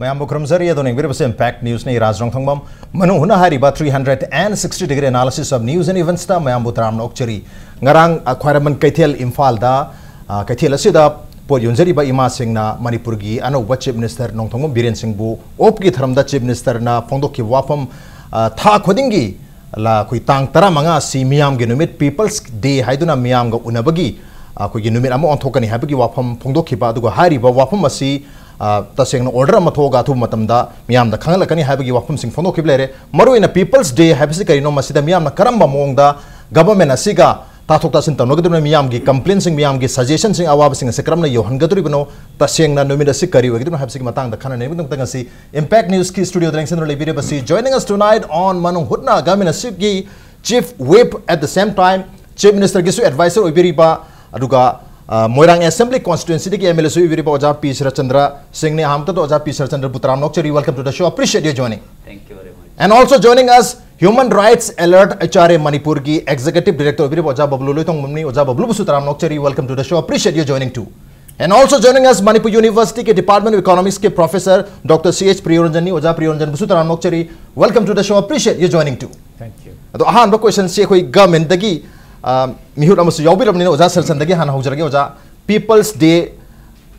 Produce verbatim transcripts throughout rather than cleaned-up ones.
ꯃꯌꯥꯝꯕꯨ ꯈꯨꯔꯨꯝꯖꯔꯤ꯫ ꯑꯗꯣ ꯌꯦꯡꯕꯤꯔꯤꯕꯁꯦ Impact Newsꯅꯤ꯫ ꯔꯥꯖ ꯔꯣꯡꯊꯣꯡꯕꯝ꯫ ꯃꯅꯨꯡ ꯍꯨꯠꯅ ꯍꯥꯏꯔꯤꯕ three hundred and sixty degree analysis of news and eventsꯇ ꯃꯌꯥꯝꯕꯨ ꯇꯔꯥꯝꯅ ꯑꯣꯛꯆꯔꯤ꯫ ꯉꯔꯥꯡ, ꯑ, ꯈ꯭ꯋꯥꯏꯔꯝꯕꯟ ꯀꯩꯊꯦꯜ ꯏꯝꯐꯥꯜꯗ, ꯑ, ꯀꯩꯊꯦꯜ ꯑꯁꯤꯗ ꯄꯣꯠ ꯌꯣꯟꯖꯔꯤꯕ ꯏꯃꯥꯁꯤꯡꯅ ꯃꯅꯤꯄꯨꯔꯒꯤ ꯑꯅꯧꯕ Chief Minister ꯅꯣꯡꯊꯣꯝꯕꯝ ꯕꯤꯔꯦꯟ ꯁꯤꯡꯕꯨ ꯑꯣꯛꯀꯤ ꯊꯧꯔꯝꯗ Chief Ministerꯅ ꯐꯣꯡꯗꯣꯛꯈꯤꯕ ꯋꯥꯐꯝ, ꯑ, ꯊꯥ ꯈꯨꯗꯤꯡꯒꯤ ꯂ-, ꯑꯩꯈꯣꯏ ꯇꯥꯡ ꯇꯔꯥꯃꯉꯥ ꯑꯁꯤ ꯃꯤꯌꯥꯝꯒꯤ ꯅꯨꯃꯤꯠ, People's Day ꯍꯥꯏꯗꯨꯅ ꯃꯤꯌꯥꯝꯒ ꯎꯅꯕꯒꯤ, ꯑ, ꯑꯩꯈꯣꯏꯒꯤ ꯅꯨꯃꯤꯠ ꯑꯃ ꯑꯣꯟꯊꯣꯛꯀꯅꯤ ꯍꯥꯏꯕꯒꯤ ꯋꯥꯐꯝ ꯐꯣꯡꯗꯣꯛꯈꯤꯕ꯫ ꯑꯗꯨꯒ ꯍꯥꯏꯔꯤꯕ ꯋꯥꯐꯝ ꯑꯁꯤ, ꯑ, ꯇꯁꯦꯡꯅ order ꯑꯃ ꯊꯣꯛꯑꯒ ꯑꯊꯨꯕ ꯃꯇꯝꯗ ꯃꯤꯌꯥꯝꯗ ꯈꯪꯍꯜꯂꯛꯀꯅꯤ ꯍꯥꯏꯕꯒꯤ ꯋꯥꯐꯝꯁꯤꯡ ꯐꯣꯡꯗꯣꯛꯈꯤꯕ ꯂꯩꯔꯦ꯫ ꯃꯔꯨꯑꯣꯏꯅ People's Day ꯍꯥꯏꯕꯁꯤ ꯀꯔꯤꯅꯣ, ꯃꯁꯤꯗ ꯃꯤꯌꯥꯝꯅ ꯀꯔꯝꯕ ꯃꯑꯣꯡꯗ government ꯑꯁꯤꯒ ꯇꯥꯊꯣꯛ ꯇꯥꯁꯤꯟ ꯇꯧꯅꯒꯗꯕꯅꯣ, ꯃꯤꯌꯥꯝꯒꯤ complainꯁꯤꯡ, ꯃꯤꯌꯥꯝꯒꯤ suggestionꯁꯤꯡ, ꯑꯋꯥꯕꯁꯤꯡ ꯑꯁꯤ ꯀꯔꯝꯅ ꯌꯧꯍꯟꯒꯗꯧꯔꯤꯕꯅꯣ, ꯇꯁꯦꯡꯅ ꯅꯨꯃꯤꯠ ꯑꯁꯤ ꯀꯔꯤ ꯑꯣꯏꯒꯗꯕꯅꯣ ꯍꯥꯏꯕꯁꯤꯒꯤ ꯃꯇꯥꯡꯗ ꯈꯟꯅꯅꯕꯒꯤꯗꯃꯛꯇ ꯉꯁꯤ Impact Newsꯀꯤ studioꯗ ꯂꯦꯡꯁꯤꯟꯗꯨꯅ ꯂꯩꯕꯤꯔꯤꯕꯁꯤ, joining us tonight on ꯃꯅꯨꯡ ꯍꯨꯠꯅ, government ꯑꯁꯤꯒꯤ Chief Whip, at the same time Chief Ministerꯒꯤꯁꯨ advisor ꯑꯣꯏꯕꯤꯔꯤꯕ, ꯑꯗꯨꯒ, ꯑ, ꯃꯣꯏꯔꯥꯡ Assembly Constituencyꯗꯒꯤ MLAꯁꯨ ꯑꯣꯏꯕꯤꯔꯤꯕ ꯑꯣꯖꯥ ꯄꯤ ꯁꯔꯠꯆꯟꯗ꯭ꯔ ꯁꯤꯡꯅꯤ꯫ ꯑꯍꯥꯟꯕꯗ ꯑꯣꯖꯥ ꯄꯤ ꯁꯔꯠꯆꯟꯗ꯭ꯔꯕꯨ ꯇꯔꯥꯝꯅ ꯑꯣꯛꯆꯔꯤ꯫ Welcome to the show. Appreciate your joining. Thank you very much. And also joining us, Human Rights Alert HRA ꯃꯅꯤꯄꯨꯔꯒꯤ Executive Director ꯑꯣꯏꯕꯤꯔꯤꯕ ꯑꯣꯖꯥ ꯕꯕꯂꯨ ꯂꯣꯏꯇꯣꯡꯕꯝꯅꯤ꯫ ꯑꯣꯖꯥ ꯕꯕꯂꯨꯕꯨꯁꯨ ꯇꯔꯥꯝꯅ ꯑꯣꯛꯆꯔꯤ꯫ Welcome to the show. Appreciate your joining too. And also joining us, Manipur Universityꯒꯤ Department of Economicsꯀꯤ Professor Doctor C H ꯄ꯭ꯔꯤꯌꯣꯔꯟꯖꯟꯅꯤ꯫ ꯑꯣꯖꯥ ꯄ꯭ꯔꯤꯌꯣꯔꯟꯖꯟꯕꯨꯁꯨ ꯇꯔꯥꯝꯅ ꯑꯣꯛꯆꯔꯤ꯫ Welcome to the show. Appreciate your joining too. Thank you. ꯑꯗꯣ ꯑꯍꯥꯟꯕ questionꯁꯤ ꯑꯩꯈꯣꯏ governmentꯗꯒꯤ, ꯑ, ꯃꯤꯍꯨꯠ ꯑꯃꯁꯨ ꯌꯥꯎꯕꯤꯔꯕꯅꯤꯅ ꯑꯣꯖꯥ ꯁꯔꯠꯆꯟꯗ꯭ꯔꯒꯤ ꯍꯥꯟꯅ ꯍꯧꯖꯔꯒꯦ꯫ ꯑꯣꯖꯥ, People's Day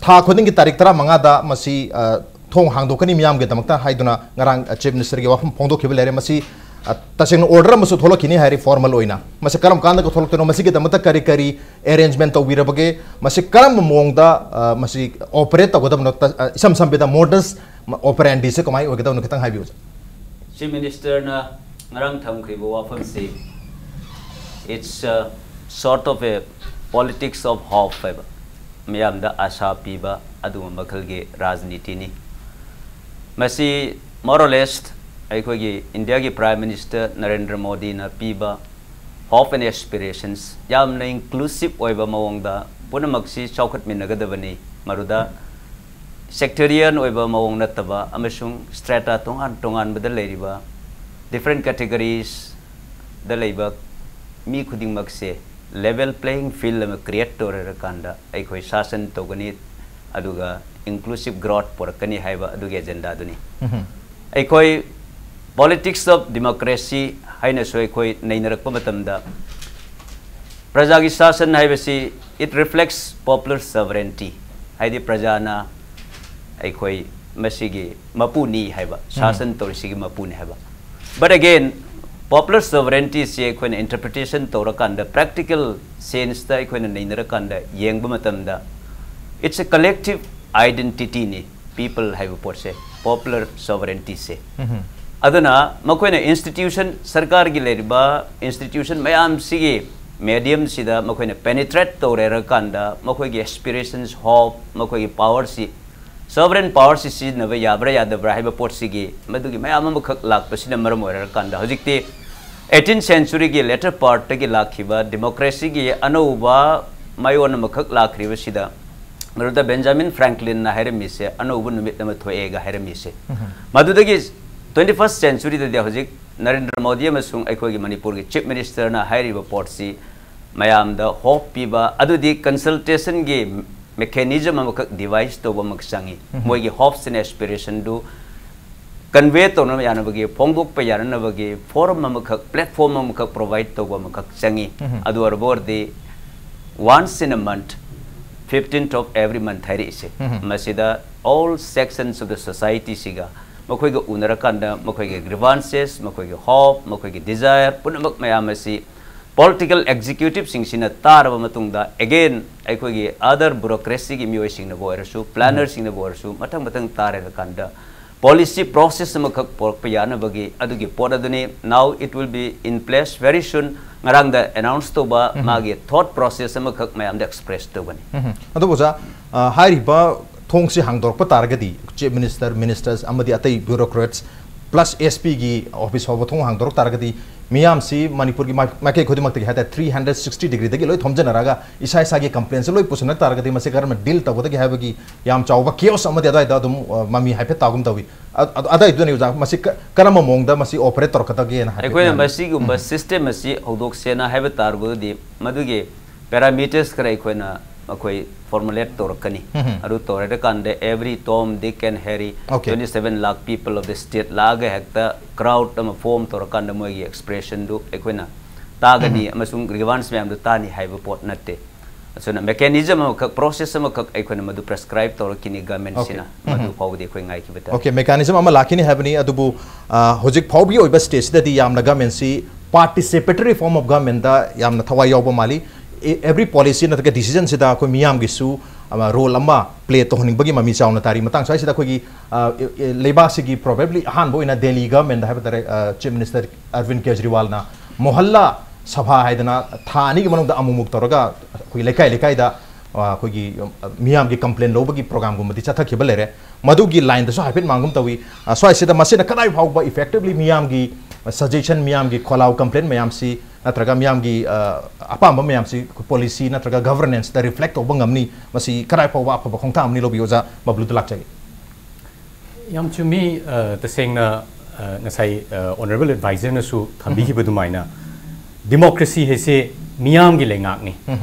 ꯊꯥ ꯈꯨꯗꯤꯡꯒꯤ ꯇꯥꯔꯤꯛ ꯇꯔꯥꯃꯉꯥꯗ ꯃꯁꯤ, ꯑ, ꯊꯣꯡ ꯍꯥꯡꯗꯣꯛꯀꯅꯤ ꯃꯤꯌꯥꯝꯒꯤꯗꯃꯛꯇ ꯍꯥꯏꯗꯨꯅ ꯉꯔꯥꯡ, ꯑ, Chief Ministerꯒꯤ ꯋꯥꯐꯝ ꯐꯣꯡꯗꯣꯛꯈꯤꯕ ꯂꯩꯔꯦ꯫ ꯃꯁꯤ, ꯑ, ꯇꯁꯦꯡꯅ order ꯑꯃꯁꯨ ꯊꯣꯛꯂꯛꯈꯤꯅꯤ ꯍꯥꯏꯔꯤ formal ꯑꯣꯏꯅ꯫ ꯃꯁꯤ ꯀꯔꯝ ꯀꯥꯟꯗꯒ ꯊꯣꯛꯂꯛꯇꯣꯏꯅꯣ? ꯃꯁꯤꯒꯤꯗꯃꯛꯇ ꯀꯔꯤ ꯀꯔꯤ arrangement ꯇꯧꯕꯤꯔꯕꯒꯦ? ꯃꯁꯤ ꯀꯔꯝꯕ ꯃꯑꯣꯡꯗ, ꯑ, ꯃꯁꯤ operate ꯇꯧꯒꯗꯕꯅꯣ? ꯇ-, ꯑ, ꯏꯁꯝ ꯁꯝꯕꯗ modus operandiꯁꯦ ꯀꯃꯥꯏꯅ ꯑꯣꯏꯒꯗꯕꯅꯣ ꯈꯤꯇꯪ ꯍꯥꯏꯕꯤꯌꯨ, ꯑꯣꯖꯥ꯫ Chief Ministerꯅ ꯉꯔꯥꯡ ꯊꯝꯈ꯭ꯔꯤꯕ ꯋꯥꯐꯝꯁꯤ, it's a sort of a politics of hope ꯍꯥꯏꯕ, ꯃꯤꯌꯥꯝꯗ ꯑꯥꯁꯥ ꯄꯤꯕ ꯑꯗꯨꯒꯨꯝꯕ ꯃꯈꯜꯒꯤ ꯔꯥꯖꯅꯤꯇꯤꯅꯤ꯫ ꯃꯁꯤ more or less ꯑꯩꯈꯣꯏꯒꯤ ꯏꯟꯗꯤꯌꯥꯒꯤ Prime Minister ꯅꯔꯦꯟꯗ꯭ꯔ ꯃꯣꯗꯤꯅ ꯄꯤꯕ hope and aspirations, ꯌꯥꯝꯅ inclusive ꯑꯣꯏꯕ ꯃꯑꯣꯡꯗ ꯄꯨꯝꯅꯃꯛꯁꯤ ꯆꯥꯎꯈꯠꯃꯤꯟꯅꯒꯗꯕꯅꯤ꯫ ꯃꯗꯨꯗ sectarian ꯑꯣꯏꯕ ꯃꯑꯣꯡ ꯅꯠꯇꯕ ꯑꯃꯁꯨꯡ strata ꯇꯣꯉꯥꯟ ꯇꯣꯉꯥꯟꯕꯗ ꯂꯩꯔꯤꯕ different categoriesꯗ ꯂꯩꯕ ꯃꯤ ꯈꯨꯗꯤꯡꯃꯛꯁꯦ level playing field ꯑꯃ create ꯇꯧꯔꯀꯥꯟꯗ ꯑꯩꯈꯣꯏ ꯁꯥꯁꯟ ꯇꯧꯒꯅꯤ꯫ ꯑꯗꯨꯒ inclusive growth ꯄꯨꯔꯛꯀꯅꯤ ꯍꯥꯏꯕ ꯑꯗꯨꯒꯤ ꯑꯦꯖꯦꯟꯗꯥꯗꯨꯅꯤ꯫ ꯑꯩꯈꯣꯏ politics of democracy ꯍꯥꯏꯅꯁꯨ ꯑꯩꯈꯣꯏ ꯅꯩꯅꯔꯛꯄ ꯃꯇꯝꯗ, ꯄ꯭ꯔꯖꯥꯒꯤ ꯁꯥꯁꯟ ꯍꯥꯏꯕꯁꯤ, it reflects popular sovereignty, ꯍꯥꯏꯗꯤ ꯄ꯭ꯔꯖꯥꯅ ꯑꯩꯈꯣꯏ ꯃꯁꯤꯒꯤ ꯃꯄꯨꯅꯤ ꯍꯥꯏꯕ, ꯁꯥꯁꯟ ꯇꯧꯔꯤꯁꯤꯒꯤ ꯃꯄꯨꯅꯤ ꯍꯥꯏꯕ꯫ But again, popular sovereigntyꯁꯤ ꯑꯩꯈꯣꯏꯅ interpretation ꯇꯧꯔꯀꯥꯟꯗ, practical senseꯇ ꯑꯩꯈꯣꯏꯅ ꯅꯩꯅꯔꯀꯥꯟꯗ ꯌꯦꯡꯕ ꯃꯇꯝꯗ, it's a collective identityꯅꯤ꯫ People ꯍꯥꯏꯕ ꯄꯣꯠꯁꯦ, popular sovereigntyꯁꯦ꯫ ꯑꯗꯨꯅ ꯃꯈꯣꯏꯅ institution, ꯁꯔꯀꯥꯔꯒꯤ ꯂꯩꯔꯤꯕ institution ꯃꯌꯥꯝꯁꯤꯒꯤ mediumꯁꯤꯗ ꯃꯈꯣꯏꯅ penetrate ꯇꯧꯔꯦꯔꯀꯥꯟꯗ, ꯃꯈꯣꯏꯒꯤ aspirations, hope, ꯃꯈꯣꯏꯒꯤ powerꯁꯤ, sovereign powerꯁꯤ ꯁꯤꯖꯤꯟꯅꯕ ꯌꯥꯕ꯭ꯔꯥ ꯌꯥꯗꯕ꯭ꯔꯥ ꯍꯥꯏꯕ ꯄꯣꯠꯁꯤꯒꯤ ꯃꯗꯨꯒꯤ ꯃꯌꯥꯝ ꯑꯃꯈꯛ ꯂꯥꯛꯄꯁꯤꯅ ꯃꯔꯝ ꯑꯣꯏꯔꯀꯥꯟꯗ, ꯍꯧꯖꯤꯛꯇꯤ eighteenth centuryꯒꯤ latter partꯇꯒꯤ ꯂꯥꯛꯈꯤꯕ democracyꯒꯤ ꯑꯅꯧꯕ ꯃꯥꯏꯑꯣꯟ ꯑꯃꯈꯛ ꯂꯥꯛꯈ꯭ꯔꯤꯕꯁꯤꯗ, ꯃꯗꯨꯗ Benjamin Franklinꯅ ꯍꯥꯏꯔꯝꯃꯤꯁꯦ, "ꯑꯅꯧꯕ ꯅꯨꯃꯤꯠ ꯑꯃ ꯊꯣꯛꯑꯦꯒ" ꯍꯥꯏꯔꯝꯃꯤꯁꯦ꯫ ꯃꯗꯨꯗꯒꯤ twenty first centuryꯗꯗꯤ ꯍꯧꯖꯤꯛ ꯅꯔꯦꯟꯗ꯭ꯔ ꯃꯣꯗꯤ ꯑꯃꯁꯨꯡ ꯑꯩꯈꯣꯏꯒꯤ ꯃꯅꯤꯄꯨꯔꯒꯤ Chief Ministerꯅ ꯍꯥꯏꯔꯤꯕ ꯄꯣꯠꯁꯤ ꯃꯌꯥꯝꯗ hope ꯄꯤꯕ, ꯑꯗꯨꯗꯤ consultationꯒꯤ mechanism ꯑꯃꯈꯛ devise ꯇꯧꯕ ꯑꯃꯈꯛ ꯆꯪꯉꯤ꯫ ꯃꯣꯏꯒꯤ hopes and aspirationꯗꯨ convey ꯇꯧꯅꯕ ꯌꯥꯅꯕꯒꯤ, ꯐꯣꯡꯗꯣꯛꯄ ꯌꯥꯅꯅꯕꯒꯤ forum ꯑꯃꯈꯛ, platform ꯑꯃꯈꯛ provide ꯇꯧꯕ ꯑꯃꯈꯛ ꯆꯪꯉꯤ꯫ ꯑꯗꯨ ꯑꯣꯏꯔꯕ ꯑꯣꯏꯔꯗꯤ, once in a month, fifteenth of every month ꯍꯥꯏꯔꯛꯏꯁꯦ, ꯃꯁꯤꯗ all sections of the societyꯁꯤꯒ ꯃꯈꯣꯏꯒ ꯎꯅꯔꯀꯥꯟꯗ, ꯃꯈꯣꯏꯒꯤ grievances, ꯃꯈꯣꯏꯒꯤ hope, ꯃꯈꯣꯏꯒꯤ desire ꯄꯨꯝꯅꯃꯛ ꯃꯌꯥꯝ ꯑꯁꯤ political executiveꯁꯤꯡꯁꯤꯅ ꯇꯥꯔꯕ ꯃꯇꯨꯡꯗ, again ꯑꯩꯈꯣꯏꯒꯤ other bureaucracyꯒꯤ ꯃꯤꯑꯣꯏꯁꯤꯡꯅꯕꯨ ꯑꯣꯏꯔꯁꯨ, plannerꯁꯤꯡꯅꯕꯨ ꯑꯣꯏꯔꯁꯨ, ꯃꯊꯪ ꯃꯊꯪ ꯇꯥꯔꯀꯥꯟꯗ policy process ꯑꯃꯈꯛ ꯄꯨꯔꯛꯄ ꯌꯥꯅꯕꯒꯤ ꯑꯗꯨꯒꯤ ꯄꯣꯠ ꯑꯗꯨꯅꯤ꯫ Now it will be in place very soon꯫ ꯉꯔꯥꯡꯗ announce ꯇꯧꯕ ꯃꯥꯒꯤ thought process ꯑꯃꯈꯛ ꯃꯌꯥꯝꯗ express ꯇꯧꯒꯅꯤ꯫ ꯑꯗꯨꯕꯨ ꯑꯣꯖꯥ, ꯑ, ꯍꯥꯏꯔꯤꯕ ꯊꯣꯡꯁꯤ ꯍꯥꯡꯗꯣꯔꯛꯄ ꯇꯥꯔꯒꯗꯤ, Chief Minister, ministers ꯑꯃꯗꯤ ꯑꯇꯩ bureaucrats plus S Pꯒꯤ office ꯐꯥꯎꯕ ꯊꯣꯡ ꯍꯥꯡꯗꯣꯔꯛ ꯇꯥꯔꯒꯗꯤ, ꯃꯤꯌꯥꯝꯁꯤ ꯃꯅꯤꯄꯨꯔꯒꯤ ꯃꯥꯏ-, ꯃꯥꯏꯀꯩ ꯈꯨꯗꯤꯡꯃꯛꯇꯒꯤ ꯍꯥꯏꯇꯥꯔꯦ, three hundred sixty degreeꯗꯒꯤ ꯂꯣꯏ ꯊꯣꯝꯖꯤꯟꯅꯔꯒ ꯏꯁꯥ ꯏꯁꯥꯒꯤ complaintꯁꯦ ꯂꯣꯏ ꯄꯨꯁꯤꯟꯅ ꯇꯥꯔꯒꯗꯤ, ꯃꯁꯤ ꯀꯔꯝꯅ deal ꯇꯧꯒꯗꯒꯦ ꯍꯥꯏꯕꯒꯤ ꯌꯥꯝ ꯆꯥꯎꯕ chaos ꯑꯃꯗꯤ ꯑꯗꯨꯋꯥꯏꯗ ꯑꯗꯨꯝ, ꯑ, ꯃꯃꯤ ꯍꯥꯏꯐꯦꯠ ꯇꯥꯒꯨꯝ ꯇꯧꯏ꯫ ꯑ-, ꯑ-, ꯑꯗꯨꯋꯥꯏꯗꯨꯅꯤ ꯑꯣꯖꯥ, ꯃꯁꯤ ꯀ-, ꯀꯔꯝꯕ ꯃꯑꯣꯡꯗ ꯃꯁꯤ operate ꯇꯧꯔꯛꯀꯗꯒꯦꯅ ꯍꯥꯏꯐꯦꯠ ꯑꯩꯈꯣꯏꯅ ꯃꯌꯥꯝ ꯃꯁꯤꯒꯨꯝꯕ system ꯑꯁꯤ ꯍꯧꯗꯣꯛꯁꯦꯅ ꯍꯥꯏꯕ ꯇꯥꯔꯕꯗꯤ, ꯃꯗꯨꯒꯤ parameters ꯈꯔ ꯑꯩꯈꯣꯏꯅ ꯑꯩꯈꯣꯏ formulate ꯇꯧꯔꯛꯀꯅꯤ꯫ ꯑꯗꯨ ꯇꯧꯔꯀꯥꯟꯗ every Tom, Dick and Harry, okay, twenty seven lakh people of the state ꯂꯥꯛꯑꯒ ꯍꯦꯛꯇ crowd ꯑꯃ form ꯇꯧꯔꯀꯥꯟꯗ ꯃꯣꯏꯒꯤ expression ꯗꯨ ꯑꯩꯈꯣꯏꯅ ꯇꯥꯒꯅꯤ ꯑꯃꯁꯨꯡ grievance ꯃꯌꯥꯝꯗꯨ ꯇꯥꯅꯤ ꯍꯥꯏꯕ ꯄꯣꯠ ꯅꯠꯇꯦ꯫ ꯑꯗꯨꯅ mechanism ꯑꯃꯈꯛ, process ꯑꯃꯈꯛ ꯑꯩꯈꯣꯏꯅ ꯃꯗꯨ prescribe ꯇꯧꯔꯛꯈꯤꯅꯤ government ꯁꯤꯅ꯫ ꯃꯗꯨ ꯐꯥꯎꯕꯗꯤ ꯑꯩꯈꯣꯏ ꯉꯥꯏꯈꯤꯕ ꯇꯥꯔꯦ꯫ Okay, mechanism ꯑꯃ ꯂꯥꯛꯈꯤꯅꯤ ꯍꯥꯏꯕꯅꯤ꯫ ꯑꯗꯨꯕꯨ, ꯑ, ꯍꯧꯖꯤꯛ ꯐꯥꯎꯕꯒꯤ ꯑꯣꯏꯕ stage ꯁꯤꯗꯗꯤ ꯌꯥꯝꯅ government ꯁꯤ participatory form of government ꯗ ꯌꯥꯝꯅ ꯊꯋꯥꯏ ꯌꯥꯎꯕ ꯃꯥꯜꯂꯤ꯫ ꯑꯦ-, every policy ꯅꯠꯇ꯭ꯔꯒ decision ꯁꯤꯗ ꯑꯩꯈꯣꯏ ꯃꯤꯌꯥꯝꯒꯤꯁꯨ, ꯑ, role ꯑꯃ play ꯇꯧꯍꯟꯅꯤꯡꯕꯒꯤ ꯃꯃꯤ ꯆꯥꯎꯅ ꯇꯥꯔꯤ꯫ ꯃꯇꯥꯡ ꯁ꯭ꯋꯥꯏꯁꯤꯗ ꯑꯩꯈꯣꯏꯒꯤ, ꯑ, ꯑꯦ-, ꯑꯦ-, ꯂꯩꯕꯥꯛꯁꯤꯒꯤ probably ꯑꯍꯥꯟꯕ ꯑꯣꯏꯅ ꯗꯦꯜꯂꯤ government ꯗ ꯍꯥꯏꯕ ꯇꯥꯔꯦ, ꯑ, Chief Minister Arvind ꯀꯦꯖꯔꯤꯋꯥꯜꯅ ꯃꯣꯍꯜꯂꯥ ꯁꯚꯥ ꯍꯥꯏꯗꯅ ꯊꯥ ꯑꯅꯤꯒꯤ ꯃꯅꯨꯡꯗ ꯑꯃꯨꯛꯃꯨꯛ ꯇꯧꯔꯒ ꯑꯩꯈꯣꯏ ꯂꯩꯀꯥꯏ ꯂꯩꯀꯥꯏꯗ, ꯑ, ꯑꯩꯈꯣꯏꯒꯤ, ꯑ, ꯃꯤꯌꯥꯝꯒꯤ complain ꯂꯧꯕꯒꯤ program ꯒꯨꯝꯕꯗꯤ ꯆꯠꯊꯈꯤꯕ ꯂꯩꯔꯦ꯫ ꯃꯗꯨꯒꯤ line ꯗꯁꯨ ꯍꯥꯏꯐꯦꯠ ꯃꯥꯡꯒꯨꯝ ꯇꯧꯏ꯫ ꯑ, ꯁ꯭ꯋꯥꯏꯁꯤꯗ ꯃꯁꯤꯅ ꯀꯗꯥꯏ ꯐꯥꯎꯕ effectively ꯃꯤꯌꯥꯝꯒꯤ, ꯑ, suggestion, ꯃꯤꯌꯥꯝꯒꯤ ꯈꯣꯜꯂꯥꯎ, complain ꯃꯌꯥꯝꯁꯤ ꯅꯠꯇ꯭ꯔꯒ ꯃꯤꯌꯥꯝꯒꯤ, ꯑ, ꯑꯄꯥꯝꯕ ꯃꯌꯥꯝꯁꯤ policy ꯅꯠꯇ꯭ꯔꯒ governance ꯗ reflect ꯇꯧꯕ ꯉꯝꯅꯤ? ꯃꯁꯤ ꯀꯗꯥꯏ ꯐꯥꯎꯕ ꯑꯐꯕ ꯈꯣꯡꯊꯥꯡ ꯑꯃꯅꯤ? ꯂꯧꯕꯤꯌꯨ ꯑꯣꯖꯥ ꯕꯕ꯭ꯂꯨꯗ ꯂꯥꯛꯆꯒꯦ꯫ ꯌꯥꯝ ꯆꯨꯝꯃꯤ꯫ ꯑ, ꯇꯁꯦꯡꯅ, ꯑ, ꯉꯁꯥꯏ, ꯑ, Honourable Advisor ꯅꯁꯨ ꯊꯝꯕꯤꯈꯤꯕ ꯑꯗꯨꯃꯥꯏꯅ, democracy ꯍꯥꯏꯁꯦ ꯃꯤꯌꯥꯝꯒꯤ ꯂꯩꯉꯥꯛꯅꯤ꯫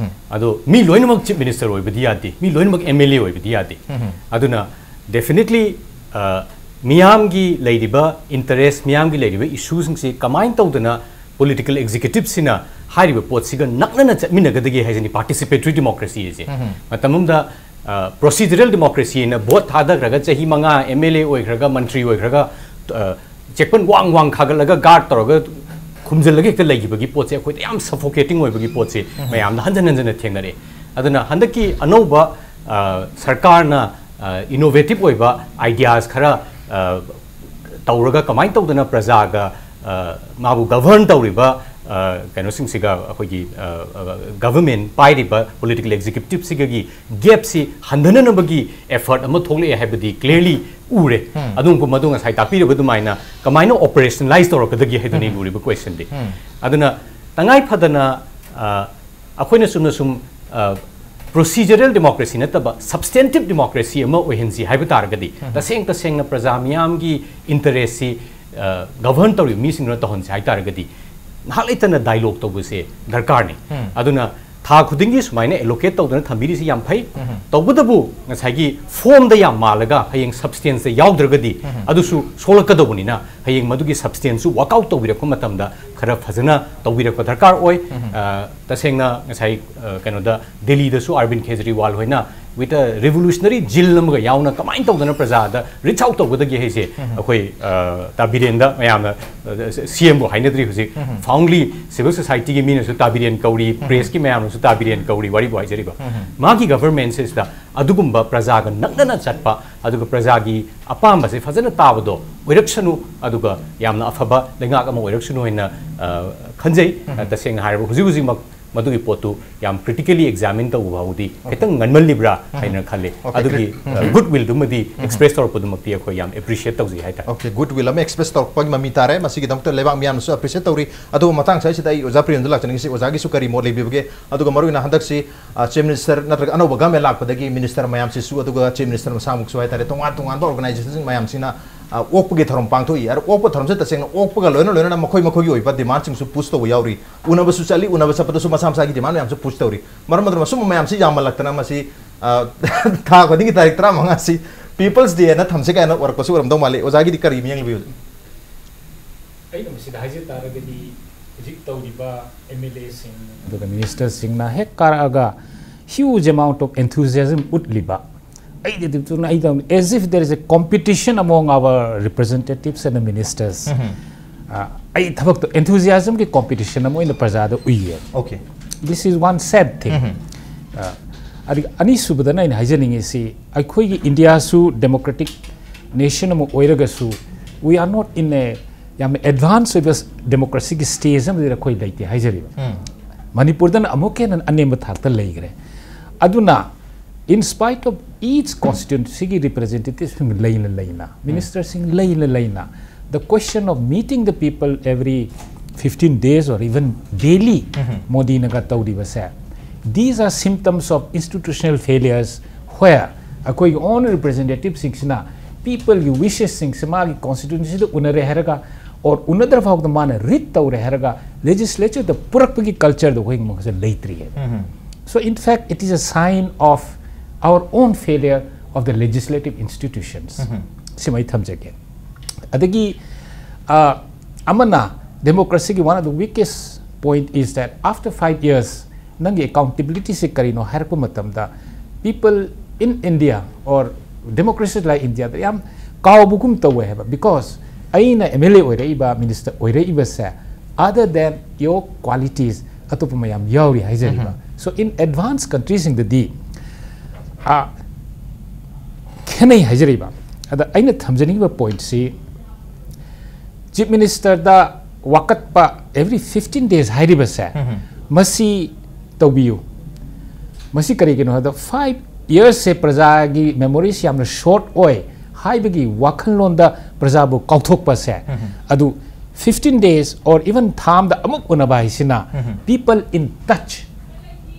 ꯑꯗꯣ ꯃꯤ ꯂꯣꯏꯅꯃꯛ Chief Minister ꯑꯣꯏꯕꯗꯤ ꯌꯥꯗꯦ, ꯃꯤ ꯂꯣꯏꯅꯃꯛ M L A ꯑꯣꯏꯕꯗꯤ ꯌꯥꯗꯦ꯫ ꯑꯗꯨꯅ definitely, ꯑ, ꯃꯤꯌꯥꯝꯒꯤ ꯂꯩꯔꯤꯕ interest, ꯃꯤꯌꯥꯝꯒꯤ ꯂꯩꯔꯤꯕ issue ꯁꯤꯡꯁꯦ ꯀꯃꯥꯏꯅ ꯇꯧꯗꯅ political executive ꯁꯤꯅ ꯍꯥꯏꯔꯤꯕ ꯄꯣꯠꯁꯤꯒ ꯅꯛꯅꯅ ꯆꯠꯃꯤꯟꯅꯒꯗꯒꯦ ꯍꯥꯏꯁꯤꯅꯤ participatory democracy ꯍꯥꯏꯁꯦ꯫ ꯃꯇꯝ ꯑꯃꯗ, ꯑ, procedural democracy ꯍꯥꯏꯅ vote ꯊꯥꯗꯈ꯭ꯔꯒ ꯆꯍꯤ ꯃꯉꯥ M L A ꯑꯣꯏꯈ꯭ꯔꯒ, ꯃꯟꯇ꯭ꯔꯤ ꯑꯣꯏꯈ꯭ꯔꯒ, ꯑ, ꯆꯦꯛꯄꯟ ꯋꯥꯡ ꯋꯥꯡ ꯈꯥꯒꯠꯂꯒ guard ꯇꯧꯔꯒ ꯈꯨꯝꯖꯤꯜꯂꯒ ꯍꯦꯛꯇ ꯂꯩꯈꯤꯕꯒꯤ ꯄꯣꯠꯁꯦ ꯑꯩꯈꯣꯏꯗ ꯌꯥꯝ suffocating ꯑꯣꯏꯕꯒꯤ ꯄꯣꯠꯁꯦ ꯃꯌꯥꯝꯗ ꯍꯟꯖꯟ ꯍꯟꯖꯟꯅ ꯊꯦꯡꯅꯔꯛꯑꯦ꯫ ꯑꯗꯨꯅ ꯍꯟꯗꯛꯀꯤ ꯑꯅꯧꯕ, ꯑ, ꯁꯔꯀꯥꯔꯅ, ꯑ, innovative ꯑꯣꯏꯕ ideas ꯈꯔ, ꯑ, ꯇꯧꯔꯒ ꯀꯃꯥꯏꯅ ꯇꯧꯗꯅ ꯄ꯭ꯔꯖꯥꯒ, ꯑ, ꯃꯥꯕꯨ govern ꯇꯧꯔꯤꯕ, ꯑ, ꯀꯩꯅꯣꯁꯤꯡꯁꯤꯒ, ꯑꯩꯈꯣꯏꯒꯤ, ꯑ, ꯑ, government ꯄꯥꯏꯔꯤꯕ political executive ꯁꯤꯒꯒꯤ gap ꯁꯤ ꯍꯟꯊꯅꯅꯕꯒꯤ effort ꯑꯃ ꯊꯣꯛꯂꯛꯑꯦ ꯍꯥꯏꯕꯗꯤ clearly ꯎꯔꯦ꯫ ꯑꯗꯨꯒ ꯃꯗꯨ ꯉꯁꯥꯏ ꯇꯥꯛꯄꯤꯔꯕ ꯑꯗꯨꯃꯥꯏꯅ ꯀꯃꯥꯏꯅ operationalize ꯇꯧꯔꯛꯀꯗꯒꯦ ꯍꯥꯏꯗꯨꯅꯤ ꯂꯨꯔꯤꯕ question ꯗꯤ꯫ ꯑꯗꯨꯅ ꯇꯉꯥꯏ ꯐꯗꯅ, ꯑ, ꯑꯩꯈꯣꯏꯅ ꯆꯨꯝꯅ ꯁꯨꯝ, ꯑ, procedural democracy ꯅꯠꯇꯕ substantive democracy ꯑꯃ ꯑꯣꯏꯍꯟꯁꯤ ꯍꯥꯏꯕ ꯇꯥꯔꯒꯗꯤ, ꯇꯁꯦꯡ ꯇꯁꯦꯡꯅ ꯄ꯭ꯔꯖꯥ ꯃꯤꯌꯥꯝꯒꯤ interest ꯁꯤ, ꯑ, govern ꯇꯧꯔꯤꯕ ꯃꯤꯁꯤꯡꯗꯨꯅ ꯇꯧꯍꯟꯁꯤ ꯍꯥꯏ ꯇꯥꯔꯒꯗꯤ, ꯉꯥꯏꯍꯥꯛ ꯂꯩꯇꯅ dialogue ꯇꯧꯕꯁꯦ ꯗꯔꯀꯥꯔꯅꯤ꯫ ꯑꯗꯨꯅ ꯊꯥ ꯈꯨꯗꯤꯡꯒꯤ ꯁꯨꯃꯥꯏꯅ ꯑꯦꯂꯣꯀꯦꯠ ꯇꯧꯗꯅ ꯊꯝꯕꯤꯔꯤꯁꯤ ꯌꯥꯝ ꯐꯩ꯫ ꯇꯧꯕꯇꯕꯨ ꯉꯁꯥꯏꯒꯤ ꯐꯣꯝꯗ ꯌꯥꯝ ꯃꯥꯜꯂꯒ ꯍꯌꯦꯡ ꯁꯕꯁꯇꯦꯟꯁꯇ ꯌꯥꯎꯗ꯭ꯔꯒꯗꯤ ꯑꯗꯨꯁꯨ ꯁꯣꯛꯂꯛꯀꯗꯧꯕꯅꯤꯅ, ꯍꯌꯦꯡ ꯃꯗꯨꯒꯤ ꯁꯕꯁꯇꯦꯟꯁꯁꯨ ꯋꯥꯔꯛ ꯑꯥꯎꯠ ꯇꯧꯕꯤꯔꯛꯄ ꯃꯇꯝꯗ ꯈꯔ ꯐꯖꯅ ꯇꯧꯕꯤꯔꯛꯄ ꯗꯔꯀꯥꯔ ꯑꯣꯏ꯫ ꯑ, ꯇꯁꯦꯡꯅ ꯉꯁꯥꯏ, ꯑ, ꯀꯩꯅꯣꯗ, ꯗꯦꯜꯂꯤꯗꯁꯨ ꯑꯔꯕꯤꯟ ꯀꯦꯖꯔꯤꯋꯥꯜ ꯍꯣꯏꯅ with a revolutionary zeal ꯑꯃꯒ ꯌꯥꯎꯅ ꯀꯃꯥꯏꯅ ꯇꯧꯗꯅ ꯄ꯭ꯔꯖꯥꯗ ꯔꯤꯆ ꯑꯥꯎꯠ ꯇꯧꯒꯗꯒꯦ ꯍꯥꯏꯁꯦ ꯑꯩꯈꯣꯏ, ꯑ, ꯇꯥ ꯕꯤꯔꯦꯟꯗ ꯃꯌꯥꯝꯅ, ꯑ, ꯁꯤ ꯑꯦꯝꯕꯨ ꯍꯥꯏꯅꯗ꯭ꯔꯤ ꯍꯧꯖꯤꯛ꯫ ꯐꯥꯎꯟꯂꯤ ꯁꯤꯚꯤꯜ ꯁꯣꯁꯥꯏꯇꯤꯒꯤ ꯃꯤꯅꯁꯨ ꯇꯥ ꯕꯤꯔꯦꯟ ꯀꯧꯔꯤ, ꯄ꯭ꯔꯦꯁꯀꯤ ꯃꯌꯥꯝꯅꯁꯨ ꯇꯥ ꯕꯤꯔꯦꯟ ꯀꯧꯔꯤ, ꯋꯥꯔꯤꯕꯨ ꯍꯥꯏꯖꯔꯤꯕ꯫ ꯃꯥꯒꯤ ꯒꯚꯔꯟꯃꯦꯟꯁꯤꯗ ꯑꯗꯨꯒꯨꯝꯕ ꯄ꯭ꯔꯖꯥꯒ ꯅꯛꯅꯅ ꯆꯠꯄ, ꯑꯗꯨꯒ ꯄ꯭ꯔꯖꯥꯒꯤ ꯑꯄꯥꯝꯕꯁꯦ ꯐꯖꯅ ꯇꯥꯕꯗꯣ ꯑꯣꯏꯔꯛꯁꯅꯨ, ꯑꯗꯨꯒ ꯌꯥꯝꯅ ꯑꯐꯕ ꯂꯩꯉꯥꯛ ꯑꯃ ꯑꯣꯏꯔꯛꯁꯅꯨ ꯍꯥꯏꯅ, ꯑ, ꯈꯟꯖꯩ꯫ ꯑ, ꯇꯁꯦꯡꯅ ꯍꯥꯏꯔꯕ, ꯍꯧꯖꯤꯛ ꯍꯧꯖꯤꯛꯃꯛ ꯃꯗꯨꯒꯤ ꯄꯣꯠꯇꯨ ꯌꯥꯝ ꯀ꯭ꯔꯤꯇꯤꯀꯦꯂꯤ ꯑꯦꯛꯖꯥꯃꯤꯟ ꯇꯧꯕ ꯐꯥꯎꯗꯤ ꯈꯤꯇꯪ ꯉꯟꯃꯜꯂꯤꯕ꯭ꯔꯥ ꯍꯥꯏꯅ ꯈꯜꯂꯤ꯫ Okay, ꯑꯗꯨꯒꯤ, great. ꯑ, ꯒꯨꯗ ꯋꯤꯜꯗꯨꯃꯗꯤ ꯑꯦꯛꯁꯄ꯭ꯔꯦꯁ ꯇꯧꯔꯛꯄꯗꯨꯃꯛꯇꯤ ꯑꯩꯈꯣꯏ ꯌꯥꯝ ꯑꯦꯄ꯭ꯔꯤꯁꯤꯌꯦꯠ ꯇꯧꯖꯩ ꯍꯥꯏꯇꯥꯔꯦ꯫ Okay, ꯒꯨꯗ ꯋꯤꯜ ꯑꯃ ꯑꯦꯛꯁꯄ꯭ꯔꯦꯁ ꯇꯧꯔꯛꯄꯒꯤ ꯃꯃꯤ ꯇꯥꯔꯦ꯫ ꯃꯁꯤꯒꯤꯗꯃꯛꯇ ꯂꯩꯕꯥꯛ ꯃꯤꯌꯥꯝꯅꯁꯨ ꯑꯦꯄ꯭ꯔꯤꯁꯤꯌꯦꯠ ꯇꯧꯔꯤ꯫ ꯑꯗꯨꯕꯨ ꯃꯇꯥꯡ ꯁ꯭ꯋꯥꯏꯁꯤꯗ ꯑꯩ ꯑꯣꯖꯥ ꯄ꯭ꯔꯦꯝꯗ ꯂꯥꯛꯆꯅꯤꯡꯉꯤꯁꯤ, ꯑꯣꯖꯥꯒꯤꯁꯨ ꯀꯔꯤ ꯃꯣꯠ ꯂꯩꯕꯤꯕꯒꯦ? ꯑꯗꯨꯒ ꯃꯔꯨꯑꯣꯏꯅ ꯍꯟꯗꯛꯁꯤ, ꯑ, ꯆꯤꯐ ꯃꯤꯅꯤꯁꯇꯔ ꯅꯠꯇ꯭ꯔꯒ ꯑꯅꯧꯕ ꯒꯚꯔꯟꯃꯦꯟ ꯂꯥꯛꯄꯗꯒꯤ ꯃꯤꯅꯤꯁꯇꯔ ꯃꯌꯥꯝꯁꯤꯁꯨ, ꯑꯗꯨꯒ ꯆꯤꯐ ꯃꯤꯅꯤꯁꯇꯔ ꯃꯁꯥꯃꯛꯁꯨ ꯍꯥꯏꯇꯥꯔꯦ, ꯇꯣꯉꯥꯟ ꯇꯣꯉꯥꯟꯕ ꯑꯣꯔꯒꯅꯥꯏꯖꯦꯁꯟꯁꯤꯡ ꯃꯌꯥꯝꯁꯤꯅ, ꯑ, ꯑꯣꯛꯄꯒꯤ ꯊꯧꯔꯝ ꯄꯥꯡꯊꯣꯛꯏ꯫ ꯑꯗꯣ ꯑꯣꯛꯄ ꯊꯧꯔꯝꯁꯦ ꯇꯁꯦꯡꯅ ꯑꯣꯛꯄꯒ ꯂꯣꯏꯅ ꯂꯣꯏꯅꯅ ꯃꯈꯣꯏ ꯃꯈꯣꯏꯒꯤ ꯑꯣꯏꯕ ꯗꯤꯃꯥꯟꯁꯤꯡꯁꯨ ꯄꯨꯁ ꯇꯧꯕ ꯌꯥꯎꯔꯤ꯫ ꯎꯅꯕꯁꯨ ꯆꯠꯂꯤ, ꯎꯅꯕ ꯆꯠꯄꯗꯁꯨ ꯃꯁꯥ ꯃꯁꯥꯒꯤ ꯗꯤꯃꯥꯟ ꯃꯌꯥꯝꯁꯨ ꯄꯨꯁ ꯇꯧꯔꯤ꯫ ꯃꯔꯝ ꯑꯗꯨꯅ ꯁꯨꯝꯕ ꯃꯌꯥꯝꯁꯤ ꯌꯥꯝꯃꯜꯂꯛꯇꯅ ꯃꯁꯤ, ꯑ, ꯊꯥ ꯈꯨꯗꯤꯡꯒꯤ ꯇꯥꯔꯤꯛ ꯇꯔꯥꯃꯉꯥꯁꯤ ꯄꯤꯄꯜꯁ ꯗꯦꯅ ꯊꯝꯁꯦ ꯀꯥꯏꯅ ꯑꯣꯏꯔꯛꯄꯁꯨ ꯑꯣꯏꯔꯝꯗꯧ ꯃꯥꯜꯂꯤ꯫ ꯑꯣꯖꯥꯒꯤꯗꯤ ꯀꯔꯤ ꯃꯤꯠꯌꯦꯡ ꯂꯩꯕꯤ ꯍꯧꯖꯤꯛ? ꯑꯩꯅ ꯃꯁꯤꯗ ꯍꯥꯏꯖ ꯇꯥꯔꯒꯗꯤ, ꯍꯧꯖꯤꯛ ꯇꯧꯔꯤꯕ ꯑꯦꯝ ꯑꯦꯜ ꯑꯦꯁꯤꯡ ꯑꯗꯨꯒ ꯃꯤꯅꯤꯁꯇꯔꯁꯤꯡꯅ ꯍꯦꯛ ꯀꯥꯔꯛꯑꯒ huge amount of enthusiasm ꯎꯠꯂꯤꯕ, ꯑꯩꯗꯤ ꯑꯗꯨꯝ ꯆꯨꯝꯅ ꯑꯩ ꯇꯧꯅꯤ, as if there is a competition among our representatives and the ministers. ꯑ, ꯑꯩ ꯊꯕꯛꯇꯣ enthusiasmꯒꯤ competition ꯑꯃ ꯑꯣꯏꯅ ꯄ꯭ꯔꯖꯥꯗ ꯎꯏꯌꯦ꯫ Okay. This is one sad thing. ꯑ, ꯑꯗꯒꯤ ꯑꯅꯤꯁꯨꯕꯗꯅ ꯑꯩꯅ ꯍꯥꯏꯖꯅꯤꯡꯉꯤꯁꯤ, ꯑꯩꯈꯣꯏꯒꯤ ꯏꯟꯗꯤꯌꯥꯁꯨ democratic nation ꯑꯃ ꯑꯣꯏꯔꯒꯁꯨ, we are not in a ꯌꯥꯝꯅ ꯑꯦꯗꯚꯥꯟꯁ ꯑꯣꯏꯕ ꯗꯦꯃꯣꯀ꯭ꯔꯦꯁꯤꯒꯤ ꯁ꯭ꯇꯦꯖ ꯑꯃꯗ ꯑꯩꯈꯣꯏ ꯂꯩꯇꯦ ꯍꯥꯏꯖꯔꯤꯕ꯫ ꯃꯅꯤꯄꯨꯔꯗꯅ ꯑꯃꯨꯛ ꯍꯦꯟꯅ ꯑꯅꯦꯝꯕ ꯊꯥꯛꯇ ꯂꯩꯈ꯭ꯔꯦ꯫ ꯑꯗꯨꯅ, in spite of each constituencyꯒꯤ representativeꯁꯤꯡ ꯂꯩꯅ ꯂꯩꯅ, ministerꯁꯤꯡ ꯂꯩꯅ ꯂꯩꯅ, the question of meeting the people every fifteen days or even daily ꯃꯣꯗꯤꯅꯒ ꯇꯧꯔꯤꯕꯁꯦ, these are symptoms of institutional failures where ꯑꯩꯈꯣꯏꯒꯤ own representativeꯁꯤꯡꯁꯤꯅ peopleꯒꯤ wishesꯁꯤꯡꯁꯦ ꯃꯥꯒꯤ constituencyꯗ ꯎꯅꯔꯦ ꯍꯥꯏꯔꯒ or ꯎꯅꯗ꯭ꯔ ꯐꯥꯎꯗ ꯃꯥꯅ ꯔꯤꯠ ꯇꯧꯔꯦ ꯍꯥꯏꯔꯒ ꯂꯦꯖꯤꯁꯂꯦꯆꯔꯗ ꯄꯨꯔꯛꯄꯒꯤ ꯀꯜꯆꯔꯗꯣ ꯑꯩꯈꯣꯏ ꯃꯐꯝꯁꯦ ꯂꯩꯇ꯭ꯔꯤ ꯍꯥꯏꯕ꯫ So in fact it is a sign of our own failure of the legislative institutions. ꯁꯤꯃ ꯑꯩ ꯊꯝꯖꯒꯦ꯫ ꯑꯗꯒꯤ ꯑ, ꯑꯃꯅ democracy ꯒꯤ one of the weakest point is that after five years ꯅꯪꯒꯤ accountability ꯁꯤ ꯀꯔꯤꯅꯣ ꯍꯥꯏꯔꯛꯄ ꯃꯇꯝꯗ people in India or democracy like India ꯗ ꯌꯥꯝ ꯀꯥꯎꯕꯒꯨꯝ ꯇꯧꯋꯦ ꯍꯥꯏꯕ꯫ Because ꯑꯩꯅ M L A ꯑꯣꯏꯔꯛꯏꯕ, minister ꯑꯣꯏꯔꯛꯏꯕꯁꯦ, other than your qualities ꯑꯇꯣꯞꯄ ꯃꯌꯥꯝ ꯌꯥꯎꯔꯤ ꯍꯥꯏꯖꯔꯤꯕ꯫ So in advanced country ꯁꯤꯡꯗꯗꯤ ꯑ, ꯈꯦꯠꯅꯩ ꯍꯥꯏꯖꯔꯤꯕ꯫ ꯑꯗ ꯑꯩꯅ ꯊꯝꯖꯅꯤꯡꯉꯤꯕ point ꯁꯤ chief minister ꯗ ꯋꯥꯀꯠꯄ every fifteen days ꯍꯥꯏꯔꯤꯕꯁꯦ, ꯃꯁꯤ ꯇꯧꯕꯤꯌꯨ꯫ ꯃꯁꯤ ꯀꯔꯤꯒꯤꯅꯣ ꯍꯥꯏꯕꯗ five years ꯁꯦ ꯄ꯭ꯔꯖꯥꯒꯤ memory ꯁꯤ ꯌꯥꯝꯅ short ꯑꯣꯏ ꯍꯥꯏꯕꯒꯤ ꯋꯥꯈꯜꯂꯣꯟꯗ ꯄ꯭ꯔꯖꯥꯕꯨ ꯀꯥꯎꯊꯣꯛꯄꯁꯦ꯫ ꯑꯗꯨ fifteen days or even ꯊꯥ ꯑꯃꯗ ꯑꯃꯨꯛ ꯎꯅꯕ ꯍꯥꯏꯁꯤꯅ people in touch,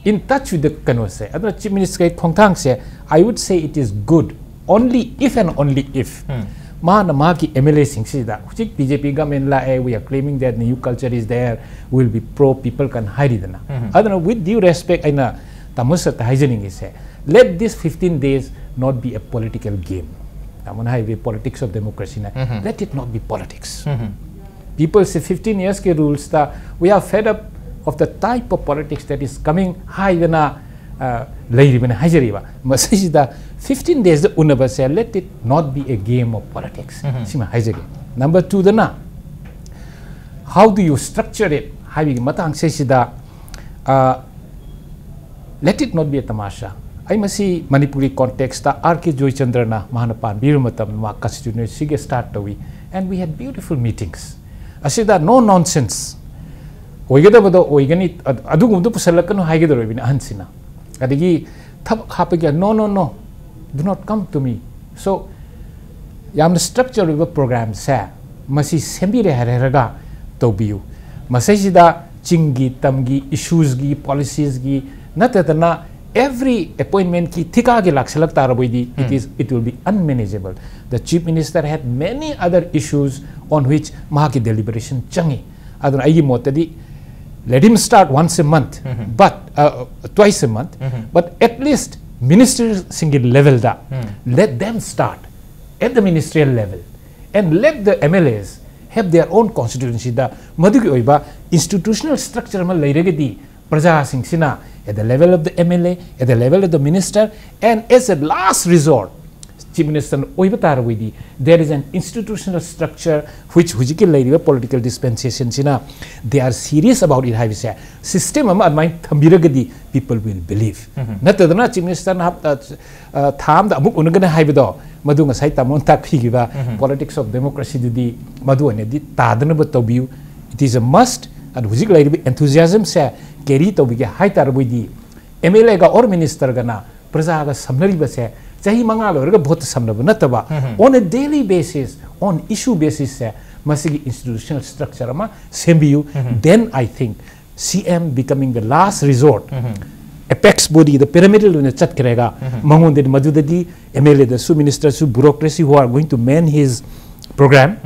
in touch with the ꯀꯩꯅꯣꯁꯦ꯫ ꯑꯗꯨꯅ chief minister ꯒꯤ ꯈꯣꯡꯊꯥꯡꯁꯦ, I would say it is good only if and only if ꯃꯥꯅ ꯃꯥꯒꯤ M L A ꯁꯤꯡꯁꯤꯗ, ꯍꯧꯖꯤꯛ B J P government ꯂꯥꯛꯑꯦ, we are claiming that new culture is there, will be pro people ꯀꯅ ꯍꯥꯏꯔꯤꯗꯅ꯫ ꯑꯗꯨꯅ with due respect ꯑꯩꯅ ꯇꯥꯃꯣ ꯁꯔꯗ ꯍꯥꯏꯖꯅꯤꯡꯉꯤꯁꯦ, let this fifteen days not be a political game. ꯇꯥꯃꯣꯅ ꯍꯥꯏꯕꯤ politics of democracy ꯅ, let it not be politics. People say fifteen years ꯀꯤ rules ꯇ we are fed up of the type of politics that is coming ꯍꯥꯏꯗꯅ ꯑ, ꯂꯩꯔꯤꯕꯅꯤ ꯍꯥꯏꯖꯔꯤꯕ꯫ ꯃꯁꯤꯁꯤꯗ fifteen days the ꯎꯅꯕꯁꯦ, let it not be a game of politics. ꯁꯤꯃ ꯍꯥꯏꯖꯒꯦ꯫ Number two ꯗꯅ, how do you structure it ꯍꯥꯏꯕꯒꯤ ꯃꯇꯥꯡꯁꯤꯗ, ꯑ, let it not be a tamasha. ꯑꯩ ꯃꯁꯤ ꯃꯅꯤꯄꯨꯔꯤ context ꯇ R K ꯖꯣꯏꯆꯟꯗ꯭ꯔꯅ ꯃꯍꯥꯛꯅ ꯄꯥꯟꯕꯤꯕ ꯃꯇꯝꯗ ꯃꯥ constituency ꯒꯤ start ꯇꯧꯏ, and we had beautiful meetings꯫ ꯑꯁꯤꯗ no nonsense, ꯑꯣꯏꯒꯗꯕꯗꯣ ꯑꯣꯏꯒꯅꯤ, ꯑꯗ-, ꯑꯗꯨꯒꯨꯝꯕꯗꯣ ꯄꯨꯁꯜꯂꯛꯀꯅꯨ ꯍꯥꯏꯒꯗꯧꯔꯤꯕꯅꯤ ꯑꯍꯟꯁꯤꯅ꯫ ꯑꯗꯒꯤ ꯊꯕꯛ ꯍꯥꯞꯄꯒꯤ, "No, no, no, do not come to me." So, ꯌꯥꯝꯅ structure ꯑꯣꯏꯕ program ꯁꯦ ꯃꯁꯤ ꯁꯦꯝꯕꯤꯔꯦ ꯍꯥꯏꯔꯒ ꯇꯧꯕꯤꯌꯨ꯫ ꯃꯁꯤꯁꯤꯗ ꯆꯤꯡꯒꯤ ꯇꯝꯒꯤ issues ꯒꯤ, policies ꯒꯤ ꯅꯠꯇꯗꯅ Every appointment ꯀꯤ ꯊꯤꯀꯥꯒꯤ ꯂꯥꯛꯁꯤꯜꯂꯛ ꯇꯥꯔꯕꯣꯏꯗꯤ, it is, it will be unmanageable. The chief minister had many other issues on which ꯃꯍꯥꯛꯀꯤ deliberation ꯆꯪꯉꯤ꯫ ꯑꯗꯨꯅ ꯑꯩꯒꯤ ꯃꯣꯠꯇꯗꯤ, let him start once a month, but uh, twice a month, but at least minister ꯁꯤꯡꯒꯤ level the let them start at the ministerial level and let the M L As have their own constituency ꯗ ꯃꯗꯨꯒꯤ ꯑꯣꯏꯕ institutional structure ꯑꯃ ꯂꯩꯔꯒꯗꯤ, ꯄ꯭ꯔꯖꯥꯁꯤꯡꯁꯤꯅ at the level of the M L A, at the level of the minister, and as a last resort, chief minister ꯑꯣꯏꯕ ꯇꯥꯔꯕꯗꯤ, there is an institutional structure which ꯍꯧꯖꯤꯛꯀꯤ ꯂꯩꯔꯤꯕ political dispensation ꯁꯤꯅ they are serious about it ꯍꯥꯏꯕꯁꯦ, system ꯑꯃ ꯑꯗꯨꯃꯥꯏꯅ ꯊꯝꯕꯤꯔꯒꯗꯤ people will believe. ꯅꯠꯇꯗꯅ chief minister ꯅ ꯍꯞ-, ꯑ, ꯑ, ꯊꯥ ꯑꯃꯗ ꯑꯃꯨꯛ ꯎꯅꯒꯅꯤ ꯍꯥꯏꯕꯗꯣ, ꯃꯗꯨ ꯉꯁꯥꯏ ꯇꯥꯃꯣꯅ ꯇꯥꯛꯄꯤꯈꯤꯕ politics of democracy ꯗꯨꯗꯤ ꯃꯗꯨ ꯑꯣꯏꯅꯗꯤ ꯇꯥꯗꯅꯕ ꯇꯧꯕꯤꯌꯨ꯫ It is a must. ꯑꯗꯨ ꯍꯧꯖꯤꯛ ꯂꯩꯔꯤꯕ enthusiasm ꯁꯦ carry ꯇꯧꯕꯤꯒꯦ ꯍꯥꯏ ꯇꯥꯔꯕꯗꯤ, M L A ꯒ or minister ꯒꯅ ꯄ꯭ꯔꯖꯥꯒ ꯁꯝꯅꯔꯤꯕꯁꯦ ꯆꯍꯤ ꯃꯉꯥ ꯂꯣꯏꯔꯒ vote ꯁꯝꯅꯕ ꯅꯠꯇꯕ, on a daily basis, on issue basis ꯁꯦ ꯃꯁꯤꯒꯤ institutional structure ꯑꯃ ꯁꯦꯝꯕꯤꯌꯨ꯫ Then I think C M becoming the last resort, apex body the pyramidal ꯑꯣꯏꯅ ꯆꯠꯈ꯭ꯔꯦꯒ, ꯃꯉꯣꯟꯗꯗꯤ ꯃꯗꯨꯗꯗꯤ M L A ꯗꯁꯨ, minister ꯁꯨ, bureaucracy who are going to man his program,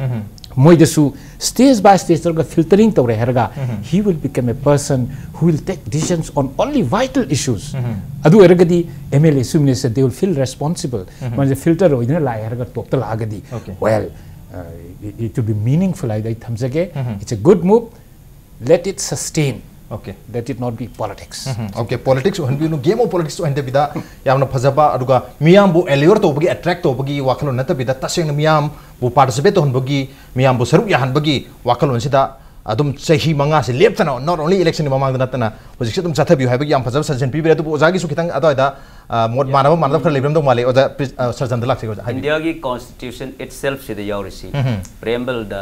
ꯃꯣꯏꯗꯁꯨ stage by stage ꯇꯧꯔꯒ filtering ꯇꯧꯔꯦ ꯍꯥꯏꯔꯒ, he will become a person who will take decisions on only vital issues. ꯑꯗꯨ ꯑꯣꯏꯔꯒꯗꯤ M L A ꯁꯨ, minister, they will feel responsible. ꯃꯥꯁꯦ filter ꯑꯣꯏꯗꯨꯅ ꯂꯥꯛꯑꯦ ꯍꯥꯏꯔꯒ top ꯇ ꯂꯥꯛꯑꯒꯗꯤ, Okay. well, uh, it, it will be meaningful ꯍꯥꯏꯗ ꯑꯩ ꯊꯝꯖꯒꯦ. It's a good move. Let it sustain. Okay. Let it not be politics. Okay, politics ꯑꯣꯏꯍꯟꯕꯤꯅꯨ, game of politics ꯑꯣꯏꯍꯟꯗꯕꯤꯗ, ꯌꯥꯝꯅ ꯐꯖꯕ, ꯑꯗꯨꯒ ꯃꯤꯌꯥꯝꯕꯨ allure ꯇꯧꯕꯒꯤ, attract ꯇꯧꯕꯒꯤ ꯋꯥꯈꯜꯂꯣꯟ ꯅꯠꯇꯕꯤꯗ, ꯇꯁꯦꯡꯅ ꯃꯤꯌꯥꯝꯕꯨ participate ꯇꯧꯍꯟꯕꯒꯤ, ꯃꯤꯌꯥꯝꯕꯨ ꯁꯔꯨꯛ ꯌꯥꯍꯟꯕꯒꯤ ꯋꯥꯈꯜꯂꯣꯟꯁꯤꯗ ꯑꯗꯨꯝ ꯆꯍꯤ ꯃꯉꯥꯁꯤ ꯂꯦꯞꯇꯅ, not only election ꯒꯤ ꯃꯃꯥꯡꯗ ꯅꯠꯇꯅ, ꯍꯧꯖꯤꯛꯁꯨ ꯑꯗꯨꯝ ꯆꯠꯊꯕꯤꯌꯨ ꯍꯥꯏꯕꯒꯤ ꯌꯥꯝ ꯐꯖꯕ suggestion ꯄꯤꯕꯤꯔꯦ꯫ ꯑꯗꯨꯕꯨ ꯑꯣꯖꯥꯒꯤꯁꯨ ꯈꯤꯇꯪ ꯑꯗꯨꯋꯥꯏꯗ, ꯑ, ꯃꯣꯠ ꯃꯥꯟꯅꯕ ꯃꯥꯟꯅꯗꯕ ꯈꯔ ꯂꯩꯕꯤꯔꯝꯗꯧ ꯃꯥꯜꯂꯦ꯫ ꯑꯣꯖꯥ, please, ꯑ, ꯁꯔꯖꯟꯗ ꯂꯥꯛꯆꯒꯦ, ꯑꯣꯖꯥ, ꯍꯥꯏꯕꯤꯌꯨ꯫ India ꯒꯤ constitution itself ꯁꯤꯗ ꯌꯥꯎꯔꯤꯁꯤ, preamble ꯗ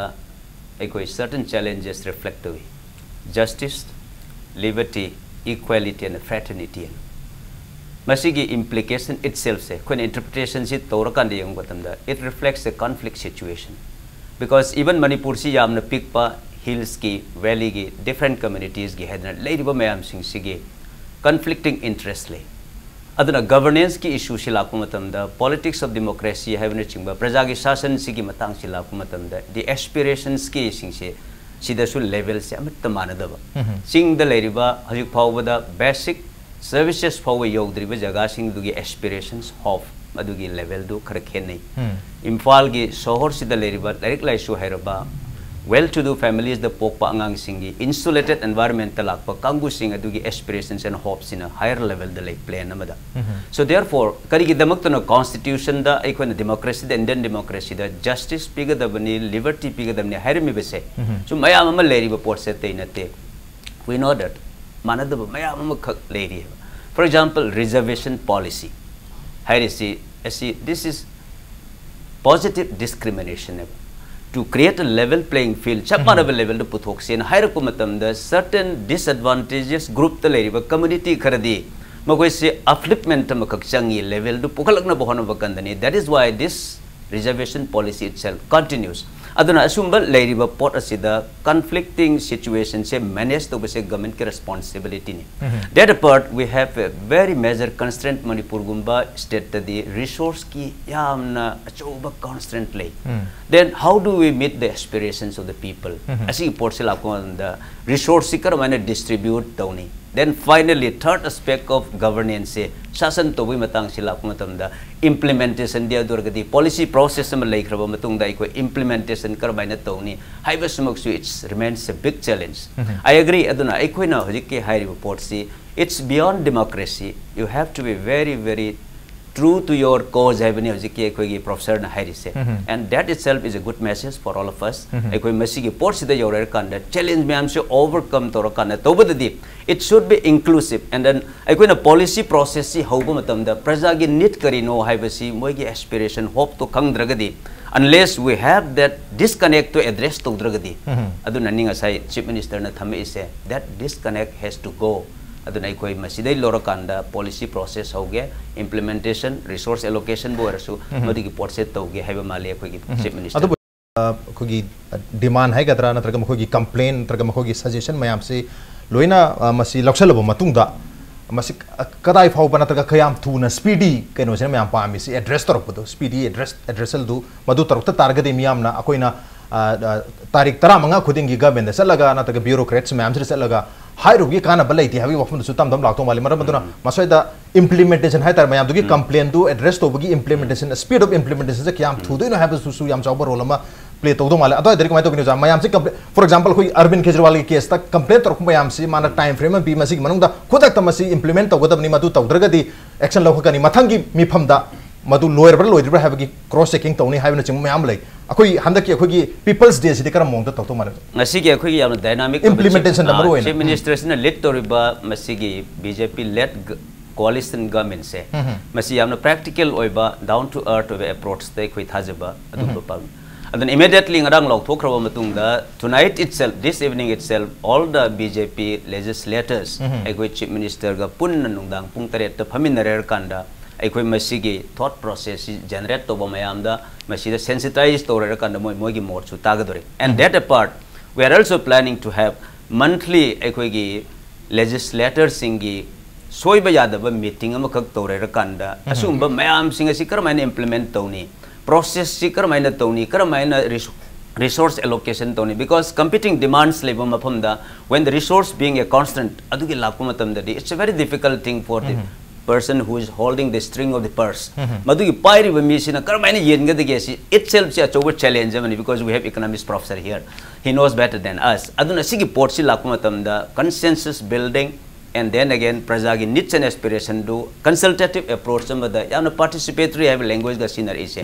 ꯑꯩꯈꯣꯏ certain challenges reflect ꯇꯧꯏ: justice, liberty, equality and fraternity ꯍꯥꯏꯅ꯫ ꯃꯁꯤꯒꯤ implication itself ꯁꯦ ꯑꯩꯈꯣꯏꯅ interpretation ꯁꯤ ꯇꯧꯔꯀꯥꯟꯗ ꯌꯦꯡꯕ ꯃꯇꯝꯗ, it reflects a conflict situation. Because even ꯃꯅꯤꯄꯨꯔꯁꯤ ꯌꯥꯝꯅ ꯄꯤꯛꯄ, hills ꯀꯤ, valley ꯒꯤ, different communities ꯀꯤ ꯍꯥꯏꯗꯅ ꯂꯩꯔꯤꯕ ꯃꯌꯥꯝꯁꯤꯡꯁꯤꯒꯤ conflicting interest ꯂꯩ꯫ ꯑꯗꯨꯅ governance ꯀꯤ issue ꯁꯤ ꯂꯥꯛꯄ ꯃꯇꯝꯗ, politics of democracy ꯍꯥꯏꯕꯅꯆꯤꯡꯕ ꯄ꯭ꯔꯖꯥꯒꯤ ꯁꯥꯁꯟꯁꯤꯒꯤ ꯃꯇꯥꯡꯁꯤ ꯂꯥꯛꯄ ꯃꯇꯝꯗ, the aspirations ꯀꯤ ꯁꯤꯡꯁꯦ ꯁꯤꯗꯁꯨ level ꯁꯦ ꯑꯃꯠꯇ ꯃꯥꯟꯅꯗꯕ꯫ ꯆꯤꯡꯗ ꯂꯩꯔꯤꯕ ꯍꯧꯖꯤꯛ ꯐꯥꯎꯕꯗ basic services ꯐꯥꯎꯕ ꯌꯧꯗ꯭ꯔꯤꯕ ꯖꯒꯥꯁꯤꯡꯗꯨꯒꯤ aspirations, hope, ꯑꯗꯨꯒꯤ level ꯗꯨ ꯈꯔ ꯈꯦꯠꯅꯩ꯫ ꯏꯝꯐꯥꯜꯒꯤ ꯁꯣꯍꯣꯔꯁꯤꯗ ꯂꯩꯔꯤꯕ ꯂꯥꯏꯔꯤꯛ ꯂꯥꯏꯁꯨ ꯍꯩꯔꯕ, well to do families ꯗ ꯄꯣꯛꯄ ꯑꯉꯥꯡꯁꯤꯡꯒꯤ insulated environment ꯇ ꯂꯥꯛꯄ ꯀꯥꯡꯕꯨꯁꯤꯡ ꯑꯗꯨꯒꯤ aspirations and hope ꯁꯤꯅ higher level ꯗ ꯂꯩ, plan ꯑꯃꯗ꯫ So therefore, ꯀꯔꯤꯒꯤꯗꯃꯛꯇꯅꯣ constitution ꯗ ꯑꯩꯈꯣꯏꯅ democracy ꯗ, Indian democracy ꯗ justice ꯄꯤꯒꯗꯕꯅꯤ, liberty ꯄꯤꯒꯗꯕꯅꯤ ꯍꯥꯏꯔꯝꯃꯤꯕꯁꯦ? ꯁꯨꯝ ꯃꯌꯥꯝ ꯑꯃ ꯂꯩꯔꯤꯕ ꯄꯣꯠꯁꯦ ꯑꯇꯩ ꯅꯠꯇꯦ꯫ We know that ꯃꯥꯟꯅꯗꯕ ꯃꯌꯥꯝ ꯑꯃꯈꯛ ꯂꯩꯔꯤ ꯍꯥꯏꯕ꯫ For example, reservation policy ꯍꯥꯏꯔꯤꯁꯤ ꯑꯁꯤ, this is positive discrimination ꯅꯦꯕ꯫ To create a level playing field, ꯆꯞ ꯃꯥꯟꯅꯕ level ꯗ ꯄꯨꯊꯣꯛꯁꯦꯅ ꯍꯥꯏꯔꯛꯄ ꯃꯇꯝꯗ, certain disadvantages group ꯇ ꯂꯩꯔꯤꯕ community ꯈꯔꯗꯤ ꯃꯈꯣꯏꯁꯤ upliftment ꯑꯃꯈꯛ ꯆꯪꯉꯤ, level ꯗꯨ ꯄꯨꯈꯠꯂꯛꯅꯕ ꯍꯣꯠꯅꯕ ꯀꯟꯗꯅꯤ꯫ That is why this reservation policy itself continues. ꯑꯗꯨꯅ ꯑꯁꯨꯝꯕ ꯂꯩꯔꯤꯕ ꯄꯣꯠ ꯑꯁꯤꯗ conflicting situation ꯁꯦ manage ꯇꯧꯕꯁꯦ government ꯀꯤ responsibility ꯅꯤ꯫ That apart, we have a very major constraint, ꯃꯅꯤꯄꯨꯔꯒꯨꯝꯕ state ꯇꯗꯤ resource ꯀꯤ ꯌꯥꯝꯅ ꯑꯆꯧꯕ constraint ꯂꯩ꯫ Then how do we meet the aspirations of the people? ꯑꯁꯤꯒꯤ ꯄꯣꯠꯁꯤ ꯂꯥꯛꯄ ꯃꯇꯝꯗ resource ꯁꯤ ꯀꯔꯝꯍꯥꯏꯅ distribute ꯇꯧꯅꯤ? Then finally, third aspect of governance ꯁꯦ, ꯁꯥꯁꯟ ꯇꯧꯕꯒꯤ ꯃꯇꯥꯡꯁꯤ ꯂꯥꯛꯄ ꯃꯇꯝꯗ, implementation ꯗꯤ ꯑꯗꯨ ꯑꯣꯏꯔꯒꯗꯤ policy process ꯑꯃ ꯂꯩꯈ꯭ꯔꯕ ꯃꯇꯨꯡꯗ ꯑꯩꯈꯣꯏ implementation ꯀꯔꯝꯍꯥꯏꯅ ꯇꯧꯅꯤ ꯍꯥꯏꯕꯁꯤꯃꯛꯁꯨ, it's remains a big challenge. I agree. ꯑꯗꯨꯅ ꯑꯩꯈꯣꯏꯅ ꯍꯧꯖꯤꯛꯀꯤ ꯍꯥꯏꯔꯤꯕ ꯄꯣꯠꯁꯤ, it's beyond democracy. You have to be very, very true to your cause ꯍꯥꯏꯕꯅꯤ ꯍꯧꯖꯤꯛꯀꯤ ꯑꯩꯈꯣꯏꯒꯤ professor ꯅ ꯍꯥꯏꯔꯤꯁꯦ꯫ And that itself is a good message for all of us. ꯑꯩꯈꯣꯏ ꯃꯁꯤꯒꯤ ꯄꯣꯠꯁꯤꯗ ꯌꯧꯔꯀꯥꯟꯗ, challenge ꯃꯌꯥꯝꯁꯦ overcome ꯇꯧꯔꯀꯥꯟꯗ ꯇꯧꯕꯗꯗꯤ, it should be inclusive. And then ꯑꯩꯈꯣꯏꯅ policy process ꯁꯤ ꯍꯧꯕ ꯃꯇꯝꯗ ꯄ꯭ꯔꯖꯥꯒꯤ need ꯀꯔꯤꯅꯣ ꯍꯥꯏꯕꯁꯤ, ꯃꯣꯏꯒꯤ aspiration, hope to ꯈꯪꯗ꯭ꯔꯒꯗꯤ, unless we have that disconnect to address ꯇꯧꯗ꯭ꯔꯒꯗꯤ, ꯑꯗꯨꯅꯅꯤ ꯉꯁꯥꯏ Chief Minister ꯅ ꯊꯝꯃꯛꯏꯁꯦ, that disconnect has to go. ꯑꯗꯨꯅ ꯑꯩꯈꯣꯏ ꯃꯁꯤꯗꯩ ꯂꯧꯔꯀꯥꯟꯗ policy process ꯍꯧꯒꯦ, implementation, resource allocation ꯕꯨ ꯑꯣꯏꯔꯁꯨ, ꯃꯗꯨꯒꯤ ꯄꯣꯠꯁꯦ ꯇꯧꯒꯦ ꯍꯥꯏꯕ ꯃꯥꯜꯂꯤ ꯑꯩꯈꯣꯏꯒꯤ Chief Minister꯫ ꯑꯗꯨꯕꯨ, ꯑ, ꯑꯩꯈꯣꯏꯒꯤ demand ꯍꯥꯏꯒꯗ꯭ꯔꯥ, ꯅꯠꯇ꯭ꯔꯒ ꯃꯈꯣꯏꯒꯤ complaint, ꯅꯠꯇ꯭ꯔꯒ ꯃꯈꯣꯏꯒꯤ suggestion ꯃꯌꯥꯝꯁꯤ ꯂꯣꯏꯅ, ꯑ, ꯃꯁꯤ ꯂꯧꯁꯜꯂꯕ ꯃꯇꯨꯡꯗ, ꯃꯁꯤ ꯀꯗꯥꯏ ꯐꯥꯎꯕ ꯅꯠꯇ꯭ꯔꯒ ꯀꯌꯥꯝ ꯊꯨꯅ speedy ꯀꯩꯅꯣꯁꯤꯅ ꯃꯌꯥꯝ ꯄꯥꯝꯃꯤꯁꯤ, address ꯇꯧꯔꯛꯄꯗꯣ, speedy address, addressal ꯗꯨ ꯃꯗꯨ ꯇꯧꯔꯛꯇ ꯇꯥꯔꯒꯗꯤ ꯃꯤꯌꯥꯝꯅ ꯑꯩꯈꯣꯏꯅ, ꯑ, ꯑ, ꯇꯥꯔꯤꯛ ꯇꯔꯥꯃꯉꯥ ꯈꯨꯗꯤꯡꯒꯤ government ꯗ ꯆꯠꯂꯒ ꯅꯠꯇ꯭ꯔꯒ bureaucrats ꯃꯌꯥꯝꯁꯤꯗ ꯆꯠꯂꯒ ꯍꯥꯏꯔꯨꯕꯒꯤ ꯀꯥꯟꯅꯕ ꯂꯩꯇꯦ ꯍꯥꯏꯕꯒꯤ ꯋꯥꯐꯝꯗꯨꯁꯨ ꯇꯝ ꯇꯝ ꯂꯥꯛꯇꯧ ꯃꯥꯜꯂꯤ꯫ ꯃꯔꯝ ꯑꯗꯨꯅ ꯃꯁ꯭ꯋꯥꯏꯗ implementation ꯍꯥꯏꯇꯥꯔꯦ, ꯃꯌꯥꯝꯗꯨꯒꯤ complaint ꯗꯨ address ꯇꯧꯕꯒꯤ implementation, speed of implementation ꯁꯦ ꯀꯌꯥꯝ ꯊꯨꯗꯣꯏꯅꯣ ꯍꯥꯏꯕꯗꯨꯁꯨ ꯌꯥꯝ ꯆꯥꯎꯕ role ꯑꯃ play ꯇꯧꯗꯧ ꯃꯥꯜꯂꯦ꯫ ꯑꯗꯨꯋꯥꯏꯗꯗꯤ ꯀꯃꯥꯏꯅ ꯇꯧꯒꯅꯤ ꯑꯣꯖꯥ? ꯃꯌꯥꯝꯁꯤ complaint, for example, ꯑꯩꯈꯣꯏ ꯑꯔꯕꯤꯟ ꯀꯦꯖ꯭ꯔꯤꯋꯥꯜꯒꯤ case ꯇ complaint ꯇꯧꯔꯛꯄ ꯃꯌꯥꯝꯁꯤ ꯃꯥꯅ time frame ꯑꯃ ꯄꯤ, ꯃꯁꯤꯒꯤ ꯃꯅꯨꯡꯗ ꯈꯨꯗꯛꯇ ꯃꯁꯤ implement ꯇꯧꯒꯗꯕꯅꯤ, ꯃꯗꯨ ꯇꯧꯗ꯭ꯔꯒꯗꯤ action ꯂꯧꯈꯠꯀꯅꯤ, ꯃꯊꯪꯒꯤ ꯃꯤꯐꯝꯗ ꯃꯗꯨ ꯂꯣꯏꯔꯕ꯭ꯔꯥ ꯂꯣꯏꯗ꯭ꯔꯤꯕ꯭ꯔꯥ ꯍꯥꯏꯕꯒꯤ cross checking ꯇꯧꯅꯤ ꯍꯥꯏꯕꯅꯆꯤꯡꯕ ꯃꯌꯥꯝ ꯑꯃ ꯂꯩ꯫ ꯑꯩꯈꯣꯏ ꯍꯟꯗꯛꯀꯤ ꯑꯩꯈꯣꯏꯒꯤ People's Day ꯁꯤꯗꯤ ꯀꯔꯝꯕ ꯃꯑꯣꯡꯗ ꯇꯧꯗꯧ ꯃꯥꯜꯂꯦ? ꯉꯁꯤꯒꯤ ꯑꯩꯈꯣꯏꯒꯤ ꯌꯥꯝꯅ dynamic ꯑꯣꯏꯕ implementation ꯗ chief, ꯃꯔꯨ ꯑꯣꯏꯅ꯫ Chief Minister ꯁꯤꯅ lead ꯇꯧꯔꯤꯕ ꯃꯁꯤꯒꯤ B J P led ꯒ-, coalition government ꯁꯦ, ꯃꯁꯤ ꯌꯥꯝꯅ practical ꯑꯣꯏꯕ, down to earth ꯑꯣꯏꯕ approach ꯇ ꯑꯩꯈꯣꯏ ꯊꯥꯖꯕ ꯑꯗꯨꯝꯕ ꯄꯥꯝꯃꯤ꯫ ꯑꯗꯨꯅ immediately ꯉꯔꯥꯡ ꯂꯥꯎꯊꯣꯛꯈ꯭ꯔꯕ ꯃꯇꯨꯡꯗ, tonight itself, this evening itself, all the B J P legislators ꯑꯩꯈꯣꯏ Chief Minister ꯒ ꯄꯨꯟꯅ ꯅꯨꯡꯗꯥꯡ ꯄꯨꯡ ꯇꯔꯦꯠꯇ ꯐꯝꯃꯤꯟꯅꯔꯦ ꯀꯥꯟꯗ, ꯑꯩꯈꯣꯏ ꯃꯁꯤꯒꯤ thought process ꯁꯤ generate ꯇꯧꯕ ꯃꯌꯥꯝꯗ ꯃꯁꯤꯗ sensitize ꯇꯧꯔꯦ ꯀꯥꯟꯗ ꯃꯣꯏ, ꯃꯣꯏꯒꯤ ꯃꯣꯠꯁꯨ ꯇꯥꯒꯗꯧꯔꯤ꯫ And that apart, we are also planning to have monthly ꯑꯩꯈꯣꯏꯒꯤ legislator ꯁꯤꯡꯒꯤ ꯁꯣꯏꯕ ꯌꯥꯗꯕ meeting ꯑꯃꯈꯛ ꯇꯧꯔꯦꯔꯀꯥꯟꯗ, ꯑꯁꯤꯒꯨꯝꯕ ꯃꯌꯥꯝꯁꯤꯡ ꯑꯁꯤ ꯀꯔꯝꯍꯥꯏꯅ implement ꯇꯧꯅꯤ, process ꯁꯤ ꯀꯔꯝꯍꯥꯏꯅ ꯇꯧꯅꯤ, ꯀꯔꯝꯍꯥꯏꯅ res-, resource allocation ꯇꯧꯅꯤ? Because competing demands ꯂꯩꯕ ꯃꯐꯝꯗ, when the resource being a constant, ꯑꯗꯨꯒꯤ ꯂꯥꯛꯄ ꯃꯇꯝꯗꯗꯤ, it's a very difficult thing for the person who is holding the string of the purse. ꯃꯗꯨꯒꯤ ꯄꯥꯏꯔꯤꯕ ꯃꯤꯁꯤꯅ ꯀꯔꯝꯍꯥꯏꯅ ꯌꯦꯟꯒꯗꯒꯦ ꯁꯤ itself ꯁꯤ ꯑꯆꯧꯕ challenge ꯑꯃꯅꯤ, because we have economics professor here, he knows better than us. ꯑꯗꯨꯅ ꯁꯤꯒꯤ ꯄꯣꯠꯁꯤ ꯂꯥꯛꯄ ꯃꯇꯝꯗ consensus building, and then again ꯄ꯭ꯔꯖꯥꯒꯤ needs and aspiration do consultative approach ꯑꯃꯗ ꯌꯥꯝꯅ participatory ꯍꯥꯏꯕ language ꯒ ꯁꯤꯖꯤꯟꯅꯔꯛꯏꯁꯦ꯫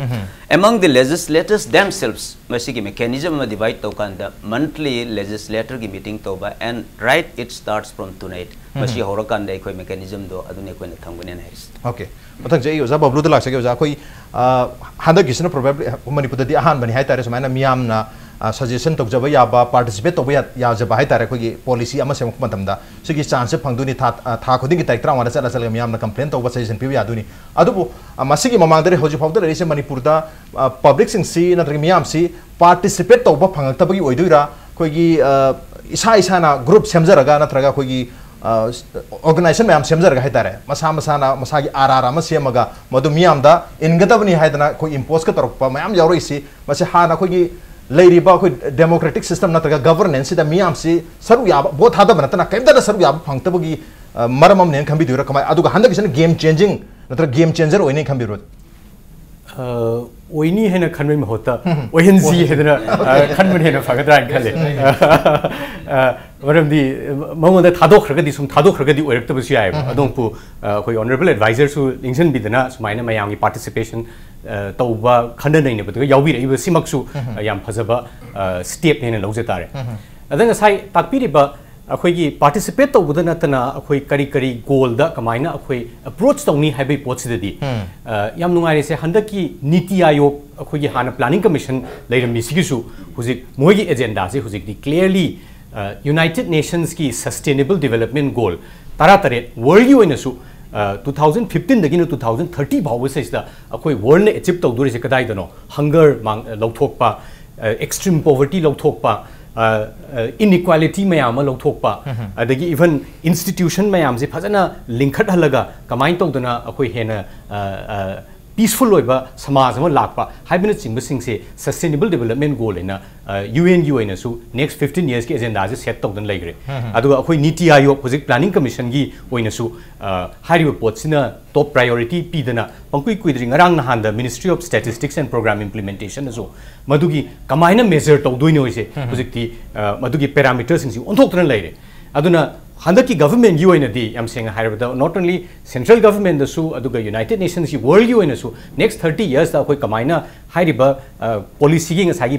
Among the legislators themselves, ꯃꯁꯤꯒꯤ mechanism ꯑꯃ divide ꯇꯧꯀꯥꯟꯗ monthly legislator ꯒꯤ meeting ꯇꯧꯕ, and right, it starts from tonight. ꯃꯁꯤ ꯍꯧꯔꯀꯥꯟꯗ ꯑꯩꯈꯣꯏ mechanism ꯗꯣ ꯑꯗꯨꯅꯤ ꯑꯩꯈꯣꯏꯅ ꯊꯝꯒꯅꯦꯅ ꯍꯥꯏꯔꯤꯁꯦ꯫ Okay, ꯃꯊꯪꯁꯦ ꯑꯩ ꯑꯣꯖꯥ ꯕꯕ꯭ꯂꯨꯗ ꯂꯥꯛꯆꯒꯦ꯫ ꯑꯣꯖꯥ, ꯑꯩꯈꯣꯏ, ꯑ, ꯍꯟꯗꯛꯀꯤꯁꯤꯅ probably ꯃꯅꯤꯄꯨꯔꯗꯗꯤ ꯑꯍꯥꯟꯕꯅꯤ ꯍꯥꯏꯇꯥꯔꯦ, ꯁꯨꯃꯥꯏꯅ ꯃꯤꯌꯥꯝꯅ, ꯑ, suggestion ꯇꯧꯖꯕ ꯌꯥꯕ, participate ꯇꯧꯕ ꯌꯥ-, ꯌꯥꯖꯕ ꯍꯥꯏꯇꯥꯔꯦ, ꯑꯩꯈꯣꯏꯒꯤ policy ꯑꯃ ꯁꯦꯝꯃꯛꯄ ꯃꯇꯝꯗ ꯁꯤꯒꯤ chance ꯁꯦ ꯐꯪꯗꯣꯏꯅꯤ꯫ ꯊꯥ, ꯑ, ꯊꯥ ꯈꯨꯗꯤꯡꯒꯤ ꯇꯥꯔꯤꯛ ꯇꯔꯥꯃꯉꯥꯗ ꯆꯠꯂ ꯆꯠꯂꯒ ꯃꯤꯌꯥꯝꯅ complain ꯇꯧꯕ, suggestion ꯄꯤꯕ ꯌꯥꯗꯣꯏꯅꯤ꯫ ꯑꯗꯨꯕꯨ, ꯑ, ꯃꯁꯤꯒꯤ ꯃꯃꯥꯡꯗ ꯍꯧꯖꯤꯛ ꯐꯥꯎꯗ ꯂꯩꯔꯤꯁꯦ ꯃꯅꯤꯄꯨꯔꯗ, ꯑ, public ꯁꯤꯡꯁꯤ ꯅꯠꯇ꯭ꯔꯒ ꯃꯤꯌꯥꯝꯁꯤ participate ꯇꯧꯕ ꯐꯪꯉꯛꯇꯕꯒꯤ ꯑꯣꯏꯗꯣꯏꯔꯥ? ꯑꯩꯈꯣꯏꯒꯤ, ꯑ, ꯏꯁꯥ ꯏꯁꯥꯅ group ꯁꯦꯝꯖꯔꯒ ꯅꯠꯇ꯭ꯔꯒ ꯑꯩꯈꯣꯏꯒꯤ ꯑꯣꯔꯒꯅꯥꯏꯖꯦꯁꯟ ꯃꯌꯥꯝ ꯁꯦꯝꯖꯔꯒ ꯍꯥꯏꯇꯥꯔꯦ, ꯃꯁꯥ ꯃꯁꯥꯅ ꯃꯁꯥꯒꯤ ꯑꯥꯔ ꯑꯥꯔ ꯑꯃ ꯁꯦꯝꯃꯒ ꯃꯗꯨ ꯃꯤꯌꯥꯝꯗ ꯏꯟꯒꯗꯕꯅꯤ ꯍꯥꯏꯗꯅ ꯑꯩꯈꯣꯏ ꯏꯝꯄꯣꯁꯀ ꯇꯧꯔꯛꯄ ꯃꯌꯥꯝ ꯌꯥꯎꯔꯛꯏꯁꯤ꯫ ꯃꯁꯤ ꯍꯥꯟꯅ ꯑꯩꯈꯣꯏꯒꯤ ꯂꯩꯔꯤꯕ ꯑꯩꯈꯣꯏ ꯗꯦꯃꯣꯀ꯭ꯔꯦꯇꯤꯛ ꯁꯤꯁꯇꯦꯝ ꯅꯠꯇ꯭ꯔꯒ ꯒꯕꯔꯅꯦꯟꯁꯁꯤꯗ ꯃꯤꯌꯥꯝꯁꯤ ꯁꯔꯨꯛ ꯌꯥꯕ, ꯚꯣꯠ ꯊꯥꯗꯕ ꯅꯠꯇꯅ ꯀꯔꯤꯝꯇꯗ ꯁꯔꯨꯛ ꯌꯥꯕ ꯐꯪꯉꯛꯇꯕꯒꯤ ꯃꯔꯝ ꯑꯃꯅꯦꯅ ꯈꯟꯕꯤꯗꯣꯏꯔꯥ? ꯀꯃꯥꯏ, ꯑꯗꯨꯒ ꯍꯟꯗꯛꯀꯤꯁꯤꯅ ꯒꯦꯝ ꯆꯦꯟꯖꯤꯡ ꯅꯠꯇ꯭ꯔꯒ ꯒꯦꯝ ꯆꯦꯟꯖꯔ ꯑꯣꯏꯅꯤ ꯈꯟꯕꯤꯕ꯭ꯔꯣ? ꯑꯣꯏꯅꯤ ꯍꯥꯏꯅ ꯈꯟꯕꯒꯤ ꯃꯍꯨꯠꯇ ꯑꯣꯏꯍꯟꯁꯤ ꯍꯥꯏꯗꯅ ꯈꯟꯕꯅ ꯍꯦꯟꯅ ꯐꯒꯗ꯭ꯔꯥ ꯍꯥꯏꯅ ꯈꯜꯂꯦ꯫ ꯃꯔꯝꯗꯤ ꯃꯉꯣꯟꯗ ꯊꯥꯗꯣꯛꯈ꯭ꯔꯒꯗꯤ, ꯁꯨꯝ ꯊꯥꯗꯣꯛꯈ꯭ꯔꯒꯗꯤ ꯑꯣꯏꯔꯛꯇꯕꯁꯨ ꯌꯥꯏꯑꯕ꯫ ꯑꯗꯣꯝꯄꯨ ꯑꯩꯈꯣꯏ ꯑꯣꯅꯔꯦꯕꯜ ꯑꯦꯗꯚꯥꯏꯖꯔꯁꯨ ꯅꯤꯡꯁꯤꯡꯕꯤꯗꯅ ꯁꯨꯃꯥꯏꯅ ꯃꯌꯥꯝꯒꯤ ꯄꯥꯔꯇꯤꯁꯤꯄꯦꯁꯟ ꯇꯧꯕ, ꯈꯟꯅ ꯅꯩꯅꯕꯗꯨꯒ ꯌꯥꯎꯕꯤꯔꯛꯏꯕꯁꯤꯃꯛꯁꯨ ꯌꯥꯝ ꯐꯖꯕ ꯁ꯭ꯇꯦꯞꯅꯦꯅ ꯂꯧꯖ ꯇꯥꯔꯦ꯫ ꯑꯗ ꯉꯁꯥꯏ ꯇꯥꯛꯄꯤꯔꯤꯕ ꯑꯩꯈꯣꯏꯒꯤ ꯄꯥꯔꯇꯤꯁꯤꯄꯦꯠ ꯇꯧꯕꯗ ꯅꯠꯇꯅ ꯑꯩꯈꯣꯏ ꯀꯔꯤ ꯀꯔꯤ ꯒꯣꯜꯗ ꯀꯃꯥꯏꯅ ꯑꯩꯈꯣꯏ ꯑꯦꯄ꯭ꯔꯣꯆ ꯇꯧꯅꯤ ꯍꯥꯏꯕꯒꯤ ꯄꯣꯠꯁꯤꯗꯗꯤ ꯌꯥꯝ ꯅꯨꯡꯉꯥꯏꯔꯤꯁꯦ꯫ ꯍꯟꯗꯛꯀꯤ ꯅꯤꯇꯤ ꯑꯥꯌꯣꯒ, ꯑꯩꯈꯣꯏꯒꯤ ꯍꯥꯟꯅ ꯄ꯭ꯂꯥꯅꯤꯡ ꯀꯃꯤꯁꯟ ꯂꯩꯔꯝꯃꯤꯁꯤꯒꯤꯁꯨ ꯍꯧꯖꯤꯛ ꯃꯣꯏꯒꯤ ꯑꯦꯖꯦꯟꯗꯥꯁꯦ ꯍꯧꯖꯤꯛꯇꯤ ꯀ꯭ꯂꯤꯌꯔꯂꯤ ꯌꯨꯅꯥꯏꯇꯦꯗ ꯅꯦꯁꯟꯁꯀꯤ ꯁꯁꯇꯦꯅꯦꯕꯜ ꯗꯤꯕꯦꯂꯞꯃꯦꯟ ꯒꯣꯜ ꯇꯔꯥꯇꯔꯦꯠ, ꯋꯥꯔꯜꯒꯤ ꯑꯣꯏꯅꯁꯨ ꯇꯨ ꯊꯥꯎꯖꯟ ꯐꯤꯐꯇꯤꯟꯗꯒꯤꯅ ꯇꯨ ꯊꯥꯎꯖꯟ ꯊꯥꯔꯇꯤ ꯐꯥꯎꯕꯁꯤꯗꯩꯁꯤꯗ ꯑꯩꯈꯣꯏ ꯋꯥꯔꯜꯅ ꯑꯦꯆꯤꯞ ꯇꯧꯗꯣꯔꯤꯁꯦ ꯀꯗꯥꯏꯗꯅꯣ? ꯍꯪꯒꯔ ꯂꯧꯊꯣꯛꯄ, ꯑꯦꯛꯁꯇ꯭ꯔꯤꯝ ꯄꯣꯚꯔꯇꯤ ꯂꯧꯊꯣꯛꯄ, ꯏꯟꯏꯀ꯭ꯋꯥꯂꯤꯇꯤ ꯃꯌꯥꯝ ꯑꯃ ꯂꯧꯊꯣꯛꯄ, ꯑꯗꯒꯤ ꯏꯚꯟ ꯏꯟꯁꯇꯤꯇ꯭ꯌꯨꯁꯟ ꯃꯌꯥꯝꯁꯦ ꯐꯖꯅ ꯂꯤꯡꯈꯠꯍꯜꯂꯒ ꯀꯃꯥꯏꯅ ꯇꯧꯗꯅ ꯑꯩꯈꯣꯏ ꯍꯦꯟꯅ ꯄꯤꯁꯐꯨꯜ ꯑꯣꯏꯕ ꯁꯃꯥꯖ ꯑꯃ ꯂꯥꯛꯄ ꯍꯥꯏꯕꯅꯆꯤꯡꯕꯁꯤꯡꯁꯦ ꯁꯁꯇꯦꯅꯦꯕꯜ ꯗꯤꯕꯦꯂꯞꯃꯦꯟ ꯒꯣꯜ ꯍꯥꯏꯅ ꯌꯨ ꯑꯦꯟꯒꯤ ꯑꯣꯏꯅꯁꯨ ꯅꯦꯛꯁ ꯐꯤꯐꯇꯤꯟ ꯌꯔꯁꯀꯤ ꯑꯦꯖꯦꯟꯗꯥꯁꯦ ꯁꯦꯠ ꯇꯧꯗꯅ ꯂꯩꯈ꯭ꯔꯦ꯫ ꯑꯗꯨꯒ ꯑꯩꯈꯣꯏ ꯅꯤꯇꯤ ꯑꯥꯌꯣꯒ ꯍꯧꯖꯤꯛ ꯄ꯭ꯂꯥꯅꯤꯡ ꯀꯃꯤꯁꯟꯒꯤ ꯑꯣꯏꯅꯁꯨ ꯍꯥꯏꯔꯤꯕ ꯄꯣꯠꯁꯤꯅ ꯇꯣꯞ ꯄ꯭ꯔꯥꯏꯌꯣꯔꯤꯇꯤ ꯄꯤꯗꯅ ꯄꯪꯀꯨꯏ ꯀꯨꯏꯗ꯭ꯔꯤ, ꯉꯔꯥꯡ ꯅꯍꯥꯟꯗ Ministry of Statistics and Program Implementationꯅꯁꯨ ꯃꯗꯨꯒꯤ ꯀꯃꯥꯏꯅ ꯃꯦꯖꯔ ꯇꯧꯗꯣꯏꯅꯣ ꯍꯥꯏꯁꯦ ꯍꯧꯖꯤꯛꯇꯤ ꯃꯗꯨꯒꯤ ꯄꯦꯔꯥꯃꯤꯇꯔꯁꯤꯡꯁꯤ ꯑꯣꯟꯊꯣꯛꯇꯅ ꯂꯩꯔꯦ꯫ ꯑꯗꯨꯅ ꯍꯟꯗꯛꯀꯤ ꯒꯚꯔꯟꯃꯦꯟꯒꯤ ꯑꯣꯏꯅꯗꯤ, ꯌꯥꯝ ꯁꯦꯡꯅ ꯍꯥꯏꯔꯕꯗ, not only central governmentꯗꯁꯨ ꯑꯗꯨꯒ ꯌꯨꯅꯥꯏꯇꯦꯗ ꯅꯦꯁꯟꯁꯀꯤ ꯋꯥꯔꯜꯒꯤ ꯑꯣꯏꯅꯁꯨ ꯅꯦꯛꯁ ꯊꯥꯔꯇꯤ ꯌꯔꯁꯇ ꯑꯩꯈꯣꯏ ꯀꯃꯥꯏꯅ ꯍꯥꯏꯔꯤꯕ ꯄꯣꯂꯤꯁꯤꯒꯤ ꯉꯁꯥꯏꯒꯤ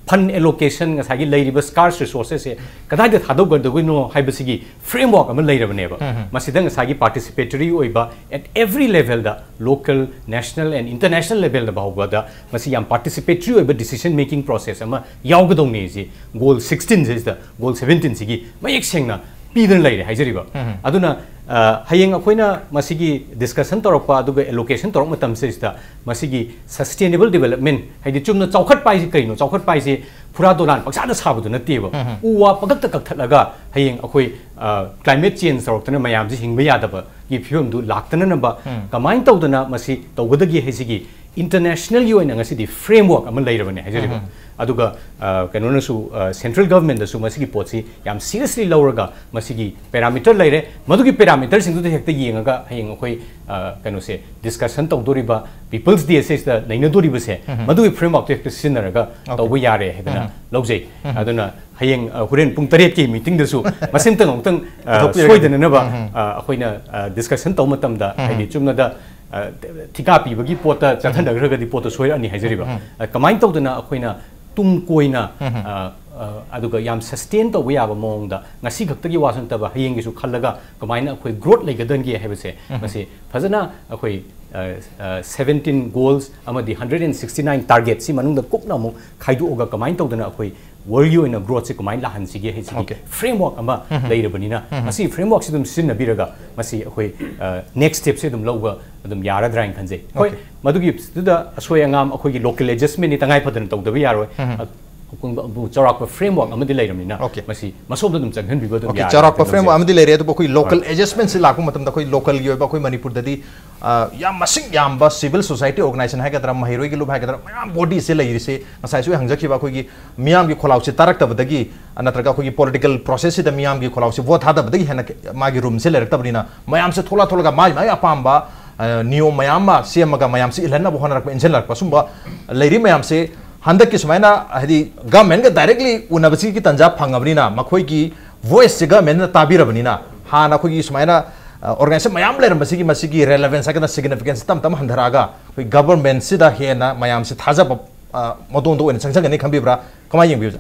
ꯐꯟ ꯑꯦꯂꯣꯀꯦꯁꯟ, ꯉꯁꯥꯏꯒꯤ ꯂꯩꯔꯤꯕ ꯁ꯭ꯀꯥꯔꯁ ꯔꯤꯁꯣꯔꯁꯦꯁꯁꯦ ꯀꯗꯥꯏꯗ ꯊꯥꯗꯣꯛꯀꯗꯧꯔꯤꯅꯣ ꯍꯥꯏꯕꯁꯤꯒꯤ ꯐ꯭ꯔꯦꯝꯋꯥꯔꯛ ꯑꯃ ꯂꯩꯔꯕꯅꯦꯕ꯫ ꯃꯁꯤꯗ ꯉꯁꯥꯏꯒꯤ ꯄꯥꯔꯇꯤꯁꯤꯄꯦꯇꯔꯤ ꯑꯣꯏꯕ at every levelꯗ, local, national and international levelꯗ ꯐꯥꯎꯕꯗ ꯃꯁꯤ ꯌꯥꯝ ꯄꯥꯔꯇꯤꯁꯤꯄꯦꯇꯔꯤ ꯑꯣꯏꯕ decision making process ꯑꯃ ꯌꯥꯎꯒꯗꯧꯅꯦ ꯁꯤ ꯒꯣꯜ ꯁꯤꯛꯁꯇꯤꯟꯁꯤꯗ, ꯒꯣꯜ ꯁꯕꯦꯟꯇꯤꯟꯁꯤꯒꯤ ꯃꯌꯦꯛ ꯁꯦꯡꯅ ꯄꯤꯗꯅ ꯂꯩꯔꯦ ꯍꯥꯏꯖꯔꯤꯕ꯫ ꯑꯗꯨꯅ ꯑ, ꯍꯌꯦꯡ ꯑꯩꯈꯣꯏꯅ ꯃꯁꯤꯒꯤ ꯗꯤꯁꯀꯁꯟ ꯇꯧꯔꯛꯄ ꯑꯗꯨꯒ ꯑꯦꯂꯣꯀꯦꯁꯟ ꯇꯧꯔꯛꯄ ꯃꯇꯝꯁꯤꯗꯩꯁꯤꯗ ꯃꯁꯤꯒꯤ ꯁꯁꯇꯦꯅꯦꯕꯜ ꯗꯤꯕꯂꯞꯃꯦꯟ, ꯍꯥꯏꯗꯤ ꯆꯨꯝꯅ ꯆꯥꯎꯈꯠꯄ ꯍꯥꯏꯁꯤ ꯀꯩꯅꯣ? ꯆꯥꯎꯈꯠꯄ ꯍꯥꯏꯁꯤ ꯐꯨꯔꯥ ꯗꯣꯂꯥꯟ ꯄꯪꯁꯥꯗ ꯁꯥꯕꯗꯨ ꯅꯠꯇꯦꯕ꯫ ꯎꯝ꯫ ꯎ ꯋꯥ ꯄꯪꯀꯛꯇ ꯀꯛꯊꯠꯂꯒ ꯍꯌꯦꯡ ꯑꯩꯈꯣꯏ, ꯑ, ꯀ꯭ꯂꯥꯏꯃꯦꯠ ꯆꯦꯟꯖ ꯇꯧꯔꯛꯇꯅ ꯃꯌꯥꯝꯁꯤ ꯍꯤꯡꯕ ꯌꯥꯗꯕꯒꯤ ꯐꯤꯕꯝꯗꯨ ꯂꯥꯛꯇꯅꯅꯕ ꯎꯝ꯫ ꯀꯃꯥꯏꯅ ꯇꯧꯗꯅ ꯃꯁꯤ ꯇꯧꯒꯗꯒꯦ ꯍꯥꯏꯁꯤꯒꯤ ꯏꯟꯇꯔꯅꯦꯁꯅꯦꯜꯒꯤ ꯑꯣꯏꯅ ꯉꯁꯤꯗꯤ ꯐ꯭ꯔꯦꯝꯋꯥꯔꯛ ꯑꯃ ꯂꯩꯔꯕꯅꯦ ꯍꯥꯏꯖꯔꯤꯕ꯫ ꯎꯝ꯫ ꯑꯗꯨꯒ, ꯑ, ꯀꯩꯅꯣꯅꯁꯨ, ꯑ, ꯁꯦꯟꯇ꯭ꯔꯦꯜ ꯒꯚꯔꯟꯃꯦꯟꯗꯁꯨ ꯃꯁꯤꯒꯤ ꯄꯣꯠꯁꯤ ꯌꯥꯝ ꯁꯤꯔꯤꯌꯁꯂꯤ ꯂꯧꯔꯒ ꯃꯁꯤꯒꯤ ꯄꯦꯔꯥꯃꯤꯇꯔ ꯂꯩꯔꯦ꯫ ꯃꯗꯨꯒꯤ ꯄꯦꯔꯥꯃꯤꯇꯔꯁꯤꯡꯗꯨꯗ ꯍꯦꯛꯇ ꯌꯦꯡꯉꯒ ꯍꯌꯦꯡ ꯑꯩꯈꯣꯏ, ꯑ, ꯀꯩꯅꯣꯁꯦ, ꯗꯤꯁꯀꯁꯟ ꯇꯧꯗꯣꯔꯤꯕ, ꯄꯤꯄꯜꯁ ꯗꯦ ꯑꯁꯤꯗ ꯅꯩꯅꯗꯣꯔꯤꯕꯁꯦ, ꯎꯝ꯫ ꯃꯗꯨꯒꯤ ꯐ꯭ꯔꯦꯝꯋꯥꯔꯛꯇꯨ ꯍꯦꯛꯇ ꯁꯤꯖꯤꯟꯅꯔꯒ ꯑꯣꯀꯦ꯫ ꯇꯧꯕ ꯌꯥꯔꯦ ꯍꯥꯏꯗꯅ ꯎꯝ꯫ ꯂꯧꯖꯩ꯫ ꯎꯝ꯫ ꯑꯗꯨꯅ ꯍꯌꯦꯡ, ꯑ, ꯍꯣꯔꯦꯟ ꯄꯨꯡ ꯇꯔꯦꯠꯀꯤ ꯃꯤꯇꯤꯡꯗꯁꯨ ꯃꯁꯤꯝꯇꯪ ꯑꯃꯨꯛꯇꯪ, ꯑ, ꯄꯨꯊꯣꯛꯄꯤꯔꯒꯦ꯫ ꯁꯣꯏꯗꯅꯅꯕ, ꯎꯝ꯫ ꯑ, ꯑꯩꯈꯣꯏꯅ, ꯑ, ꯗꯤꯁꯀꯁꯟ ꯇꯧꯕ ꯃꯇꯝꯗ, ꯎꯝ꯫ ꯍꯥꯏꯗꯤ ꯆꯨꯝꯅꯗ, ꯑ, ꯊꯤꯀꯥ ꯄꯤꯕꯒꯤ ꯄꯣꯠꯇ ꯆꯠꯊꯅꯈ꯭ꯔꯒꯗꯤ ꯄꯣꯠꯇꯣ ꯁꯣꯏꯔꯛꯑꯅꯤ ꯍꯥꯏꯖꯔꯤꯕ꯫ ꯎꯝ꯫ ꯑ, ꯀꯃꯥꯏꯅ ꯇꯧꯗꯅ ꯑꯩꯈꯣꯏꯅ ꯇꯨꯡ ꯀꯣꯏꯅ, ꯎꯝ꯫ ꯑ, ꯑ, ꯑꯗꯨꯒ ꯌꯥꯝ ꯁꯁꯇꯦꯟ ꯇꯧꯕ ꯌꯥꯕ ꯃꯑꯣꯡꯗ ꯉꯁꯤ ꯈꯛꯇꯒꯤ ꯋꯥꯁꯨ ꯅꯠꯇꯕ ꯍꯌꯦꯡꯒꯤꯁꯨ ꯈꯜꯂꯒ ꯀꯃꯥꯏꯅ ꯑꯩꯈꯣꯏ ꯒ꯭ꯔꯣꯠ ꯂꯩꯒꯗꯒꯦ ꯍꯥꯏꯕꯁꯦ ꯎꯝ꯫ ꯃꯁꯤ ꯐꯖꯅ ꯑꯩꯈꯣꯏ, ꯑ, ꯑ, ꯁꯚꯦꯟꯇꯤꯟ ꯒꯣꯜꯁ ꯑꯃꯗꯤ ꯍꯟꯗ꯭ꯔꯦꯠ ꯑꯦꯟ ꯁꯤꯛꯁꯇꯤ ꯅꯥꯏꯟ ꯇꯥꯔꯒꯦꯠꯁꯤ ꯃꯅꯨꯡꯗ ꯀꯨꯞꯅ ꯑꯃꯨꯛ ꯈꯥꯏꯗꯣꯛꯑꯒ ꯀꯃꯥꯏꯅ ꯇꯧꯗꯅ ꯑꯩꯈꯣꯏ ꯋꯥꯔꯜꯒꯤ ꯑꯣꯏꯅ ꯒ꯭ꯔꯣꯠꯁꯦ ꯀꯃꯥꯏꯅ ꯂꯥꯛꯍꯟꯁꯤꯒꯦ ꯍꯥꯏꯁꯤꯒꯤ ꯑꯣꯀꯦ꯫ ꯐ꯭ꯔꯦꯝꯋꯥꯔꯛ ꯑꯃ ꯎꯝ꯫ ꯂꯩꯔꯕꯅꯤꯅ ꯎꯝ꯫ ꯃꯁꯤꯒꯤ ꯐ꯭ꯔꯦꯝꯋꯥꯔꯛꯁꯤ ꯑꯗꯨꯝ ꯁꯤꯖꯤꯟꯅꯕꯤꯔꯒ ꯃꯁꯤ ꯑꯩꯈꯣꯏ, ꯑ, ꯅꯦꯛꯁ ꯁ꯭ꯇꯦꯞꯁꯦ ꯑꯗꯨꯝ ꯂꯧꯕ ꯑꯗꯨꯝ ꯌꯥꯔꯗ꯭ꯔꯥ ꯍꯥꯏꯅ ꯈꯟꯖꯩ꯫ ꯍꯣꯏ, ꯑꯣꯀꯦ꯫ ꯃꯗꯨꯒꯤꯗꯨꯗ ꯑꯁꯣꯏ ꯑꯉꯥꯝ ꯑꯩꯈꯣꯏꯒꯤ ꯂꯣꯀꯦꯜ ꯑꯦꯗꯖꯁꯇꯃꯦꯟꯗꯤ ꯇꯉꯥꯏ ꯐꯗꯅ ꯇꯧꯗꯕ ꯌꯥꯔꯣꯏ꯫ ꯎꯝ꯫ ꯑ, ꯑꯩꯈꯣꯏ ꯆꯥꯎꯔꯥꯛꯄ ꯐ꯭ꯔꯦꯝꯋꯥꯔꯛ ꯑꯃꯗꯤ ꯂꯩꯔꯕꯅꯤꯅ ꯑꯣꯀꯦ꯫ ꯃꯁꯤ ꯃꯁꯣꯝꯗ ꯑꯗꯨꯝ ꯆꯪꯍꯟꯕꯤꯕ ꯑꯗꯨꯝ ꯑꯣꯀꯦ, ꯌꯥꯔꯦ ꯆꯥꯎꯔꯥꯛꯄ ꯈꯟꯖꯩ꯫ ꯐ꯭ꯔꯦꯝꯋꯥꯔꯛ ꯑꯃꯗꯤ ꯂꯩꯔꯦ, ꯑꯗꯨꯕꯨ ꯑꯩꯈꯣꯏ ꯂꯣꯀꯦꯜ ꯍꯣꯏ꯫ ꯑꯦꯗꯖꯁꯇꯃꯦꯟꯁꯤ ꯂꯥꯛꯄ ꯃꯇꯝꯗ ꯑꯩꯈꯣꯏ ꯂꯣꯀꯦꯜꯒꯤ ꯑꯣꯏꯕ ꯑꯩꯈꯣꯏ ꯃꯅꯤꯄꯨꯔꯗꯗꯤ, ꯑ, ꯌꯥꯝ ꯃꯁꯤꯡ ꯌꯥꯝꯕ ꯁꯤꯚꯤꯜ ꯁꯣꯁꯥꯏꯇꯤ ꯑꯣꯔꯒꯅꯥꯏꯖꯦꯁꯟ ꯍꯥꯏꯒꯗ꯭ꯔꯥ, ꯃꯍꯩꯔꯣꯏꯒꯤ ꯂꯨꯞ ꯍꯥꯏꯒꯗ꯭ꯔꯥ, ꯃꯌꯥꯝ ꯕꯣꯗꯤꯁꯦ ꯂꯩꯔꯤꯁꯦ ꯉꯁꯥꯏꯁꯨ ꯑꯩ ꯍꯪꯖꯈꯤꯕ ꯑꯩꯈꯣꯏꯒꯤ ꯃꯤꯌꯥꯝꯒꯤ ꯈꯣꯜꯂꯥꯎꯁꯦ ꯇꯥꯔꯛꯇꯕꯗꯒꯤ, ꯅꯠꯇ꯭ꯔꯒ ꯑꯩꯈꯣꯏꯒꯤ ꯄꯣꯂꯤꯇꯤꯀꯦꯜ ꯄ꯭ꯔꯣꯁꯦꯁꯁꯤꯗ ꯃꯤꯌꯥꯝꯒꯤ ꯈꯣꯜꯂꯥꯎꯁꯦ ꯚꯣꯠ ꯊꯥꯗꯕꯗꯒꯤ ꯍꯦꯟꯅ ꯃꯥꯒꯤ ꯔꯨꯝꯁꯦ ꯂꯩꯔꯛꯇꯕꯅꯤꯅ ꯃꯌꯥꯝꯁꯦ ꯊꯣꯛꯂꯛ ꯊꯣꯛꯂꯒ ꯃꯥꯒꯤ ꯃꯥꯒꯤ ꯑꯄꯥꯝꯕ, ꯑ, ꯅꯤꯌꯣꯝ ꯃꯌꯥꯝ ꯑꯃ ꯁꯦꯝꯃꯒ ꯃꯌꯥꯝꯁꯦ ꯏꯜꯍꯟꯅꯕ ꯍꯣꯠꯅꯔꯛꯄ, ꯏꯟꯁꯤꯜꯂꯛꯄ ꯁꯨꯝꯕ ꯂꯩꯔꯤ ꯃꯌꯥꯝꯁꯦ ꯍꯟꯗꯛꯀꯤ ꯁꯨꯃꯥꯏꯅ ꯍꯥꯏꯗꯤ ꯒꯚꯔꯟꯃꯦꯟꯒ ꯗꯥꯏꯔꯦꯛꯂꯤ ꯎꯅꯕꯁꯤꯒꯤ ꯇꯥꯟꯖꯥ ꯐꯪꯉꯕꯅꯤꯅ ꯃꯈꯣꯏꯒꯤ ꯚꯣꯏꯁꯁꯦ ꯒꯚꯔꯟꯃꯦꯟꯅ ꯇꯥꯕꯤꯔꯕꯅꯤꯅ ꯍꯥꯟꯅ ꯑꯩꯈꯣꯏꯒꯤ ꯁꯨꯃꯥꯏꯅ, ꯑ, ꯑꯣꯔꯒꯅꯥꯏꯖꯦꯁꯟ ꯃꯌꯥꯝ ꯂꯩꯔꯝꯕꯁꯤꯒꯤ ꯃꯁꯤꯒꯤ ꯔꯦꯂꯦꯚꯦꯟꯁ ꯍꯥꯏꯒꯗ꯭ꯔꯥ ꯁꯤꯒꯅꯤꯐꯤꯀꯦꯟꯁ ꯇꯞ ꯇꯞꯅ ꯍꯟꯊꯔꯛꯑꯒ ꯑꯩꯈꯣꯏ ꯒꯚꯔꯟꯃꯦꯟꯁꯤꯗ ꯍꯦꯟꯅ ꯃꯌꯥꯝꯁꯦ ꯊꯥꯖꯕ, ꯑ, ꯃꯑꯣꯡꯗ ꯑꯣꯏꯅ ꯆꯪꯁꯤꯟꯒꯅꯤ ꯈꯟꯕꯤꯕ꯭ꯔꯥ? ꯀꯃꯥꯏꯅ ꯌꯦꯡꯕꯤꯕꯁꯦ?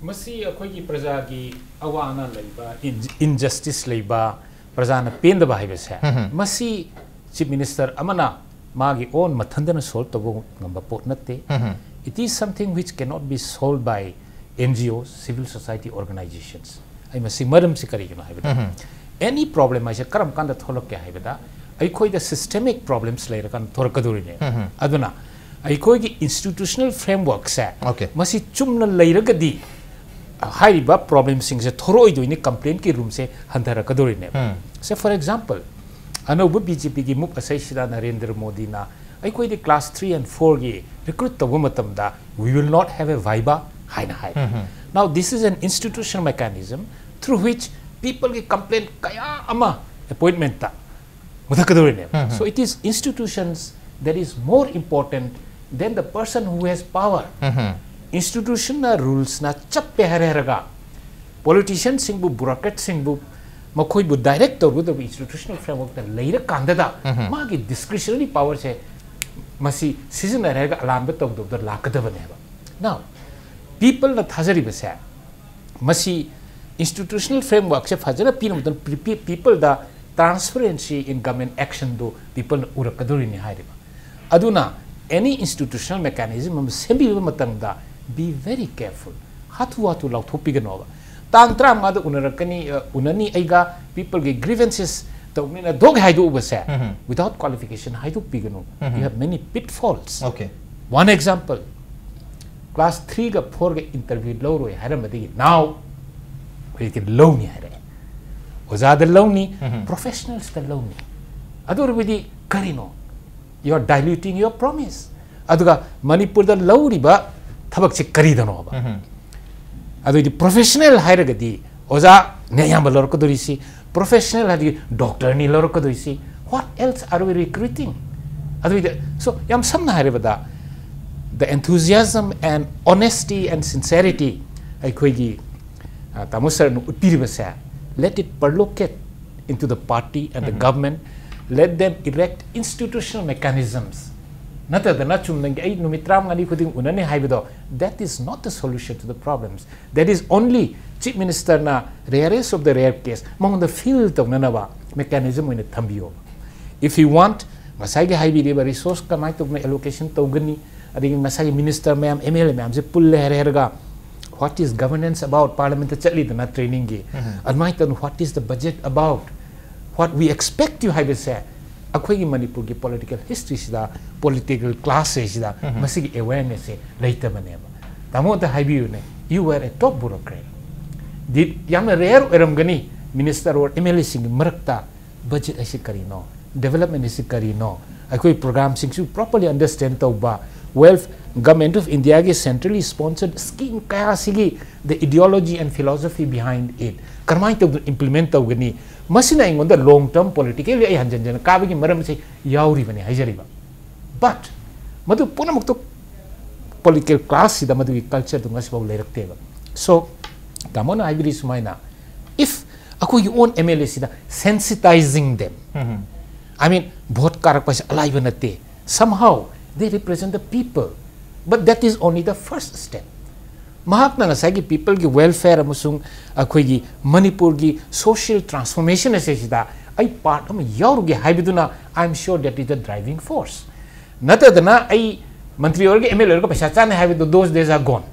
ꯃꯁꯤ ꯑꯩꯈꯣꯏꯒꯤ ꯄ꯭ꯔꯖꯥꯒꯤ ꯑꯋꯥ ꯑꯅꯥ ꯂꯩꯕ, ꯏꯟ-, ꯏꯟꯖꯁꯇꯤꯁ ꯂꯩꯕ, ꯄ꯭ꯔꯖꯥꯅ ꯄꯦꯟꯗꯕ ꯍꯥꯏꯕꯁꯦ, ꯍꯝ ꯍꯝ꯫ ꯃꯁꯤ ꯆꯤꯐ ꯃꯤꯅꯤꯁꯇꯔ ꯑꯃꯅ ꯃꯥꯒꯤ ꯑꯣꯟ ꯃꯊꯟꯗꯅ ꯁꯣꯜꯕ ꯇꯧꯕ ꯉꯝꯕ ꯄꯣꯠ ꯅꯠꯇꯦ꯫ ꯍꯝ ꯍꯝ꯫ It is something which cannot be solved by N G Os, civil society organizations. ꯑꯩ ꯃꯁꯤ ꯃꯔꯝꯁꯤ ꯀꯔꯤꯒꯤꯅꯣ ꯍꯥꯏꯕꯗ, ꯍꯝ ꯍꯝ꯫ Any problem ꯍꯥꯏꯁꯦ ꯀꯔꯝ ꯀꯥꯟꯗ ꯊꯣꯛꯂꯛꯀꯦ ꯍꯥꯏꯕꯗ, ꯑꯩꯈꯣꯏꯗ systemic problems ꯂꯩꯔꯀꯥꯟꯗ ꯊꯣꯛꯂꯛꯀꯗꯧꯔꯤꯅꯦ꯫ ꯑꯗꯨꯅ ꯑꯩꯈꯣꯏꯒꯤ institutional framework ꯁꯦ, okay, ꯃꯁꯤ ꯆꯨꯝꯅ ꯂꯩꯔꯒꯗꯤ ꯍꯥꯏꯔꯤꯕ problem ꯁꯤꯡꯁꯦ ꯊꯣꯔꯛꯑꯣꯏꯗꯣꯏꯅꯤ, complaint ꯀꯤ room say ꯍꯟꯊꯔꯛꯀꯗꯧꯔꯤꯅꯦꯕ꯫ Say, for example, ꯑꯅꯧꯕ B J P ꯒꯤ move ꯑꯁꯤꯁꯤꯗ ꯅꯔꯦꯟꯗ꯭ꯔ ꯃꯣꯗꯤꯅ ꯑꯩꯈꯣꯏꯗꯤ class three and four ꯒꯤ recruit ꯇꯧꯕ ꯃꯇꯝꯗ "We will not have a viva" ꯍꯥꯏꯅ ꯍꯥꯏ꯫ Now, this is an institutional mechanism through which people ꯒꯤ complaint ꯀꯌꯥ ꯑꯃ appointment ꯇ ꯃꯨꯊꯠꯀꯗꯧꯔꯤꯅꯦꯕ꯫ So it is institutions that is more important than the person who has power. Institution ꯅ, rules ꯅ ꯆꯞꯄꯦ ꯍꯥꯏꯔꯦ ꯍꯥꯏꯔꯒ, politician ꯁꯤꯡꯕꯨ, bureaucrat ꯁꯤꯡꯕꯨ, ꯃꯈꯣꯏꯕꯨ direct ꯇꯧꯒꯗꯕ institutional framework ꯇ ꯂꯩꯔꯀꯥꯟꯗꯗ, ꯃꯥꯒꯤ discretionary power ꯁꯦ ꯃꯁꯤ ꯁꯤꯖꯤꯟꯅꯔꯦ ꯍꯥꯏꯔꯒ ꯑꯂꯥꯟꯕ ꯇꯧꯗꯕꯗ ꯂꯥꯛꯀꯗꯕꯅꯦꯕ꯫ Now, people ꯅ ꯊꯥꯖꯔꯤꯕꯁꯦ, ꯃꯁꯤ institutional framework ꯁꯦ ꯐꯖꯅ ꯄꯤꯔ ꯃꯇꯨꯡꯗ, ꯄꯤ-, ꯄꯤ-, people the transparency in government action do people ꯅ ꯎꯔꯛꯀꯗꯧꯔꯤꯅꯤ ꯍꯥꯏꯔꯤꯕ꯫ ꯑꯗꯨꯅ any institutional mechanism ꯑꯃ ꯁꯦꯝꯕꯤꯕ ꯃꯇꯝꯗ, be very careful, ꯍꯥꯊꯨ ꯍꯥꯊꯨ ꯂꯥꯎꯊꯣꯛꯄꯤꯒꯅꯣꯕ꯫ ꯇꯥꯡ ꯇꯔꯥꯃꯉꯥꯗ ꯎꯅꯔꯛꯀꯅꯤ, ꯑ, ꯎꯅꯅꯤ ꯑꯩꯒ, people ꯒꯤ grievances ꯇꯧꯅꯤꯅ ꯗꯣꯛ ꯍꯥꯏꯗꯣꯛꯎꯕꯁꯦ, without qualification ꯍꯥꯏꯗꯣꯛꯄꯤꯒꯅꯨ꯫ You have many pitfalls. Okay. One example, class three ꯒ four ꯒ interview ꯂꯧꯔꯣꯏ ꯍꯥꯏꯔꯝꯕꯗꯒꯤ now ꯍꯧꯖꯤꯛꯇꯤ ꯂꯧꯅꯤ ꯍꯥꯏꯔꯛꯑꯦ꯫ ꯑꯣꯖꯥꯗ ꯂꯧꯅꯤ, professionals ꯇ ꯂꯧꯅꯤ꯫ ꯑꯗꯨ ꯑꯣꯏꯔꯕꯗꯤ ꯀꯔꯤꯅꯣ? You are diluting your promise. ꯑꯗꯨꯒ ꯃꯅꯤꯄꯨꯔꯗ ꯂꯧꯔꯤꯕ ꯊꯕꯛꯁꯤ ꯀꯔꯤꯗꯅꯣꯕ? ꯑꯗꯨꯏꯗꯤ professional ꯍꯥꯏꯔꯒꯗꯤ ꯑꯣꯖꯥꯅꯦ ꯑꯌꯥꯝꯕ ꯂꯧꯔꯛꯀꯗꯧꯔꯤꯁꯤ, professional ꯍꯥꯏꯔꯗꯤ doctor ꯅꯤ ꯂꯧꯔꯛꯀꯗꯧꯔꯤꯁꯤ, what else are we recruiting? ꯑꯗꯨꯏꯗꯤ, so, ꯌꯥꯝ ꯁꯝꯅ ꯍꯥꯏꯔꯕꯗ, the enthusiasm and honesty and sincerity ꯑꯩꯈꯣꯏꯒꯤ, ꯑ, ꯇꯥꯃꯣ sir ꯅ ꯎꯠꯄꯤꯔꯤꯕꯁꯦ, let it percolate into the party and the government, let them erect institutional mechanisms. ꯅꯠꯇꯗꯅ ꯆꯨꯝꯅꯒꯤ ꯑꯩ ꯅꯨꯃꯤꯠ ꯇꯔꯥꯃꯉꯥꯅꯤ ꯈꯨꯗꯤꯡ ꯎꯅꯅꯤ ꯍꯥꯏꯕꯗꯣ, that is not the solution to the problems. That is only Chief Minister ꯅ rarest of the rare case ꯃꯉꯣꯟꯗ feel ꯇꯧꯅꯅꯕ mechanism ꯑꯣꯏꯅ ꯊꯝꯕꯤꯌꯣ꯫ If you want, ꯉꯁꯥꯏꯒꯤ ꯍꯥꯏꯕꯤꯔꯤꯕ resource ꯀꯃꯥꯏꯅ ꯇꯧꯗꯅ allocation ꯇꯧꯒꯅꯤ, ꯑꯗꯒꯤ ꯉꯁꯥꯏꯒꯤ minister ꯃꯌꯥꯝ, M L A ꯃꯌꯥꯝꯁꯦ ꯄꯨꯜꯂꯦ ꯍꯥꯏꯔꯦ ꯍꯥꯏꯔꯒ What is governance about? Parliament ꯇ ꯆꯠꯂꯤꯗꯅ trainingꯒꯤ, ꯑꯗꯨꯃꯥꯏꯅ ꯇꯧꯅ what is the budget about, what we expect you ꯍꯥꯏꯕꯁꯦ ꯑꯩꯈꯣꯏꯒꯤ ꯃꯅꯤꯄꯨꯔꯒꯤ political historyꯁꯤꯗ, political classꯁꯤꯗ ꯃꯁꯤꯒꯤ awarenessꯁꯦ ꯂꯩꯇꯕꯅꯦꯕ꯫ ꯇꯥꯃꯣ ꯑꯝꯇ ꯍꯥꯏꯕꯤꯌꯨꯅꯦ, you were a top bureaucrat꯫ Did, ꯌꯥꯝꯅ rare ꯑꯣꯏꯔꯝꯒꯅꯤ minister or MLAꯁꯤꯡꯒꯤ ꯃꯔꯛꯇ budget ꯍꯥꯏꯁꯤ ꯀꯔꯤꯅꯣ, development ꯍꯥꯏꯁꯤ ꯀꯔꯤꯅꯣ, ꯑꯩꯈꯣꯏ programꯁꯤꯡꯁꯨ properly understand ꯇꯧꯕ, wealth, Government of Indiaꯒꯤ centrally sponsored scheme ꯀꯌꯥꯁꯤꯒꯤ the ideology and philosophy behind it, ꯀꯔꯝꯍꯥꯏꯅ ꯇꯧꯗꯅ implement ꯇꯧꯒꯅꯤ, ꯃꯁꯤꯅ ꯑꯩꯉꯣꯟꯗ long term politically ꯑꯩ ꯍꯟꯖꯟ ꯍꯟꯖꯟꯅ ꯀꯥꯕꯒꯤ ꯃꯔꯝꯁꯦ ꯌꯥꯎꯔꯤꯕꯅꯤ ꯍꯥꯏꯖꯔꯤꯕ꯫ But ꯃꯗꯨ ꯄꯨꯝꯅꯃꯛꯇꯨ political classꯁꯤꯗ ꯃꯗꯨꯒꯤ cultureꯗꯨ ꯉꯁꯤꯐꯥꯎ ꯂꯩꯔꯛꯇꯦꯕ꯫ So ꯇꯥꯃꯣꯅ ꯍꯥꯏꯕꯤꯔꯤ ꯁꯨꯃꯥꯏꯅ, if ꯑꯩꯈꯣꯏꯒꯤ own MLAꯁꯤꯗ sensitizing them, I mean, vote ꯀꯥꯔꯛꯄꯁꯦ ꯑꯂꯥꯏꯕ ꯅꯠꯇꯦ, somehow they represent the people, but that is only the first step. ꯃꯍꯥꯛꯅ ꯉꯁꯥꯏꯒꯤ peopleꯒꯤ welfare ꯑꯃꯁꯨꯡ ꯑꯩꯈꯣꯏꯒꯤ ꯃꯅꯤꯄꯨꯔꯒꯤ social transformation ꯑꯁꯤꯁꯤꯗ ꯑꯩ part ꯑꯃ ꯌꯥꯎꯔꯨꯒꯦ ꯍꯥꯏꯕꯗꯨꯅ, I am sure that is the driving force꯫ ꯅꯠꯇꯗꯅ ꯑꯩ ꯃꯟꯇ꯭ꯔꯤ ꯑꯣꯏꯔꯒ MLA ꯑꯣꯏꯔꯒ ꯄꯩꯁꯥ ꯆꯥꯅꯤ ꯍꯥꯏꯕꯗꯨ, those days are gone꯫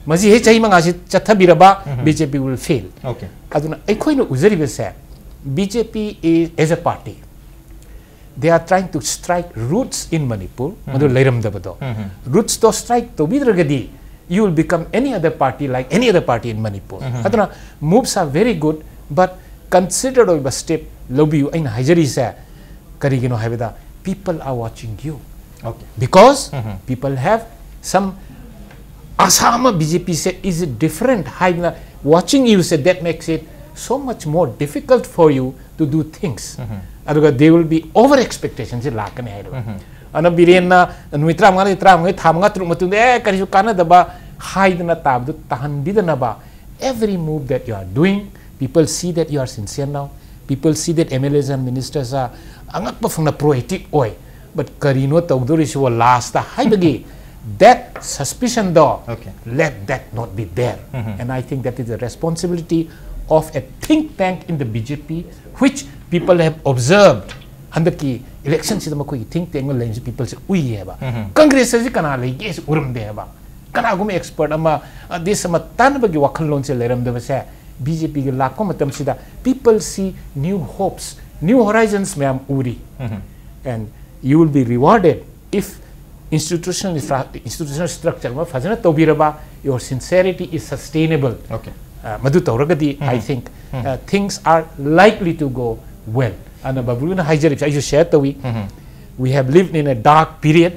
ꯃꯁꯤ ꯍꯦꯛ ꯆꯍꯤ ꯃꯉꯥꯁꯤ ꯆꯠꯊꯕꯤꯔꯕ BJP will fail꯫ Okay. ꯑꯗꯨꯅ ꯑꯩꯈꯣꯏꯅ ꯎꯖꯔꯤꯕꯁꯦ BJP is, as a party, they are trying to strike roots in Manipur, ꯃꯗꯨ ꯂꯩꯔꯝꯗꯕꯗꯣ꯫ Rootsꯇꯣ strike ꯇꯧꯕꯤꯗ꯭ꯔꯒꯗꯤ you will become any other party like any other party in Manipur꯫ ꯑꯗꯨꯅ moves are very good, but considered ꯑꯣꯏꯕ step ꯂꯧꯕꯤꯌꯨ꯫ ꯑꯩꯅ ꯍꯥꯏꯖꯔꯤꯁꯦ ꯀꯔꯤꯒꯤꯅꯣ ꯍꯥꯏꯕꯗ, people are watching you, Okay. because people have some ꯑꯁꯥ ꯑꯃ BJPꯁꯦ is different ꯍꯥꯏꯗꯅ watching youꯁꯦ, that makes it so much more difficult for you to do things꯫ ꯑꯗꯨꯒ there will be over expectationꯁꯦ ꯂꯥꯛꯀꯅꯤ ꯍꯥꯏꯔꯤꯕ꯫ ꯑꯗꯨꯅ ꯕꯤꯔꯦꯟꯅ ꯅꯨꯃꯤꯠ ꯇꯔꯥꯃꯉꯥꯗꯒꯤ ꯇꯔꯥꯃꯉꯥ, ꯊꯥ ꯃꯉꯥ ꯇꯔꯨꯛ ꯃꯇꯨꯡꯗ ꯑꯦ ꯀꯔꯤꯁꯨ ꯀꯥꯟꯅꯗꯕ ꯍꯥꯏꯗꯅ ꯇꯥꯕꯗꯨ ꯇꯥꯍꯟꯕꯤꯗꯅꯕ, every move that you are doing, people see that you are sincere now, people see that MLAs and ministers are ꯑꯉꯛꯄ ꯐꯪꯅ proactive ꯑꯣꯏ꯫ But ꯀꯔꯤꯅꯣ ꯇꯧꯗꯣꯔꯤꯁꯤꯕꯣ lastꯇ ꯍꯥꯏꯕꯒꯤ that suspicionꯗꯣ, Okay. let that not be there. And I think that is the responsibility of a think tank in the BJP, which people have observed꯫ ꯍꯟꯗꯛꯀꯤ electionꯁꯤꯗ ꯃꯈꯣꯏꯒꯤ think tankꯅ ꯂꯩꯔꯤꯁꯤ peopleꯁꯦ ꯎꯏꯌꯦꯕ꯫ Congressꯇꯗꯤ ꯀꯅꯥ ꯂꯩꯒꯦꯁꯤ ꯎꯔꯝꯗꯦꯕ꯫ ꯀꯅꯥꯒꯨꯝꯕ expert ꯑꯃ, ꯑ, this ꯑꯃ ꯇꯥꯟꯅꯕꯒꯤ ꯋꯥꯈꯜꯂꯣꯟꯁꯦ ꯂꯩꯔꯝꯗꯕꯁꯦ, BJPꯒ ꯂꯥꯛꯄ ꯃꯇꯝꯁꯤꯗ people see new hopes, new horizons ꯃꯌꯥꯝ ꯎꯔꯤ꯫ And you will be rewarded if institutional infra-, institutional structure ꯑꯃ ꯐꯖꯅ ꯇꯧꯕꯤꯔꯕ, your sincerity is sustainable. Okay. ꯑ, ꯃꯗꯨ ꯇꯧꯔꯒꯗꯤ, I think, uh, things are likely to go well. ꯑꯗꯨꯅ ꯕꯕ꯭ꯂꯨꯅ ꯍꯥꯏꯖꯔꯤꯕꯁꯦ ꯑꯩꯁꯨ share ꯇꯧꯏ꯫ We have lived in a dark period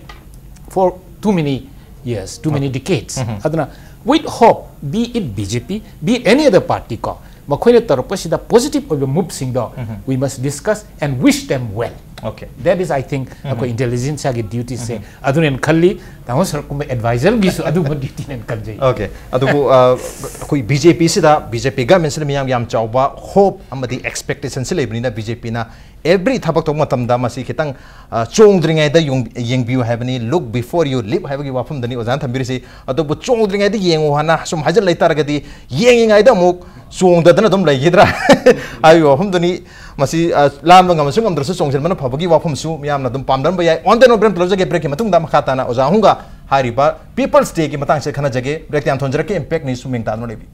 for too many years, too many decades. ꯑꯗꯨꯅ with hope, be it BJP, be it any other party ꯀꯣ, ꯃꯈꯣꯏꯅ ꯇꯧꯔꯛꯄꯁꯤꯗ positive ꯑꯣꯏꯕ moveꯁꯤꯡꯗꯣ, we must discuss and wish them well. Okay. That is, I think, ꯑꯩꯈꯣꯏ intelligenceꯒꯤ dutyꯁꯦ ꯑꯗꯨꯅꯦꯅ ꯈꯜꯂꯤ꯫ ꯇꯥꯃꯣ ꯁꯔꯨꯛꯀꯨꯝꯕ advisorꯒꯤꯁꯨ ꯑꯗꯨꯒꯨꯝꯕ dutyꯅꯦꯅ ꯈꯟꯖꯩ꯫ Okay. ꯑꯗꯨꯕꯨ, ꯑ, ꯑꯩꯈꯣꯏ BJPꯁꯤꯗ, BJP governmentꯁꯤꯗ ꯃꯤꯌꯥꯝꯒꯤ ꯌꯥꯝ ꯆꯥꯎꯕ hope ꯑꯃꯗꯤ expectationꯁꯤ ꯂꯩꯕꯅꯤꯅ, BJPꯅ every ꯊꯕꯛ ꯇꯧꯕ ꯃꯇꯝꯗ ꯃꯁꯤ ꯈꯤꯇꯪ, ꯑ, ꯆꯣꯡꯗ꯭ꯔꯤꯉꯩꯗ ꯌꯣꯡ-, ꯌꯦꯡꯕꯤꯌꯨ ꯍꯥꯏꯕꯅꯤ, look before you leap ꯍꯥꯏꯕꯒꯤ ꯋꯥꯐꯝꯗꯅꯤ ꯑꯣꯖꯥꯅ ꯊꯝꯕꯤꯔꯤꯁꯤ꯫ ꯑꯗꯨꯕꯨ ꯆꯣꯡꯗ꯭ꯔꯤꯉꯩꯗ ꯌꯦꯡꯉꯨ ꯍꯥꯏꯅ ꯁꯨꯝ ꯍꯥꯏꯖꯤꯜ ꯂꯩꯇꯥꯔꯒꯗꯤ, ꯌꯦꯡꯉꯤꯉꯩꯗ ꯑꯃꯨꯛ ꯆꯣꯡꯗꯗꯅ ꯑꯗꯨꯝ ꯂꯩꯈꯤꯗ꯭ꯔꯥ ꯍꯥꯏꯕꯒꯤ ꯋꯥꯐꯝꯗꯨꯅꯤ꯫ ꯃꯁꯤ, ꯑ, ꯂꯥꯟꯕ ꯉꯝꯃꯁꯨ ꯉꯝꯗ꯭ꯔꯁꯨ ꯆꯣꯡꯁꯤꯟꯕꯅ ꯐꯕꯒꯤ ꯋꯥꯐꯝꯁꯨ ꯃꯤꯌꯥꯝꯅ ꯑꯗꯨꯝ ꯄꯥꯝꯅꯔꯝꯕ ꯌꯥꯏ꯫ On the note, break ꯂꯧꯖꯒꯦ꯫ Breakꯀꯤ ꯃꯇꯨꯡꯗ ꯃꯈꯥ ꯇꯥꯅ ꯑꯣꯖꯥ ꯑꯍꯨꯝꯒ ꯍꯥꯏꯔꯤꯕ People's Dayꯒꯤ ꯃꯇꯥꯡꯁꯤꯗ ꯈꯟꯅꯖꯒꯦ꯫ Breakꯇ ꯌꯥꯝ ꯊꯣꯟꯖꯔꯛꯀꯦ꯫ Impactꯅꯤ ꯁꯨꯝ ꯌꯦꯡ ꯇꯥꯗꯨꯅ ꯂꯩꯕꯤꯌꯨ꯫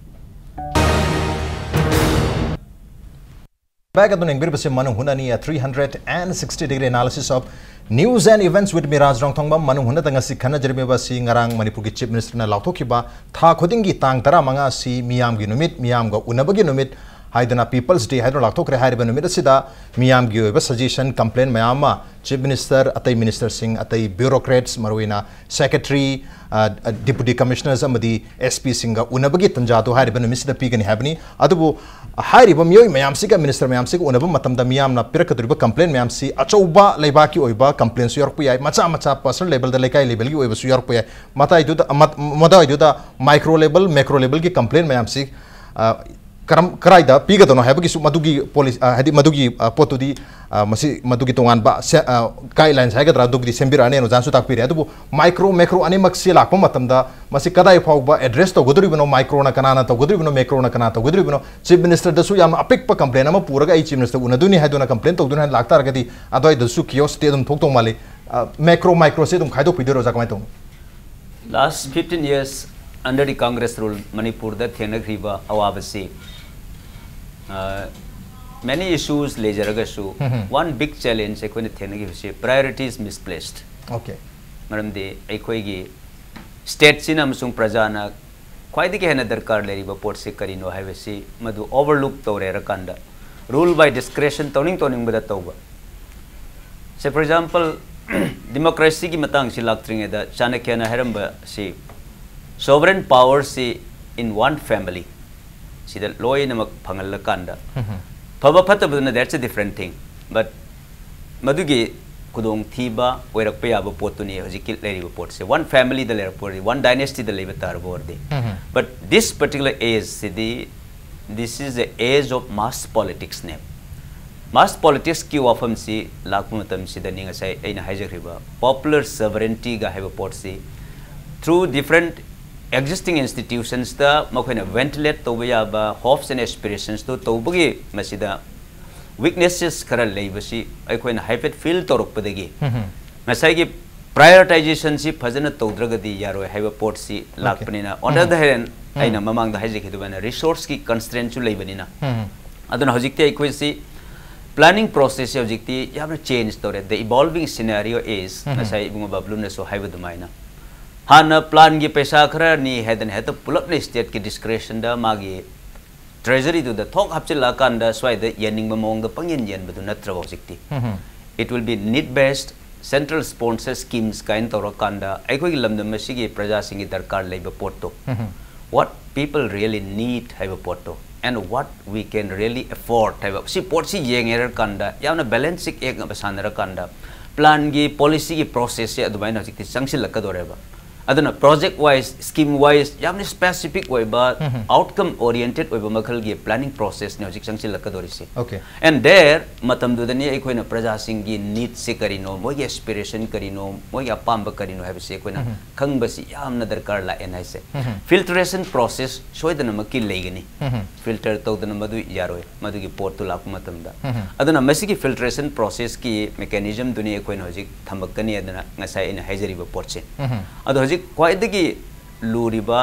Back ꯑꯗꯨꯅ ꯌꯦꯡꯕꯤꯔꯤꯕꯁꯤ ꯃꯅꯨꯡ ꯍꯨꯠꯅꯅꯤ, a three hundred and sixty degree analysis of news and events with me, ꯔꯥꯖ ꯔꯣꯡꯊꯣꯡꯕꯝ꯫ ꯃꯅꯨꯡ ꯍꯨꯠꯅꯗ ꯉꯁꯤ ꯈꯟꯅꯖꯔꯤꯕ ꯑꯁꯤ ꯉꯔꯥꯡ ꯃꯅꯤꯄꯨꯔꯒꯤ Chief Ministerꯅ ꯂꯥꯎꯊꯣꯛꯈꯤꯕ ꯊꯥ ꯈꯨꯗꯤꯡꯒꯤ ꯇꯥꯡ ꯇꯔꯥꯃꯉꯥ ꯑꯁꯤ ꯃꯤꯌꯥꯝꯒꯤ ꯅꯨꯃꯤꯠ, ꯃꯤꯌꯥꯝꯒ ꯎꯅꯕꯒꯤ ꯅꯨꯃꯤꯠ ꯍꯥꯏꯗꯨꯅ People's Day ꯍꯥꯏꯗꯨꯅ ꯂꯥꯎꯊꯣꯛꯈ꯭ꯔꯦ꯫ ꯍꯥꯏꯔꯤꯕ ꯅꯨꯃꯤꯠ ꯑꯁꯤꯗ ꯃꯤꯌꯥꯝꯒꯤ ꯑꯣꯏꯕ suggestion, complaint ꯃꯌꯥꯝ ꯑꯃ Chief Minister, ꯑꯇꯩ ministerꯁꯤꯡ, ꯑꯇꯩ bureaucrats, ꯃꯔꯨꯑꯣꯏꯅ Secretary, ꯑ, ꯑ, Deputy Commissioners ꯑꯃꯗꯤ SPꯁꯤꯡꯒ ꯎꯅꯕꯒꯤ ꯇꯟꯖꯥꯗꯨ ꯍꯥꯏꯔꯤꯕ ꯅꯨꯃꯤꯠꯁꯤꯗ ꯄꯤꯒꯅꯤ ꯍꯥꯏꯕꯅꯤ꯫ ꯑꯗꯨꯕꯨ ꯍꯥꯏꯔꯤꯕ ꯃꯤꯑꯣꯏ ꯃꯌꯥꯝꯁꯤꯒ, minister ꯃꯌꯥꯝꯁꯤꯒ ꯎꯅꯕ ꯃꯇꯝꯗ ꯃꯤꯌꯥꯝꯅ ꯄꯤꯔꯛꯀꯗꯧꯔꯤꯕ complaint ꯃꯌꯥꯝꯁꯤ ꯑꯆꯧꯕ ꯂꯩꯕꯥꯛꯀꯤ ꯑꯣꯏꯕ complaintꯁꯨ ꯌꯥꯎꯔꯛꯄ ꯌꯥꯏ, ꯃꯆꯥ ꯃꯆꯥ personal levelꯗ, ꯂꯩꯀꯥꯏ levelꯒꯤ ꯑꯣꯏꯕꯁꯨ ꯌꯥꯎꯔꯛꯄ ꯌꯥꯏ꯫ ꯃꯇꯥꯏꯗꯨꯗ, ꯃ-, ꯃꯇꯥꯏꯗꯨꯗ micro level, macro levelꯒꯤ complaint ꯃꯌꯥꯝꯁꯤ, ꯑ, ꯀꯔꯝ, ꯀꯔꯥꯏꯗ ꯄꯤꯒꯗꯧꯅꯣ ꯍꯥꯏꯕꯒꯤꯁꯨ ꯃꯗꯨꯒꯤ policy, ꯑ, ꯍꯥꯏꯗꯤ ꯃꯗꯨꯒꯤ, ꯑ, ꯄꯣꯠꯇꯨꯗꯤ, ꯑ, ꯃꯁꯤ ꯃꯗꯨꯒꯤ ꯇꯣꯉꯥꯟꯕ ꯁꯦ-, ꯑ, guidelines ꯍꯥꯏꯒꯗ꯭ꯔꯥ, ꯑꯗꯨꯒꯤꯗꯤ ꯁꯦꯝꯕꯤꯔꯛꯑꯅꯤ, ꯑꯣꯖꯥꯅꯁꯨ ꯇꯥꯛꯄꯤꯔꯦ꯫ ꯑꯗꯨꯕꯨ micro, macro ꯑꯅꯤꯃꯛꯁꯤ ꯂꯥꯛꯄ ꯃꯇꯝꯗ ꯃꯁꯤ ꯀꯗꯥꯏ ꯐꯥꯎꯕ address ꯇꯧꯒꯗꯧꯔꯤꯕꯅꯣ, microꯅ ꯀꯅꯥꯅ ꯇꯧꯒꯗꯧꯔꯤꯕꯅꯣ, macroꯅ ꯀꯅꯥ ꯇꯧꯒꯗꯧꯔꯤꯕꯅꯣ, Chief Ministerꯗꯁꯨ ꯌꯥꯝꯅ ꯑꯄꯤꯛꯄ complaint ꯑꯃ ꯄꯨꯔꯒ ꯑꯩ Chief Minister ꯎꯅꯗꯣꯏꯅꯤ ꯍꯥꯏꯗꯨꯅ complaint ꯇꯧꯗꯣꯏꯅꯤ ꯍꯥꯏꯅ ꯂꯥꯛꯇꯥꯔꯒꯗꯤ ꯑꯗꯨꯋꯥꯏꯗꯁꯨ chaosꯇꯤ ꯑꯗꯨꯝ ꯊꯣꯛꯇꯧ ꯃꯥꯜꯂꯤ꯫ ꯑ, macro, microꯁꯤ ꯑꯗꯨꯝ ꯈꯥꯏꯗꯣꯛꯄꯤꯗꯣꯏꯔꯣ, ꯑꯣꯖꯥ, ꯀꯃꯥꯏꯅ ꯇꯧꯕꯅꯣ? Last fifteen years under the Congress rule ꯃꯅꯤꯄꯨꯔꯗ ꯊꯦꯡꯅꯈ꯭ꯔꯤꯕ ꯑꯋꯥꯕꯁꯤ, uh, many issues ꯂꯩꯖꯔꯒꯁꯨ, one big challenge ꯑꯩꯈꯣꯏꯅ ꯊꯦꯡꯅꯈꯤꯕꯁꯤ priorities misplaced. Okay. ꯃꯔꯝꯗꯤ ꯑꯩꯈꯣꯏꯒꯤ stateꯁꯤꯅ ꯑꯃꯁꯨꯡ ꯄ꯭ꯔꯖꯥꯅ ꯈ꯭ꯋꯥꯏꯗꯒꯤ ꯍꯦꯟꯅ ꯗꯔꯀꯥꯔ ꯂꯩꯔꯤꯕ ꯄꯣꯠꯁꯤ ꯀꯔꯤꯅꯣ ꯍꯥꯏꯕꯁꯤ ꯃꯗꯨ overlook ꯇꯧꯔꯦ ꯍꯥꯏꯔꯀꯥꯟꯗ, rule by discretion, ꯇꯧꯅꯤꯡ ꯇꯧꯅꯤꯡꯕꯗ ꯇꯧꯕ. Say for example, democracyꯒꯤ ꯃꯇꯥꯡꯁꯤ ꯂꯥꯛꯇ꯭ꯔꯤꯉꯩꯗ ꯆꯥꯅꯀ꯭ꯌꯅ ꯍꯥꯏꯔꯝꯕꯁꯤ, sovereign powerꯁꯤ in one family ꯁꯤꯗ ꯂꯣꯏꯅꯃꯛ ꯐꯪꯍꯜꯂꯀꯥꯟꯗ, ꯐꯕ ꯐꯠꯇꯕꯗꯨꯅ that's a different thing, but ꯃꯗꯨꯒꯤ ꯈꯨꯗꯣꯡꯊꯤꯕ ꯑꯣꯏꯔꯛꯄ ꯌꯥꯕ ꯄꯣꯠꯇꯨꯅꯤ ꯍꯧꯖꯤꯛꯀꯤ ꯂꯩꯔꯤꯕ ꯄꯣꯠꯁꯦ꯫ One familyꯗ ꯂꯩꯔꯛꯄ ꯑꯣꯏꯔꯗꯤ, one dynastyꯗ ꯂꯩꯕ ꯇꯥꯔꯕ ꯑꯣꯏꯔꯗꯤ. But this particular ageꯁꯤꯗꯤ, this is the age of mass politicsꯅꯦ. Mass politicsꯀꯤ ꯋꯥꯐꯝꯁꯤ ꯂꯥꯛꯄ ꯃꯇꯝꯁꯤꯗꯅꯤ ꯉꯁꯥꯏ ꯑꯩꯅ ꯍꯥꯏꯖꯈ꯭ꯔꯤꯕ popular sovereigntyꯒ ꯍꯥꯏꯕ ꯄꯣꯠꯁꯤ through different existing institutionsꯇ ꯃꯈꯣꯏꯅ ventilate ꯇꯧꯕ ꯌꯥꯕ hopes and aspirationsꯇꯨ ꯇꯧꯕꯒꯤ ꯃꯁꯤꯗ weaknesses ꯈꯔ ꯂꯩꯕꯁꯤ ꯑꯩꯈꯣꯏꯅ ꯍꯥꯏꯐꯦꯠ feel ꯇꯧꯔꯛꯄꯗꯒꯤ, ꯉꯁꯥꯏꯒꯤ prioritizationꯁꯤ ꯐꯖꯅ ꯇꯧꯗ꯭ꯔꯒꯗꯤ ꯌꯥꯔꯣꯏ ꯍꯥꯏꯕ ꯄꯣꯠꯁꯤ ꯂꯥꯛꯄꯅꯤꯅ, on the other hand, ꯑꯩꯅ ꯃꯃꯥꯡꯗ ꯍꯥꯏꯖꯈꯤꯗꯨꯃꯥꯏꯅ resourceꯀꯤ constraintꯁꯨ ꯂꯩꯕꯅꯤꯅ, ꯑꯗꯨꯅ ꯍꯧꯖꯤꯛꯇꯤ ꯑꯩꯈꯣꯏꯁꯤ planning processꯁꯤ ꯍꯧꯖꯤꯛꯇꯤ ꯌꯥꯝꯅ change ꯇꯧꯔꯦ. The evolving scenario is, ꯉꯁꯥꯏ ꯏꯕꯨꯡꯉꯣ ꯕꯕꯂꯨꯅꯁꯨ ꯍꯥꯏꯕ ꯑꯗꯨꯃꯥꯏꯅ, ꯍꯥꯟꯅ planꯒꯤ ꯄꯩꯁꯥ ꯈꯔꯅꯤ ꯍꯥꯏꯗꯅ ꯍꯦꯛꯇ ꯄꯨꯂꯞꯅ stateꯀꯤ discretionꯗ ꯃꯥꯒꯤ treasuryꯗꯨꯗ ꯊꯣꯛ ꯍꯥꯞꯆꯤꯜꯂꯛꯑꯀꯥꯟꯗ ꯁ꯭ꯋꯥꯏꯗ ꯌꯦꯟꯅꯤꯡꯕ ꯃꯑꯣꯡꯗ ꯄꯪꯌꯦꯟ ꯌꯦꯟꯕꯗꯨ ꯅꯠꯇ꯭ꯔꯕ ꯍꯧꯖꯤꯛꯇꯤ. It will be need based, central sponsor schemes ꯀꯥꯏꯅ ꯇꯧꯔꯀꯥꯟꯗ ꯑꯩꯈꯣꯏꯒꯤ ꯂꯝꯗꯝ ꯑꯁꯤꯒꯤ ꯄ꯭ꯔꯖꯥꯁꯤꯡꯒꯤ ꯗꯔꯀꯥꯔ ꯂꯩꯕ ꯄꯣꯠꯇꯣ, what people really need ꯍꯥꯏꯕ ꯄꯣꯠꯇꯣ, and what we can really afford ꯍꯥꯏꯕ ꯁꯤ ꯄꯣꯠꯁꯤ ꯌꯦꯡꯉꯦꯔꯀꯥꯟꯗ, ꯌꯥꯝꯅ balance sheet ꯌꯦꯡꯉꯕ ꯁꯥꯟꯅꯔꯀꯥꯟꯗ, planꯒꯤ policyꯒꯤ processꯁꯦ ꯑꯗꯨꯃꯥꯏꯅ ꯍꯧꯖꯤꯛꯇꯤ ꯆꯪꯁꯤꯜꯂꯛꯀꯗꯧꯔꯦꯕ. ꯑꯗꯨꯅ project wise, scheme wise ꯌꯥꯝꯅ specific ꯑꯣꯏꯕ, outcome oriented ꯑꯣꯏꯕ ꯃꯈꯜꯒꯤ planning processꯅꯤ ꯍꯧꯖꯤꯛ ꯆꯪꯁꯤꯜꯂꯛꯀꯗꯧꯔꯤꯁꯦ. Okay. And there, ꯃꯇꯝꯗꯨꯗꯅꯤ ꯑꯩꯈꯣꯏꯅ ꯄ꯭ꯔꯖꯥꯁꯤꯡꯒꯤ needꯁꯦ ꯀꯔꯤꯅꯣ, ꯃꯣꯏꯒꯤ aspiration ꯀꯔꯤꯅꯣ, ꯃꯣꯏꯒꯤ ꯑꯄꯥꯝꯕ ꯀꯔꯤꯅꯣ ꯍꯥꯏꯕꯁꯤ ꯑꯩꯈꯣꯏꯅ ꯈꯪꯕꯁꯤ ꯌꯥꯝꯅ ꯗꯔꯀꯥꯔ ꯂꯥꯛꯑꯦꯅ ꯍꯥꯏꯁꯦ. Filtration process ꯁꯣꯏꯗꯅꯃꯛꯀꯤ ꯂꯩꯒꯅꯤ. Filter ꯇꯧꯗꯅ ꯃꯗꯨ ꯌꯥꯔꯣꯏ, ꯃꯗꯨꯒꯤ ꯄꯣꯠꯇꯨ ꯂꯥꯛꯄ ꯃꯇꯝꯗ. ꯑꯗꯨꯅ ꯃꯁꯤꯒꯤ filtration processꯀꯤ mechanismꯗꯨꯅꯤ ꯑꯩꯈꯣꯏꯅ ꯍꯧꯖꯤꯛ ꯊꯝꯃꯛꯀꯅꯤ ꯑꯗꯨꯅ ꯉꯁꯥꯏ ꯑꯩꯅ ꯍꯥꯏꯖꯔꯤꯕ ꯄꯣꯠꯁꯦ. ꯑꯗꯣ ꯍꯧꯖꯤꯛ ꯈ꯭ꯋꯥꯏꯗꯒꯤ ꯂꯨꯔꯤꯕ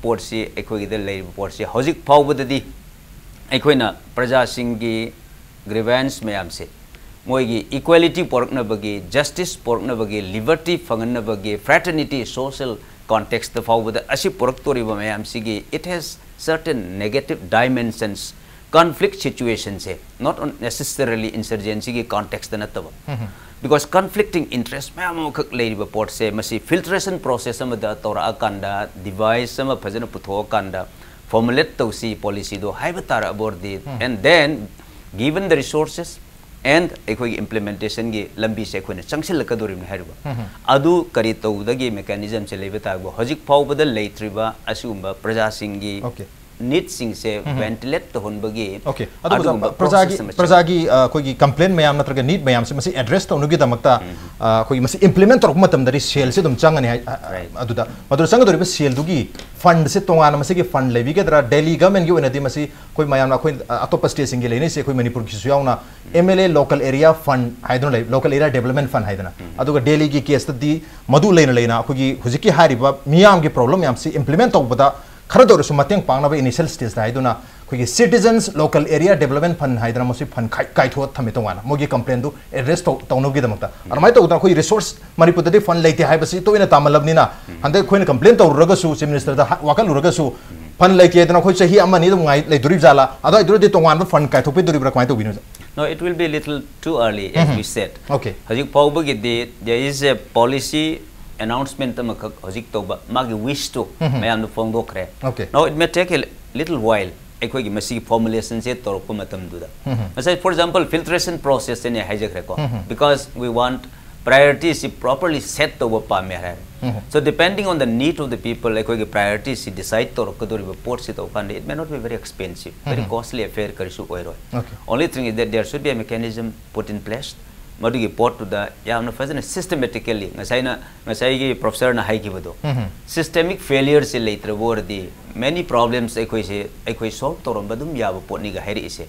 ꯄꯣꯠꯁꯤ, ꯑꯩꯈꯣꯏꯒꯤꯗ ꯂꯩꯔꯤꯕ ꯄꯣꯠꯁꯤ ꯍꯧꯖꯤꯛ ꯐꯥꯎꯕꯗꯗꯤ ꯑꯩꯈꯣꯏꯅ ꯄ꯭ꯔꯖꯥꯁꯤꯡꯒꯤ grievance ꯃꯌꯥꯝꯁꯦ, ꯃꯣꯏꯒꯤ equality ꯄꯨꯔꯛꯅꯕꯒꯤ, justice ꯄꯨꯔꯛꯅꯕꯒꯤ, liberty ꯐꯪꯍꯟꯅꯕꯒꯤ, fraternity, social context ꯐꯥꯎꯕꯗ ꯑꯁꯤ ꯄꯨꯔꯛꯇꯣꯔꯤꯕ ꯃꯌꯥꯝꯁꯤꯒꯤ, it has certain negative dimensions. Conflict situationꯁꯦ, not necessarily insurgencyꯒꯤ contextꯇ ꯅꯠꯇꯕ, because conflicting interest ꯃꯌꯥꯝ ꯑꯃꯈꯛ ꯂꯩꯔꯤꯕ ꯄꯣꯠꯁꯦ, ꯃꯁꯤ filtration process ꯑꯃꯗ ꯇꯧꯔꯛꯑꯀꯥꯟꯗ, device ꯑꯃ ꯐꯖꯅ ꯄꯨꯊꯣꯛꯑꯀꯥꯟꯗ formulate ꯇꯧꯁꯤ policyꯗꯣ ꯍꯥꯏꯕ ꯇꯥꯔꯛꯑꯕ ꯑꯣꯏꯔꯗꯤ, and then given the resources and ꯑꯩꯈꯣꯏꯒꯤ implementationꯒꯤ ꯂꯝꯕꯤꯁꯦ ꯑꯩꯈꯣꯏꯅ ꯆꯪꯁꯤꯜꯂꯛꯀꯗꯧꯔꯤꯕꯅꯤ ꯍꯥꯏꯔꯤꯕ꯫ ꯑꯗꯨ ꯀꯔꯤ ꯇꯧꯕꯗꯒꯤ mechanismꯁꯦ ꯂꯩꯕ ꯇꯥꯔꯒ, ꯍꯧꯖꯤꯛ ꯐꯥꯎꯕꯗ ꯂꯩꯇ꯭ꯔꯤꯕ ꯑꯁꯤꯒꯨꯝꯕ ꯄ꯭ꯔꯖꯥꯁꯤꯡꯒꯤ Okay. needꯁꯤꯡꯁꯦ ventilate ꯇꯧꯍꯟꯕꯒꯤ Okay. ꯑꯗꯨꯒ ꯑꯗꯨꯒꯨꯝꯕ ꯄ꯭ꯔꯖꯥꯒꯤ, process ꯑꯃ ꯆꯪꯉꯤ꯫ ꯄ꯭ꯔꯖꯥꯒꯤ, ꯑ, ꯑꯩꯈꯣꯏꯒꯤ complaint ꯃꯌꯥꯝ ꯅꯠꯇ꯭ꯔꯒ need ꯃꯌꯥꯝꯁꯦ ꯃꯁꯤ address ꯇꯧꯅꯕꯒꯤꯗꯃꯛꯇ, ꯑ, ꯑꯩꯈꯣꯏꯒꯤ ꯃꯁꯤ implement ꯇꯧꯔꯛꯄ ꯃꯇꯝꯗꯗꯤ ꯁꯦꯜꯁꯦ ꯑꯗꯨꯝ ꯆꯪꯒꯅꯤ ꯍꯥꯏ, ꯑ, ꯑ, Right. ꯑꯗꯨꯗ, ꯃꯗꯨꯗ ꯆꯪꯒꯗꯧꯔꯤꯕ ꯁꯦꯜꯗꯨꯒꯤ fundꯁꯦ ꯇꯣꯉꯥꯟꯅ ꯃꯁꯤꯒꯤ fund ꯂꯩꯕꯤꯒꯗ꯭ꯔꯥ? ꯗꯦꯜꯂꯤ governmentꯀꯤ ꯑꯣꯏꯅꯗꯤ ꯃꯁꯤ ꯑꯩꯈꯣꯏ ꯃꯌꯥꯝꯅ, ꯑꯩꯈꯣꯏ, ꯑ, ꯑꯇꯣꯞꯄ stateꯁꯤꯡꯒꯤ ꯂꯩꯅꯩꯁꯦ, ꯑꯩꯈꯣꯏ ꯃꯅꯤꯄꯨꯔꯒꯤꯁꯨ ꯌꯥꯎꯅ M L A local area fund ꯍꯥꯏꯗꯨꯅ ꯂꯩ, local area development fund ꯍꯥꯏꯗꯅ꯫ ꯑꯗꯨꯒ ꯗꯦꯜꯂꯤꯒꯤ caseꯇꯗꯤ ꯃꯗꯨ ꯂꯩꯅ ꯂꯩꯅ ꯑꯩꯈꯣꯏꯒꯤ ꯍꯧꯖꯤꯛꯀꯤ ꯍꯥꯏꯔꯤꯕ ꯃꯤꯌꯥꯝꯒꯤ problem ꯃꯌꯥꯝꯁꯤ implement ꯇꯧꯕꯗ ꯈꯔꯗ ꯑꯣꯏꯔꯁꯨ ꯃꯇꯦꯡ ꯄꯥꯡꯅꯕ initial stageꯇ ꯍꯥꯏꯗꯨꯅ ꯑꯩꯈꯣꯏꯒꯤ Citizens Local Area Development Fund ꯍꯥꯏꯗꯅ ꯃꯁꯤ fund ꯈꯥꯏ-, ꯀꯥꯏꯊꯣꯛꯑ ꯊꯝꯃꯤ ꯇꯣꯉꯥꯟꯅ ꯃꯣꯏꯒꯤ complaintꯗꯨ address ꯇꯧ-, ꯇꯧꯅꯕꯒꯤꯗꯃꯛꯇ꯫ ꯑꯗꯨꯃꯥꯏꯅ ꯇꯧꯗꯅ ꯑꯩꯈꯣꯏ resource ꯃꯅꯤꯄꯨꯔꯗꯗꯤ fund ꯂꯩꯇꯦ ꯍꯥꯏꯕꯁꯤ ꯇꯣꯏꯅ ꯇꯥꯃꯜꯂꯕꯅꯤꯅ ꯍꯟꯗꯛ ꯑꯩꯈꯣꯏꯅ complaint ꯇꯧꯔꯨꯔꯒꯁꯨ, Chief Ministerꯗ ꯍ-, ꯋꯥꯀꯠꯂꯨꯔꯒꯁꯨ fund ꯂꯩꯇꯦ ꯍꯥꯏꯗꯅ ꯑꯩꯈꯣꯏ ꯆꯍꯤ ꯑꯃ ꯑꯅꯤ ꯑꯗꯨꯝ ꯉꯥꯏ ꯂꯩꯗꯣꯔꯤꯕ ꯖꯥꯠꯂꯥ? ꯑꯗꯨꯋꯥꯏꯗꯨꯗꯗꯤ ꯇꯣꯉꯥꯟꯕ fund ꯀꯥꯏꯊꯣꯛꯄꯤꯗꯣꯔꯤꯕ꯭ꯔꯥ? ꯀꯃꯥꯏꯅ ꯇꯧꯕꯤꯅꯣ? No, it will be little too early, as we said. Okay. ꯍꯧꯖꯤꯛ ꯐꯥꯎꯕꯒꯤꯗꯤ there is a policy announcement ꯑꯃꯈꯛ ꯍꯧꯖꯤꯛ ꯇꯧꯕ, ꯃꯥꯒꯤ wishꯇꯨ ꯃꯌꯥꯝꯗ ꯐꯣꯡꯗꯣꯛꯈ꯭ꯔꯦ꯫ Okay. Now it may take a little while ꯑꯩꯈꯣꯏꯒꯤ ꯃꯁꯤꯒꯤ formulationꯁꯦ ꯇꯧꯔꯛꯄ ꯃꯇꯝꯗꯨꯗ꯫ ꯉꯁꯥꯏ, for example, filtration processꯁꯦ ꯍꯥꯏꯖꯈ꯭ꯔꯦꯀꯣ꯫ Because we want priorityꯁꯤ properly set ꯇꯧꯕ ꯄꯥꯝꯃꯦ ꯍꯥꯏꯔꯦ꯫ So depending on the need of the people, ꯑꯩꯈꯣꯏꯒꯤ priorityꯁꯤ decide ꯇꯧꯔꯛꯀꯗꯧꯔꯤꯕ ꯄꯣꯠꯁꯤ ꯇꯧꯀꯥꯟꯗ, it may not be very expensive, very costly affair ꯀꯔꯤꯁꯨ ꯑꯣꯏꯔꯣꯏ꯫ Okay. Only thing is that there should be a mechanism put in place. ꯃꯗꯨꯒꯤ ꯄꯣꯠꯇꯨꯗ ꯌꯥꯝꯅ ꯐꯖꯅ systematically, ꯉꯁꯥꯏꯅ, ꯉꯁꯥꯏꯒꯤ professorꯅ ꯍꯥꯏꯈꯤꯕꯗꯣ, systemic failureꯁꯦ ꯂꯩꯇ꯭ꯔꯕ ꯑꯣꯏꯔꯗꯤ many problems ꯑꯩꯈꯣꯏꯁꯦ, ꯑꯩꯈꯣꯏ solve ꯇꯧꯔꯝꯕ ꯑꯗꯨꯝ ꯌꯥꯕ ꯄꯣꯠꯅꯤꯒ ꯍꯥꯏꯔꯛꯏꯁꯦ꯫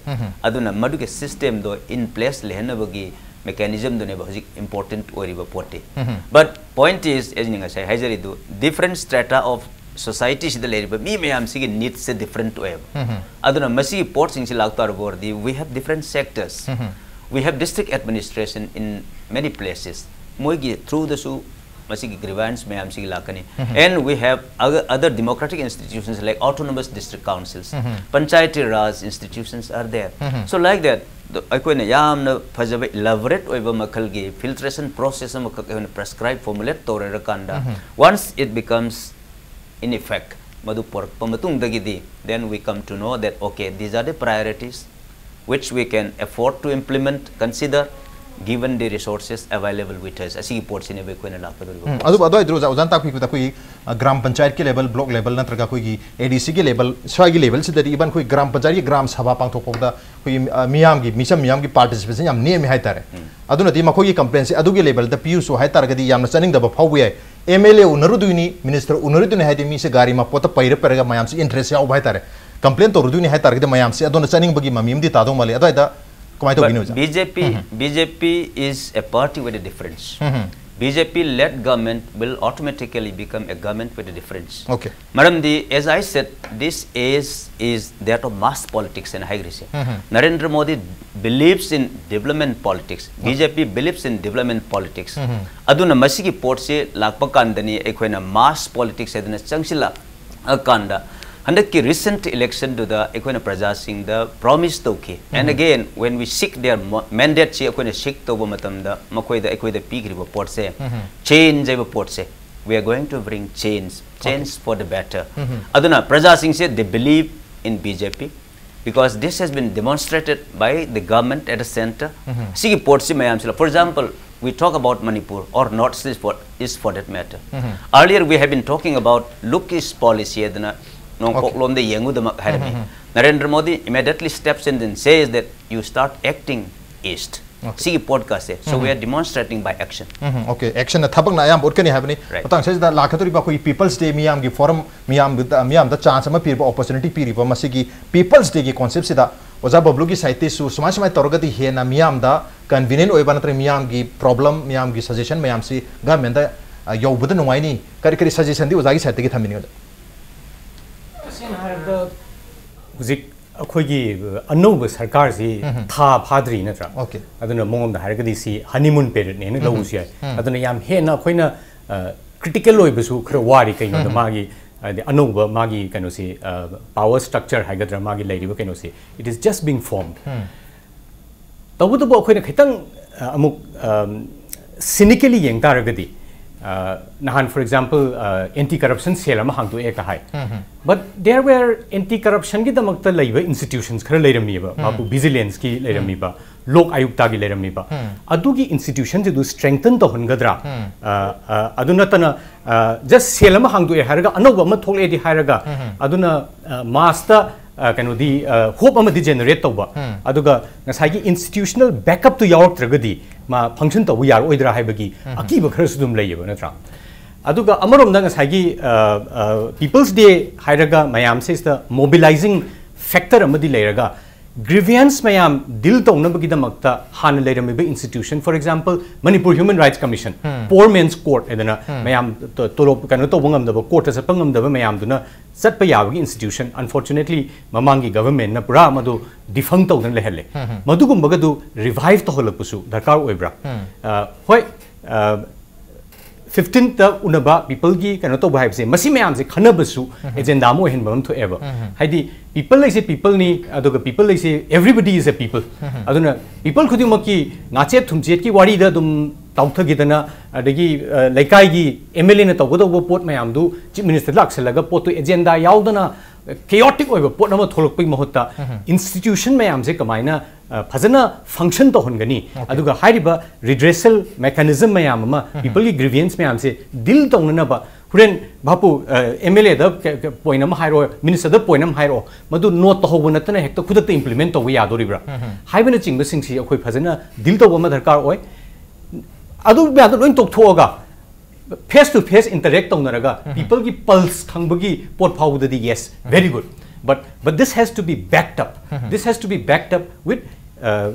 ꯑꯗꯨꯅ ꯃꯗꯨꯒꯤ systemꯗꯣ in place ꯂꯩꯍꯟꯅꯕꯒꯤ mechanismꯗꯨꯅꯦꯕ ꯍꯧꯖꯤꯛ important ꯑꯣꯏꯔꯤꯕ ꯄꯣꯠꯇꯤ꯫ But Point is, ꯑꯩꯅ ꯉꯁꯥꯏ ꯍꯥꯏꯖꯔꯤꯗꯨ, different strata of society ꯁꯤꯗ ꯂꯩꯔꯤꯕ ꯃꯤ ꯃꯌꯥꯝꯁꯤꯒꯤ needs ꯁꯦ different ꯑꯣꯏꯌꯦꯕ꯫ ꯑꯗꯨꯅ ꯃꯁꯤꯒꯤ ꯄꯣꯠꯁꯤꯡꯁꯤ ꯂꯥꯛꯇꯥꯔꯕ ꯑꯣꯏꯔꯗꯤ, we have different sectors, we have district administration in many places, ꯃꯣꯏꯒꯤ through ꯗꯁꯨ ꯃꯁꯤꯒꯤ grievance ꯃꯌꯥꯝꯁꯤꯒꯤ ꯂꯥꯛꯀꯅꯤ꯫ And we have other, other democratic institutions like autonomous district councils, panchayati raj institutions are there. So like that, ꯑꯩꯈꯣꯏꯅ ꯌꯥꯝꯅ ꯐꯖꯕ elaborate ꯑꯣꯏꯕ ꯃꯈꯜꯒꯤ filtration process ꯑꯃꯈꯛ ꯑꯩꯈꯣꯏꯅ prescribe, formulate ꯇꯧꯔꯦꯔꯀꯥꯟꯗ, once it becomes in effect, ꯃꯗꯨ ꯄꯨꯔꯛꯄ ꯃꯇꯨꯡꯗꯒꯤꯗꯤ, then we come to know that, okay, these are the priorities which we can afford to implement, consider, given the resources available with us. ꯑꯁꯤꯒꯤ ꯄꯣꯠꯁꯤꯅꯦꯕ ꯑꯩꯈꯣꯏꯅ ꯂꯥꯛꯀꯗꯧꯔꯤꯕ ꯎꯝ, ꯄꯣꯠꯁꯦ꯫ ꯑꯗꯨꯕꯨ ꯑꯗꯨꯋꯥꯏꯗꯨ ꯑꯣꯖꯥ, ꯑꯣꯖꯥꯅ ꯇꯥꯛꯄꯤꯕꯗ ꯑꯩꯈꯣꯏꯒꯤ, ꯑ, ꯒ꯭ꯔꯥꯝ ꯄꯟꯆꯥꯌꯠꯀꯤ level, block level ꯅꯠꯇ꯭ꯔꯒ ꯑꯩꯈꯣꯏꯒꯤ A D C ꯒꯤ level, ꯁ꯭ꯋꯥꯏꯒꯤ level ꯁꯤꯗꯗꯤ even ꯑꯩꯈꯣꯏ ꯒ꯭ꯔꯥꯝ ꯄꯟꯆꯥꯌꯠꯀꯤ ꯒ꯭ꯔꯥꯝ ꯁꯚꯥ ꯄꯥꯡꯊꯣꯛꯄꯗ ꯑꯩꯈꯣꯏꯒꯤ, ꯑ, ꯃꯤꯌꯥꯝꯒꯤ, ꯃꯤꯆꯝ ꯃꯤꯌꯥꯝꯒꯤ participation ꯌꯥꯝ ꯅꯦꯝꯃꯤ ꯍꯥꯏꯇꯥꯔꯦ꯫ ꯑꯗꯨꯅꯗꯤ ꯃꯈꯣꯏꯒꯤ complaint ꯁꯦ ꯑꯗꯨꯒꯤ level ꯗ ꯄꯤꯌꯨꯁꯨ ꯍꯥꯏꯇꯥꯔꯒꯗꯤ ꯌꯥꯝꯅ ꯆꯠꯅꯤꯡꯗꯕ ꯐꯥꯎꯕ ꯌꯥꯏ꯫ M L A ꯎꯅꯔꯨꯗꯣꯏꯅꯤ, minister ꯎꯅꯔꯨꯗꯣꯏꯅꯤ ꯍꯥꯏꯗꯤ ꯃꯤꯁꯦ ꯒꯥꯔꯤ ꯃꯄꯣꯠꯇ ꯄꯩꯔ ꯄꯩꯔꯒ ꯃꯌꯥꯝꯁꯦ interest ꯌꯥꯎꯕ ꯍꯥꯏꯇꯥꯔꯦ꯫ Complain ꯇꯧꯔꯨꯗꯣꯏꯅꯤ ꯍꯥꯏꯇꯥꯔꯒꯗꯤ ꯃꯌꯥꯝꯁꯦ ꯑꯗꯣꯝꯗ ꯆꯠꯅꯤꯡꯕꯒꯤ ꯃꯃꯤ ꯑꯃꯗꯤ ꯇꯥꯗꯧ ꯃꯥꯜꯂꯤ꯫ ꯑꯗꯨꯋꯥꯏꯗ ꯀꯃꯥꯏꯅ ꯇꯧꯕꯤꯅꯤ ꯑꯣꯖꯥ? B J P, B J P is a party with a difference. B J P led government will automatically become a government with a difference. Okay. ꯃꯔꯝꯗꯤ, as I said, this is, is that of mass politics ꯍꯥꯏꯅ ꯍꯥꯏꯈ꯭ꯔꯤꯁꯦ꯫ Narendra Modi believes in development politics. B J P believes in development politics. ꯑꯗꯨꯅ ꯃꯁꯤꯒꯤ ꯄꯣꯠꯁꯤ ꯂꯥꯛꯄ ꯀꯥꯟꯗꯅꯤ ꯑꯩꯈꯣꯏꯅ mass politics ꯍꯥꯏꯗꯅ ꯆꯪꯁꯤꯜꯂꯛ ꯀꯥꯟꯗ, ꯍꯟꯗꯛꯀꯤ recent election ꯗꯨꯗ ꯑꯩꯈꯣꯏꯅ ꯄ꯭ꯔꯖꯥꯁꯤꯡꯗ promise ꯇꯧꯈꯤ꯫ And again, when we seek their mo-, mandate ꯁꯤ ꯑꯩꯈꯣꯏꯅ seek ꯇꯧꯕ ꯃꯇꯝꯗ, ꯃꯈꯣꯏꯗ ꯑꯩꯈꯣꯏꯗ ꯄꯤꯈ꯭ꯔꯤꯕ ꯄꯣꯠꯁꯦ, change ꯍꯥꯏꯕ ꯄꯣꯠꯁꯦ, we are going to bring change, change for the better. ꯑꯗꯨꯅ ꯄ꯭ꯔꯖꯥꯁꯤꯡꯁꯦ, they believe in B J P, because this has been demonstrated by the government at the center. ꯁꯤꯒꯤ ꯄꯣꯠꯁꯤ ꯃꯌꯥꯝꯁꯤꯅ, for example, we talk about Manipur or North East for, is for that matter. Earlier we have been talking about look east policy ꯍꯥꯏꯗꯅ, ꯅꯣꯡꯄꯣꯛꯂꯣꯝꯗ ꯌꯦꯡꯉꯨꯗꯃꯛ ꯍꯥꯏꯔꯝꯃꯤ꯫ Narendra Modi immediately steps in and says that you start acting east. ꯁꯤꯒꯤ ꯄꯣꯠꯀꯥꯁꯦ, so we are demonstrating by action. Um, okay. Action ꯅ ꯊꯕꯛꯅ ꯑꯌꯥꯝꯕ ꯎꯠꯀꯅꯤ ꯍꯥꯏꯕꯅꯤ꯫ Right. ꯃꯇꯥꯡ ꯑꯁꯤꯗ ꯂꯥꯛꯀꯗꯧꯔꯤꯕ ꯑꯩꯈꯣꯏꯒꯤ People's Day, ꯃꯤꯌꯥꯝꯒꯤ forum, ꯃꯤꯌꯥꯝꯗ, ꯃꯤꯌꯥꯝꯗ chance ꯑꯃ ꯄꯤꯔꯤꯕ, opportunity ꯄꯤꯔꯤꯕ ꯃꯁꯤꯒꯤ People's Day ꯒꯤ concept ꯁꯤꯗ ꯑꯣꯖꯥ ꯕꯕ꯭ꯂꯨꯒꯤ side ꯇꯩꯁꯨ ꯁꯨꯃꯥꯏ ꯁꯨꯃꯥꯏ ꯇꯧꯔꯒꯗꯤ ꯍꯦꯟꯅ ꯃꯤꯌꯥꯝꯗ convenient ꯑꯣꯏꯕ ꯅꯠꯇ꯭ꯔꯒ ꯃꯤꯌꯥꯝꯒꯤ problem, ꯃꯤꯌꯥꯝꯒꯤ suggestion ꯃꯌꯥꯝꯁꯤ government ꯇ ꯑ, ꯌꯧꯕꯗ ꯅꯨꯡꯉꯥꯏꯅꯤ? ꯀꯔꯤ ꯀꯔꯤ ꯁꯖꯦꯁꯟꯗꯤ ꯑꯣꯖꯥꯒꯤ ꯁꯥꯏꯠꯇꯒꯤ ꯊꯝꯕꯤꯅꯤꯡꯉꯤ? ꯇꯁꯦꯡꯅ ꯍꯥꯏꯔꯕꯗ ꯍꯧꯖꯤꯛ ꯑꯩꯈꯣꯏꯒꯤ ꯑꯅꯧꯕ ꯁꯔꯀꯥꯔꯁꯤ ꯊꯥ ꯐꯥꯗ꯭ꯔꯤ ꯅꯠꯇ꯭ꯔꯥ? Okay. ꯑꯗꯨꯅ ꯃꯉꯣꯟꯗ ꯍꯥꯏꯔꯒꯗꯤ ꯁꯤ ꯍꯅꯤꯃꯨꯟ ꯄꯦꯔꯤꯌꯗꯅꯦꯅ ꯂꯧꯕꯁꯨ ꯌꯥꯏ꯫ ꯑꯗꯨꯅ ꯌꯥꯝ ꯍꯦꯟꯅ ꯑꯩꯈꯣꯏꯅ ꯀ꯭ꯔꯤꯇꯤꯀꯦꯜ ꯑꯣꯏꯕꯁꯨ ꯈꯔ ꯋꯥꯔꯤ꯫ ꯀꯩꯅꯣꯗ ꯃꯥꯒꯤ ꯍꯥꯏꯗꯤ ꯑꯅꯧꯕ ꯃꯥꯒꯤ ꯀꯩꯅꯣꯁꯤ, ꯄꯥꯋꯔ ꯁ꯭ꯇ꯭ꯔꯛꯆꯔ ꯍꯥꯏꯒꯗ꯭ꯔꯥ, ꯃꯥꯒꯤ ꯂꯩꯔꯤꯕ ꯀꯩꯅꯣꯁꯤ, it is just being formed. ꯇꯧꯕꯇꯕꯨ ꯑꯩꯈꯣꯏꯅ ꯈꯤꯇꯪ ꯑ, ꯑꯃꯨꯛ ꯁꯤꯅꯤꯀꯦꯂꯤ ꯌꯦꯡ ꯇꯥꯔꯒꯗꯤ, ꯑ, ꯅꯍꯥꯟ, for example, anti corruption cell ꯑꯃ ꯍꯥꯡꯗꯣꯛꯑꯦ ꯀ ꯍꯥꯏ꯫ But there were anti corruptionꯒꯤꯗꯃꯛꯇ ꯂꯩꯕ institutions ꯈꯔ ꯂꯩꯔꯝꯃꯤꯕ, ꯃꯥꯕꯨ vigilance ꯀꯤ ꯂꯩꯔꯝꯃꯤꯕ, ꯂꯣꯛ ꯑꯌꯨꯛꯇꯒꯤ ꯂꯩꯔꯝꯃꯤꯕ, ꯑꯗꯨꯒꯤ institutionꯁꯤꯡꯗꯨ strengthen ꯇꯧꯍꯟꯒꯗ꯭ꯔꯥ? ꯑ, ꯑ, ꯑꯗꯨ ꯅꯠꯇꯅ, just cell ꯑꯃ ꯍꯥꯡꯗꯣꯛꯑꯦ ꯍꯥꯏꯔꯒ ꯑꯅꯧꯕ ꯑꯃ ꯊꯣꯛꯂꯛꯑꯦꯗꯤ ꯍꯥꯏꯔꯒ, ꯑꯗꯨꯅ ꯃꯥꯁꯇ ꯀꯩꯅꯣꯗꯤ, ꯍꯣꯞ ꯑꯃꯗꯤ ꯖꯦꯅꯦꯔꯦꯠ ꯇꯧꯕ, ꯑꯗꯨꯒ ꯉꯁꯥꯏꯒꯤ institutional backupꯇꯨ ꯌꯥꯎꯔꯛꯇ꯭ꯔꯒꯗꯤ ꯃꯥ ꯐꯪꯁꯟ ꯇꯧꯕ ꯌꯥꯔꯛꯑꯣꯏꯗ꯭ꯔꯥ ꯍꯥꯏꯕꯒꯤ ꯑꯀꯤꯕ ꯈꯔꯁꯨ ꯑꯗꯨꯝ ꯂꯩꯌꯦꯕ, ꯅꯠꯇ꯭ꯔꯥ? ꯑꯗꯨꯒ ꯑꯃꯔꯣꯝꯗ ꯉꯁꯥꯏꯒꯤ People's Day ꯍꯥꯏꯔꯒ ꯃꯌꯥꯝꯁꯤꯗ mobilizing factor ꯑꯃꯗꯤ ꯂꯩꯔꯒ, grievance ꯃꯌꯥꯝ ꯗꯤꯜ ꯇꯧꯅꯕꯒꯤꯗꯃꯛꯇ ꯍꯥꯟꯅ ꯂꯩꯔꯝꯃꯤꯕ institution, for example, Manipur Human Rights Commission, Poor Men's Court ꯍꯥꯏꯗꯅ, ꯃꯌꯥꯝ ꯇꯣ-, ꯇꯣꯂꯣꯞ ꯀꯩꯅꯣ ꯇꯧꯕ ꯉꯝꯗꯕ, ꯀꯣꯔꯠꯇ ꯆꯠꯄ ꯉꯝꯗꯕ ꯃꯌꯥꯝꯗꯨꯅ ꯆꯠꯄ ꯌꯥꯕꯒꯤ institution, unfortunately, ꯃꯃꯥꯡꯒꯤ ꯒꯚꯔꯟꯃꯦꯟꯠꯅ ꯄꯨꯔꯥ ꯃꯗꯨ defunct ꯇꯧꯗꯅ ꯂꯩꯍꯜꯂꯦ꯫ ꯃꯗꯨꯒꯨꯝꯕꯒꯗꯨ revive ꯇꯧꯍꯜꯂꯛꯄꯁꯨ ꯗꯔꯀꯥꯔ ꯑꯣꯏꯕ꯭ꯔꯥ? ꯑ, ꯍꯣꯏ, ꯑ, fifteenth ꯎꯅꯕ, peopleꯒꯤ ꯀꯩꯅꯣ ꯇꯧꯕ ꯍꯥꯏꯕꯁꯦ, ꯃꯁꯤ ꯃꯌꯥꯝꯁꯦ ꯈꯟꯅꯕꯁꯨ agenda ꯑꯃ ꯑꯣꯏꯍꯟꯕ ꯑꯃ ꯊꯣꯛꯑꯦꯕ꯫ ꯍꯥꯏꯗꯤ, people ꯍꯥꯏꯁꯦ peopleꯅꯤ, ꯑꯗꯨꯒ people ꯍꯥꯏꯁꯦ everybody is a people꯫ ꯑꯗꯨꯅ people ꯈꯨꯗꯤꯡꯃꯛꯀꯤ ꯉꯥꯆꯦꯠ ꯊꯨꯝꯆꯦꯠꯀꯤ ꯋꯥꯔꯤꯗ ꯑꯗꯨꯝ ꯇꯥꯎꯊꯈꯤꯗꯅ, ꯑꯗꯒꯤ, ꯑ, ꯂꯩꯀꯥꯏꯒꯤ MLAꯅ ꯇꯧꯒꯗꯧꯕ ꯄꯣꯠ ꯃꯌꯥꯝꯗꯨ Chief Minister ꯂꯥꯛꯁꯜꯂꯒ ꯄꯣꯠꯇꯨ agenda ꯌꯥꯎꯗꯅ chaotic ꯑꯣꯏꯕ ꯄꯣꯠ ꯑꯃ ꯊꯣꯛꯂꯛꯄꯒꯤ ꯃꯍꯨꯠꯇ, institution ꯃꯌꯥꯝꯁꯦ ꯀꯃꯥꯏꯅ, ꯑ, ꯐꯖꯅ function ꯇꯧꯍꯟꯒꯅꯤ? ꯑꯗꯨꯒ ꯍꯥꯏꯔꯤꯕ redressal mechanism ꯃꯌꯥꯝ ꯑꯃ, peopleꯒꯤ grievance ꯃꯌꯥꯝꯁꯦ deal ꯇꯧꯅꯅꯕ, ꯍꯣꯔꯦꯟ ꯚꯥꯄꯨ, ꯑ, MLAꯗ ꯀ-, ꯀ-, point ꯑꯃ ꯍꯥꯏꯔꯛꯑꯣ, ministerꯗ point ꯑꯃ ꯍꯥꯏꯔꯛꯑꯣ, ꯃꯗꯨ note ꯇꯧꯍꯧꯕ ꯅꯠꯇꯅ ꯍꯦꯛꯇ ꯈꯨꯗꯛꯇ implement ꯇꯧꯕ ꯌꯥꯗꯣꯔꯤꯕ꯭ꯔꯥ? ꯍꯥꯏꯕꯅꯆꯤꯡꯕꯁꯤꯡꯁꯤ ꯑꯩꯈꯣꯏ ꯐꯖꯅ deal ꯇꯧꯕ ꯑꯃ ꯗꯔꯀꯥꯔ ꯑꯣꯏ꯫ ꯑꯗꯨ ꯃꯌꯥꯝꯗꯣ ꯂꯣꯏ ꯇꯣꯛꯊꯣꯛꯑꯒ, face to face interact ꯇꯧꯅꯔꯒ, peopleꯒꯤ pulse ꯈꯪꯕꯒꯤ ꯄꯣꯠ ꯐꯥꯎꯕꯗꯗꯤ, yes, very good. But, but this has to be backed up. This has to be backed up with, uh,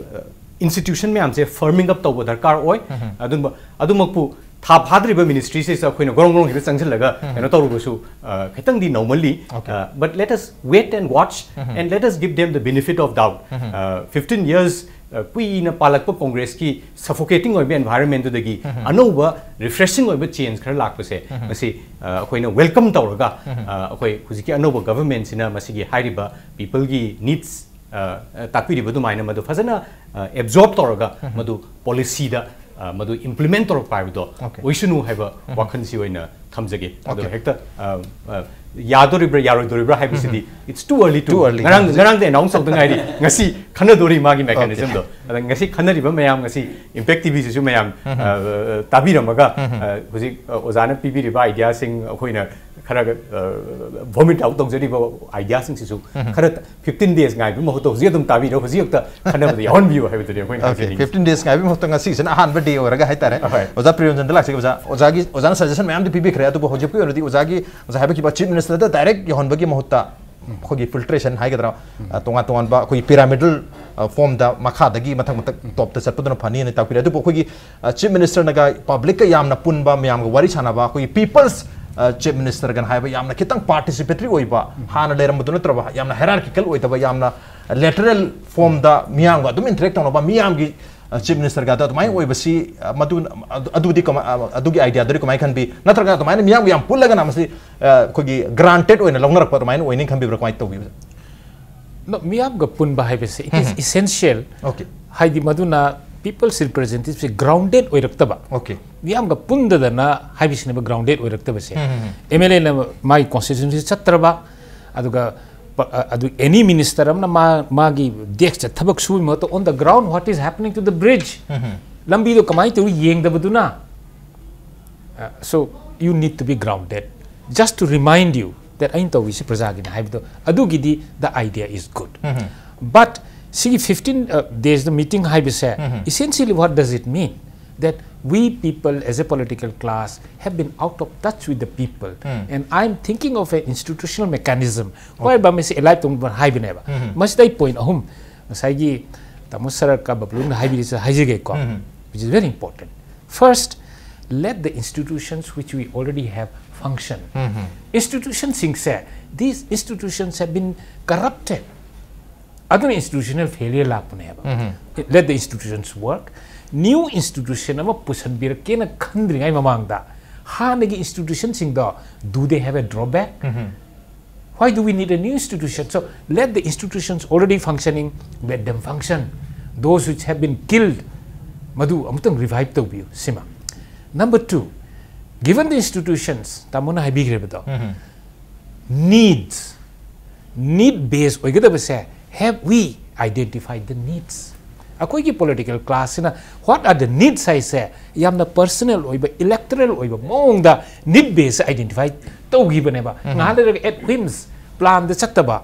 institution ꯃꯌꯥꯝꯁꯦ firming up ꯇꯧꯕ ꯗꯔꯀꯥꯔ ꯑꯣꯏ꯫ ꯑꯗꯨꯝꯕ, ꯑꯗꯨꯃꯛꯄꯨ ꯊꯥ ꯐꯥꯗ꯭ꯔꯤꯕ ꯃꯤꯅꯤꯁꯇ꯭ꯔꯤꯁꯤꯗ ꯑꯩꯈꯣꯏꯅ ꯒ꯭ꯔꯣꯡ ꯒ꯭ꯔꯣꯡ ꯍꯦꯛꯇ ꯆꯪꯁꯤꯜꯂꯒ ꯀꯩꯅꯣ ꯇꯧꯔꯨꯕꯁꯨ ꯑ, ꯈꯤꯇꯪꯗꯤ ꯅꯧꯃꯜꯂꯤ. Okay. But let us wait and watch and let us give them the benefit of doubt. Fifteen years ꯀꯨꯏꯅ ꯄꯥꯜꯂꯛꯄ ꯀꯣꯡꯒ꯭ꯔꯦꯁꯀꯤ ꯁꯐꯣꯀꯦꯇꯤꯡ ꯑꯣꯏꯕ ꯑꯦꯟꯚꯥꯏꯔꯟꯃꯦꯟꯗꯨꯗꯒꯤ ꯑꯅꯧꯕ ꯔꯤꯐ꯭ꯔꯦꯁꯤꯡ ꯑꯣꯏꯕ ꯆꯦꯟꯖ ꯈꯔ ꯂꯥꯛꯄꯁꯦ ꯃꯁꯤ ꯑ, ꯑꯩꯈꯣꯏꯅ ꯋꯦꯜꯀꯝ ꯇꯧꯔꯒ ꯑ, ꯑꯩꯈꯣꯏ ꯍꯧꯖꯤꯛꯀꯤ ꯑꯅꯧꯕ ꯒꯚꯔꯟꯃꯦꯟꯁꯤꯅ ꯃꯁꯤꯒꯤ ꯍꯥꯏꯔꯤꯕ ꯄꯤꯄꯜꯒꯤ ꯅꯤꯗꯁ ꯇꯥꯛꯄꯤꯔꯤꯕ ꯑꯗꯨꯃꯥꯏꯅ ꯃꯗꯨ ꯐꯖꯅ ꯑꯦꯕꯖꯣꯔꯕ ꯇꯧꯔꯒ ꯃꯗꯨ ꯄꯣꯂꯤꯁꯤꯗ ꯃꯗꯨ ꯏꯝꯄ꯭ꯂꯤꯃꯦꯟ ꯇꯧꯔꯛꯄ ꯍꯥꯏꯕꯗꯣ Okay. ꯑꯣꯏꯁꯅꯨ ꯍꯥꯏꯕ ꯋꯥꯈꯜꯁꯤ ꯑꯣꯏꯅ ꯊꯝꯖꯒꯦ. ꯑꯗꯣ Okay. ꯍꯦꯛꯇ ꯑ, ꯑ, ꯌꯥꯗꯣꯔꯤꯕ꯭ꯔꯥ ꯌꯥꯔꯣꯏꯗꯣꯔꯤꯕ꯭ꯔꯥ ꯍꯥꯏꯕꯁꯤꯗꯤ it's too early to Too early. ꯉꯔꯥꯡ ꯍꯧꯖꯤꯛ ꯉꯔꯥꯡꯗ ꯑꯦꯅꯥꯎꯟꯁ ꯇꯧꯗ ꯉꯥꯏꯔꯤ. ꯉꯁꯤ ꯈꯟꯅꯗꯣꯔꯤ ꯃꯥꯒꯤ ꯃꯦꯀꯥꯅꯤꯖꯝꯗꯣ. ꯑꯗ ꯉꯁꯤ ꯈꯟꯅꯔꯤꯕ ꯃꯌꯥꯝ, ꯉꯁꯤ ꯏꯝꯄꯦꯛ ꯇꯤꯚꯤꯁꯤꯁꯨ ꯃꯌꯥꯝ ꯑ, ꯑ, ꯇꯥꯕꯤꯔꯝꯃꯒ ꯑ, ꯍꯧꯖꯤꯛ ꯑ, ꯑꯣꯖꯥꯅ ꯄꯤꯕꯤꯔꯤꯕ ꯑꯥꯏꯗꯤꯌꯥꯁꯤꯡ ꯑꯩꯈꯣꯏꯅ ꯈꯔ ꯚꯣꯃꯤꯠ ꯑꯥꯎꯠ ꯇꯧꯖꯔꯤꯕ ꯑꯥꯏꯗꯤꯌꯥꯁꯤꯡꯁꯤꯁꯨ ꯈꯔ ꯐꯤꯐꯇꯤꯟ ꯗꯦꯖ ꯉꯥꯏꯕꯒꯤ ꯃꯍꯨꯠꯇ ꯍꯧꯖꯤꯛ ꯑꯗꯨꯝ ꯇꯥꯕꯤꯔꯣ, ꯍꯧꯖꯤꯛ ꯍꯦꯛꯇ ꯈꯟꯅꯕꯗ ꯌꯥꯎꯍꯟꯕꯤꯌꯨ ꯍꯥꯏꯕꯗꯨꯅꯤ ꯑꯩꯈꯣꯏꯅ Okay, ꯍꯥꯏꯖꯅꯤꯡꯉꯤ. fifteen days ꯉꯥꯏꯕꯒꯤ ꯃꯍꯨꯠꯇ ꯉꯁꯤꯁꯤꯅ ꯑꯍꯥꯟꯕ ꯗꯦ ꯑꯣꯏꯔꯒ ꯍꯥꯏꯇꯥꯔꯦ. ꯑꯍꯣꯏ. ꯑꯣꯖꯥ ꯄ꯭ꯔꯤꯌꯣꯟꯖꯟꯗ ꯂꯥꯛꯆꯒꯦ ꯑꯣꯖꯥ꯫ ꯑꯣꯖꯥꯒꯤ, ꯑꯣꯖꯥꯅ ꯁꯖꯦꯁꯟ ꯃꯌꯥꯝꯗꯤ ꯄꯤꯕꯤꯈ꯭ꯔꯦ, ꯑꯗꯨꯕꯨ ꯍꯧꯖꯤꯛꯀꯤ ꯑꯣꯏꯅꯗꯤ ꯑꯣꯖꯥꯒꯤ, ꯑꯣꯖꯥ ꯍꯥꯏꯕꯤꯈꯤꯕ ꯆꯤꯐ ꯃꯤꯅꯤꯁꯇꯔꯗ ꯗꯥꯏꯔꯦꯛ ꯌꯧꯍꯟꯕꯒꯤ ꯃꯍꯨꯠꯇ ꯑꯩꯈꯣꯏꯒꯤ ꯐꯤꯜꯇ꯭ꯔꯦꯁꯟ ꯍꯥꯏꯒꯗ꯭ꯔꯥ, ꯑ, ꯇꯣꯉꯥꯟ ꯇꯣꯉꯥꯟꯕ ꯑꯩꯈꯣꯏꯒꯤ ꯄꯤꯔꯥꯃꯤꯗꯜ ꯐꯣꯝꯗ ꯃꯈꯥꯗꯒꯤ ꯃꯊꯪ ꯃꯊꯪ ꯇꯣꯞꯇ ꯆꯠꯄꯗꯨꯅ ꯐꯅꯤꯅ ꯇꯥꯛꯄꯤꯔꯦ꯫ ꯑꯗꯨꯕꯨ ꯑꯩꯈꯣꯏꯒꯤ ꯆꯤꯐ ꯃꯤꯅꯤꯁꯇꯔꯅꯒ ꯄꯕ꯭ꯂꯤꯛꯀ ꯌꯥꯝꯅ ꯄꯨꯟꯕ, ꯃꯌꯥꯝꯒ ꯋꯥꯔꯤ ꯁꯥꯟꯅꯕ, ꯑꯩꯈꯣꯏꯒꯤ ꯄꯤꯄꯜꯁ ꯆꯤꯐ ꯃꯤꯅꯤꯁꯇꯔꯒꯅ ꯍꯥꯏꯕ ꯌꯥꯝꯅ ꯈꯤꯇꯪ ꯄꯥꯔꯇꯤꯁꯤꯄꯦꯇꯔꯤ ꯑꯣꯏꯕ, ꯍꯥꯟꯅ ꯂꯩꯔꯝꯕꯗꯨ ꯅꯠꯇ꯭ꯔꯕ, ꯌꯥꯝꯅ ꯍꯦꯔꯥꯔꯀꯤꯀꯦꯜ ꯑꯣꯏꯗꯕ, ꯌꯥꯝꯅ ꯂꯦꯇꯔꯦꯜ ꯐꯣꯝꯗ ꯃꯤꯌꯥꯝꯒ ꯑꯗꯨꯝ ꯏꯟꯇꯔꯦꯛ ꯇꯧꯅꯕ, ꯃꯤꯌꯥꯝꯒꯤ ꯆꯤꯐ ꯃꯤꯅꯤꯁꯇꯔꯒ ꯑꯗꯨꯃꯥꯏꯅ ꯑꯣꯏꯕꯁꯤ, ꯑ, ꯃꯗꯨ, ꯑꯗꯨ-, ꯑꯗꯨꯗꯤ ꯀꯃꯥꯏ-, ꯑ, ꯑꯗꯨꯒꯤ ꯑꯥꯏꯗꯤꯌꯥꯗꯨꯗꯤ ꯀꯃꯥꯏꯅ ꯈꯟꯕꯤ? ꯅꯠꯇ꯭ꯔꯒ ꯑꯗꯨꯃꯥꯏꯅ ꯃꯤꯌꯥꯝꯒ ꯌꯥꯝ ꯄꯨꯜꯂꯒꯅ ꯃꯁꯤ, ꯑ, ꯑꯩꯈꯣꯏꯒꯤ ꯒ꯭ꯔꯥꯟꯇꯦꯗ ꯑꯣꯏꯅ ꯂꯧꯅꯔꯛꯄ ꯑꯗꯨꯃꯥꯏꯅ ꯑꯣꯏꯅꯤ ꯈꯟꯕꯤꯕ꯭ꯔꯥ? ꯀꯃꯥꯏꯅ ꯇꯧꯕꯤꯕ? No, ꯃꯤꯌꯥꯝꯒ ꯄꯨꯟꯕ ꯍꯥꯏꯕꯁꯦ, it is essential. Okay. ꯍꯥꯏꯗꯤ ꯃꯗꯨꯅ ꯄꯤꯄꯜꯁ ꯔꯤꯄ꯭ꯔꯖꯦꯟꯇꯦꯇꯤꯚꯁꯦ ꯒ꯭ꯔꯥꯎꯟꯗꯦꯗ ꯑꯣꯏꯔꯛꯇꯕ, Okay. ꯃꯤꯌꯥꯝꯒ ꯄꯨꯟꯗꯗꯅ ꯍꯥꯏꯕꯁꯤꯅꯦꯕ ꯒ꯭ꯔꯥꯎꯟꯗꯦꯗ ꯑꯣꯏꯔꯛꯇꯕꯁꯦ꯫ ꯑꯦꯝ ꯑꯦꯜ ꯑꯦꯅ ꯃꯥꯒꯤ ꯀꯣꯟꯁꯇꯤꯇ꯭ꯌꯨꯟꯁꯤ ꯆꯠꯇ꯭ꯔꯕ, ꯑꯗꯨꯒ ꯄ-, ꯑ-, ꯑꯗꯨ ꯑꯦꯅꯤ ꯃꯤꯅꯤꯁꯇꯔ ꯑꯃꯅ ꯃꯥ-, ꯃꯥꯒꯤ ꯗꯦꯁꯛꯇ ꯊꯕꯛ ꯁꯨꯕꯒꯤ ꯃꯍꯨꯠꯇ on the ground what is happening to the bridge, ꯂꯝꯕꯤꯗꯣ ꯀꯃꯥꯏꯅ ꯇꯧꯔꯤ ꯌꯦꯡꯗꯕꯗꯨꯅ, uh, so you need to be grounded. Just to remind you that ꯑꯩꯅ ꯇꯧꯔꯤꯁꯤ ꯄ꯭ꯔꯖꯥꯒꯤꯅꯤ ꯍꯥꯏꯕꯗꯣ, ꯑꯗꯨꯒꯤꯗꯤ the idea is good. But ꯁꯤꯒꯤ fifteen, uh, days meeting ꯍꯥꯏꯕꯁꯦ, essentially what does it mean? That we people as a political class have been out of touch with the people. And I'm thinking of an institutional mechanism whereby ꯃꯁꯤ ꯑꯦꯂꯥꯏꯠ ꯇꯧꯅꯕ ꯍꯥꯏꯕꯅꯦꯕ꯫ ꯃꯁꯤꯗ ꯑꯩ point ꯑꯍꯨꯝ ꯉꯁꯥꯏꯒꯤ ꯇꯥꯃꯣ ꯁꯔꯠꯀ ꯕꯕ꯭ꯂꯨꯅ ꯍꯥꯏꯕꯤꯔꯤꯁꯦ ꯍꯥꯏꯖꯒꯦꯀꯣ, which is very important. First, Let the institutions which we already have function. Institutions ꯁꯤꯡꯁꯦ, these institutions have been corrupted. ꯑꯗꯨꯅ institutional failure ꯂꯥꯛꯄꯅꯦꯕ. Let the institutions work. New institution ꯑꯃ ꯄꯨꯁꯟꯕꯤꯔꯛꯀꯦꯅ ꯈꯟꯗ꯭ꯔꯤꯉꯩ ꯃꯃꯥꯡꯗ ꯍꯥꯟꯅꯒꯤ institution ꯁꯤꯡꯗꯣ, do they have a drawback? Why do we need a new institution? So let the institutions already functioning, let them function. Those which have been killed, ꯃꯗꯨ ꯑꯃꯨꯛꯇꯪ revive ꯇꯧꯕꯤꯌꯨ, ꯁꯤꯃ꯫ Number two, given the institutions, ꯇꯥꯃꯣꯅ ꯍꯥꯏꯕꯤꯈ꯭ꯔꯦꯕꯗꯣ, needs, need base ꯑꯣꯏꯒꯗꯕꯁꯦ, have we identified the needs? ꯑꯩꯈꯣꯏꯒꯤ political class ꯁꯤꯅ what are the needs ꯍꯥꯏꯁꯦ ꯌꯥꯝꯅ personal ꯑꯣꯏꯕ, electoral ꯑꯣꯏꯕ ꯃꯑꯣꯡꯗ need base identify ꯇꯧꯈꯤꯕꯅꯦꯕ꯫ ꯉꯥꯏꯍꯥꯛ ꯂꯩꯔꯒ at whims, plan ꯗ ꯆꯠꯇꯕ,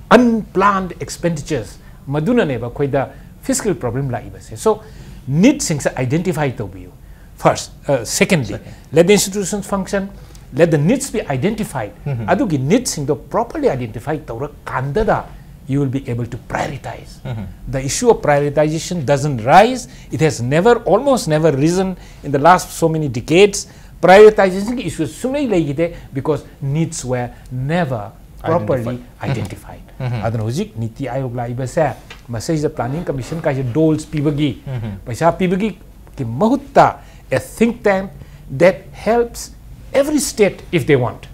unplanned expenditures, ꯃꯗꯨꯅꯅꯦꯕ ꯑꯩꯈꯣꯏꯗ fiscal problem ꯂꯥꯛꯏꯕꯁꯦ꯫ So need ꯁꯤꯡꯁꯦ identify ꯇꯧꯕꯤꯌꯨ꯫ First, uh, secondly, let the institutions function, let the needs be identified. ꯑꯗꯨꯒꯤ need ꯁꯤꯡꯗꯣ properly identify ꯇꯧꯔꯀꯥꯟꯗꯗ you will be able to prioritize. The issue of prioritization doesn't rise. It has never, almost never risen in the last so many decades. Prioritization ꯒꯤ issue ꯁꯨꯡꯂꯩ ꯂꯩꯈꯤꯗꯦ, because needs were never properly identified. ꯑꯗꯨꯅ ꯍꯧꯖꯤꯛ ꯅꯤꯇꯤ ꯑꯥꯌꯣꯒ ꯂꯥꯛꯏꯕꯁꯦ, ꯃꯁꯤꯗ planning commission ꯀꯥꯏꯁꯦ doles ꯄꯤꯕꯒꯤ, ꯄꯩꯁꯥ ꯄꯤꯕꯒꯤ ꯒꯤ ꯃꯍꯨꯠꯇ a think tank that helps every state, if they want,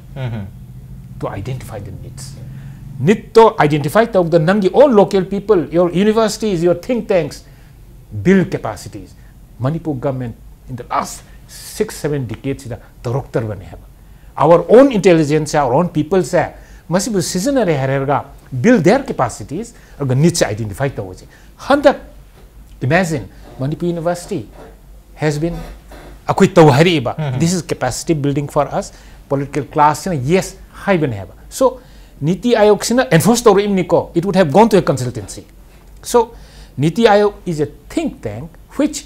to identify the needs. Need to identify ꯇꯧꯗ, ꯅꯪꯒꯤ own local people, your universities, your think tanks, build capacities. Manipur government in the last six, seven decades ꯁꯤꯗ ꯇꯧꯔꯛꯇ꯭ꯔꯕꯅꯦ ꯍꯥꯏꯕ꯫ Our own intelligence, our own people ꯁꯦ ꯃꯁꯤꯕꯨ ꯁꯤꯖꯤꯟꯅꯔꯦ ꯍꯥꯏꯔꯒ build their capacities, ꯑꯗꯨꯒ needs identify ꯇꯧꯕꯁꯦ꯫ ꯍꯟꯗꯛ imagine, Manipur University has been, ꯑꯩꯈꯣꯏ ꯇꯧ ꯍꯥꯏꯔꯛꯏꯕ, this is capacity building for us, political class ꯁꯤꯅ yes ꯍꯥꯏꯕꯅꯦ ꯍꯥꯏꯕ꯫ So ꯅꯤꯇꯤ ꯑꯥꯌꯣꯒ ꯁꯤꯅ enforce ꯇꯧꯔꯛꯏꯕꯅꯤꯀꯣ, it would have gone to a consultancy. So ꯅꯤꯇꯤ ꯑꯥꯌꯣꯒ is a think tank which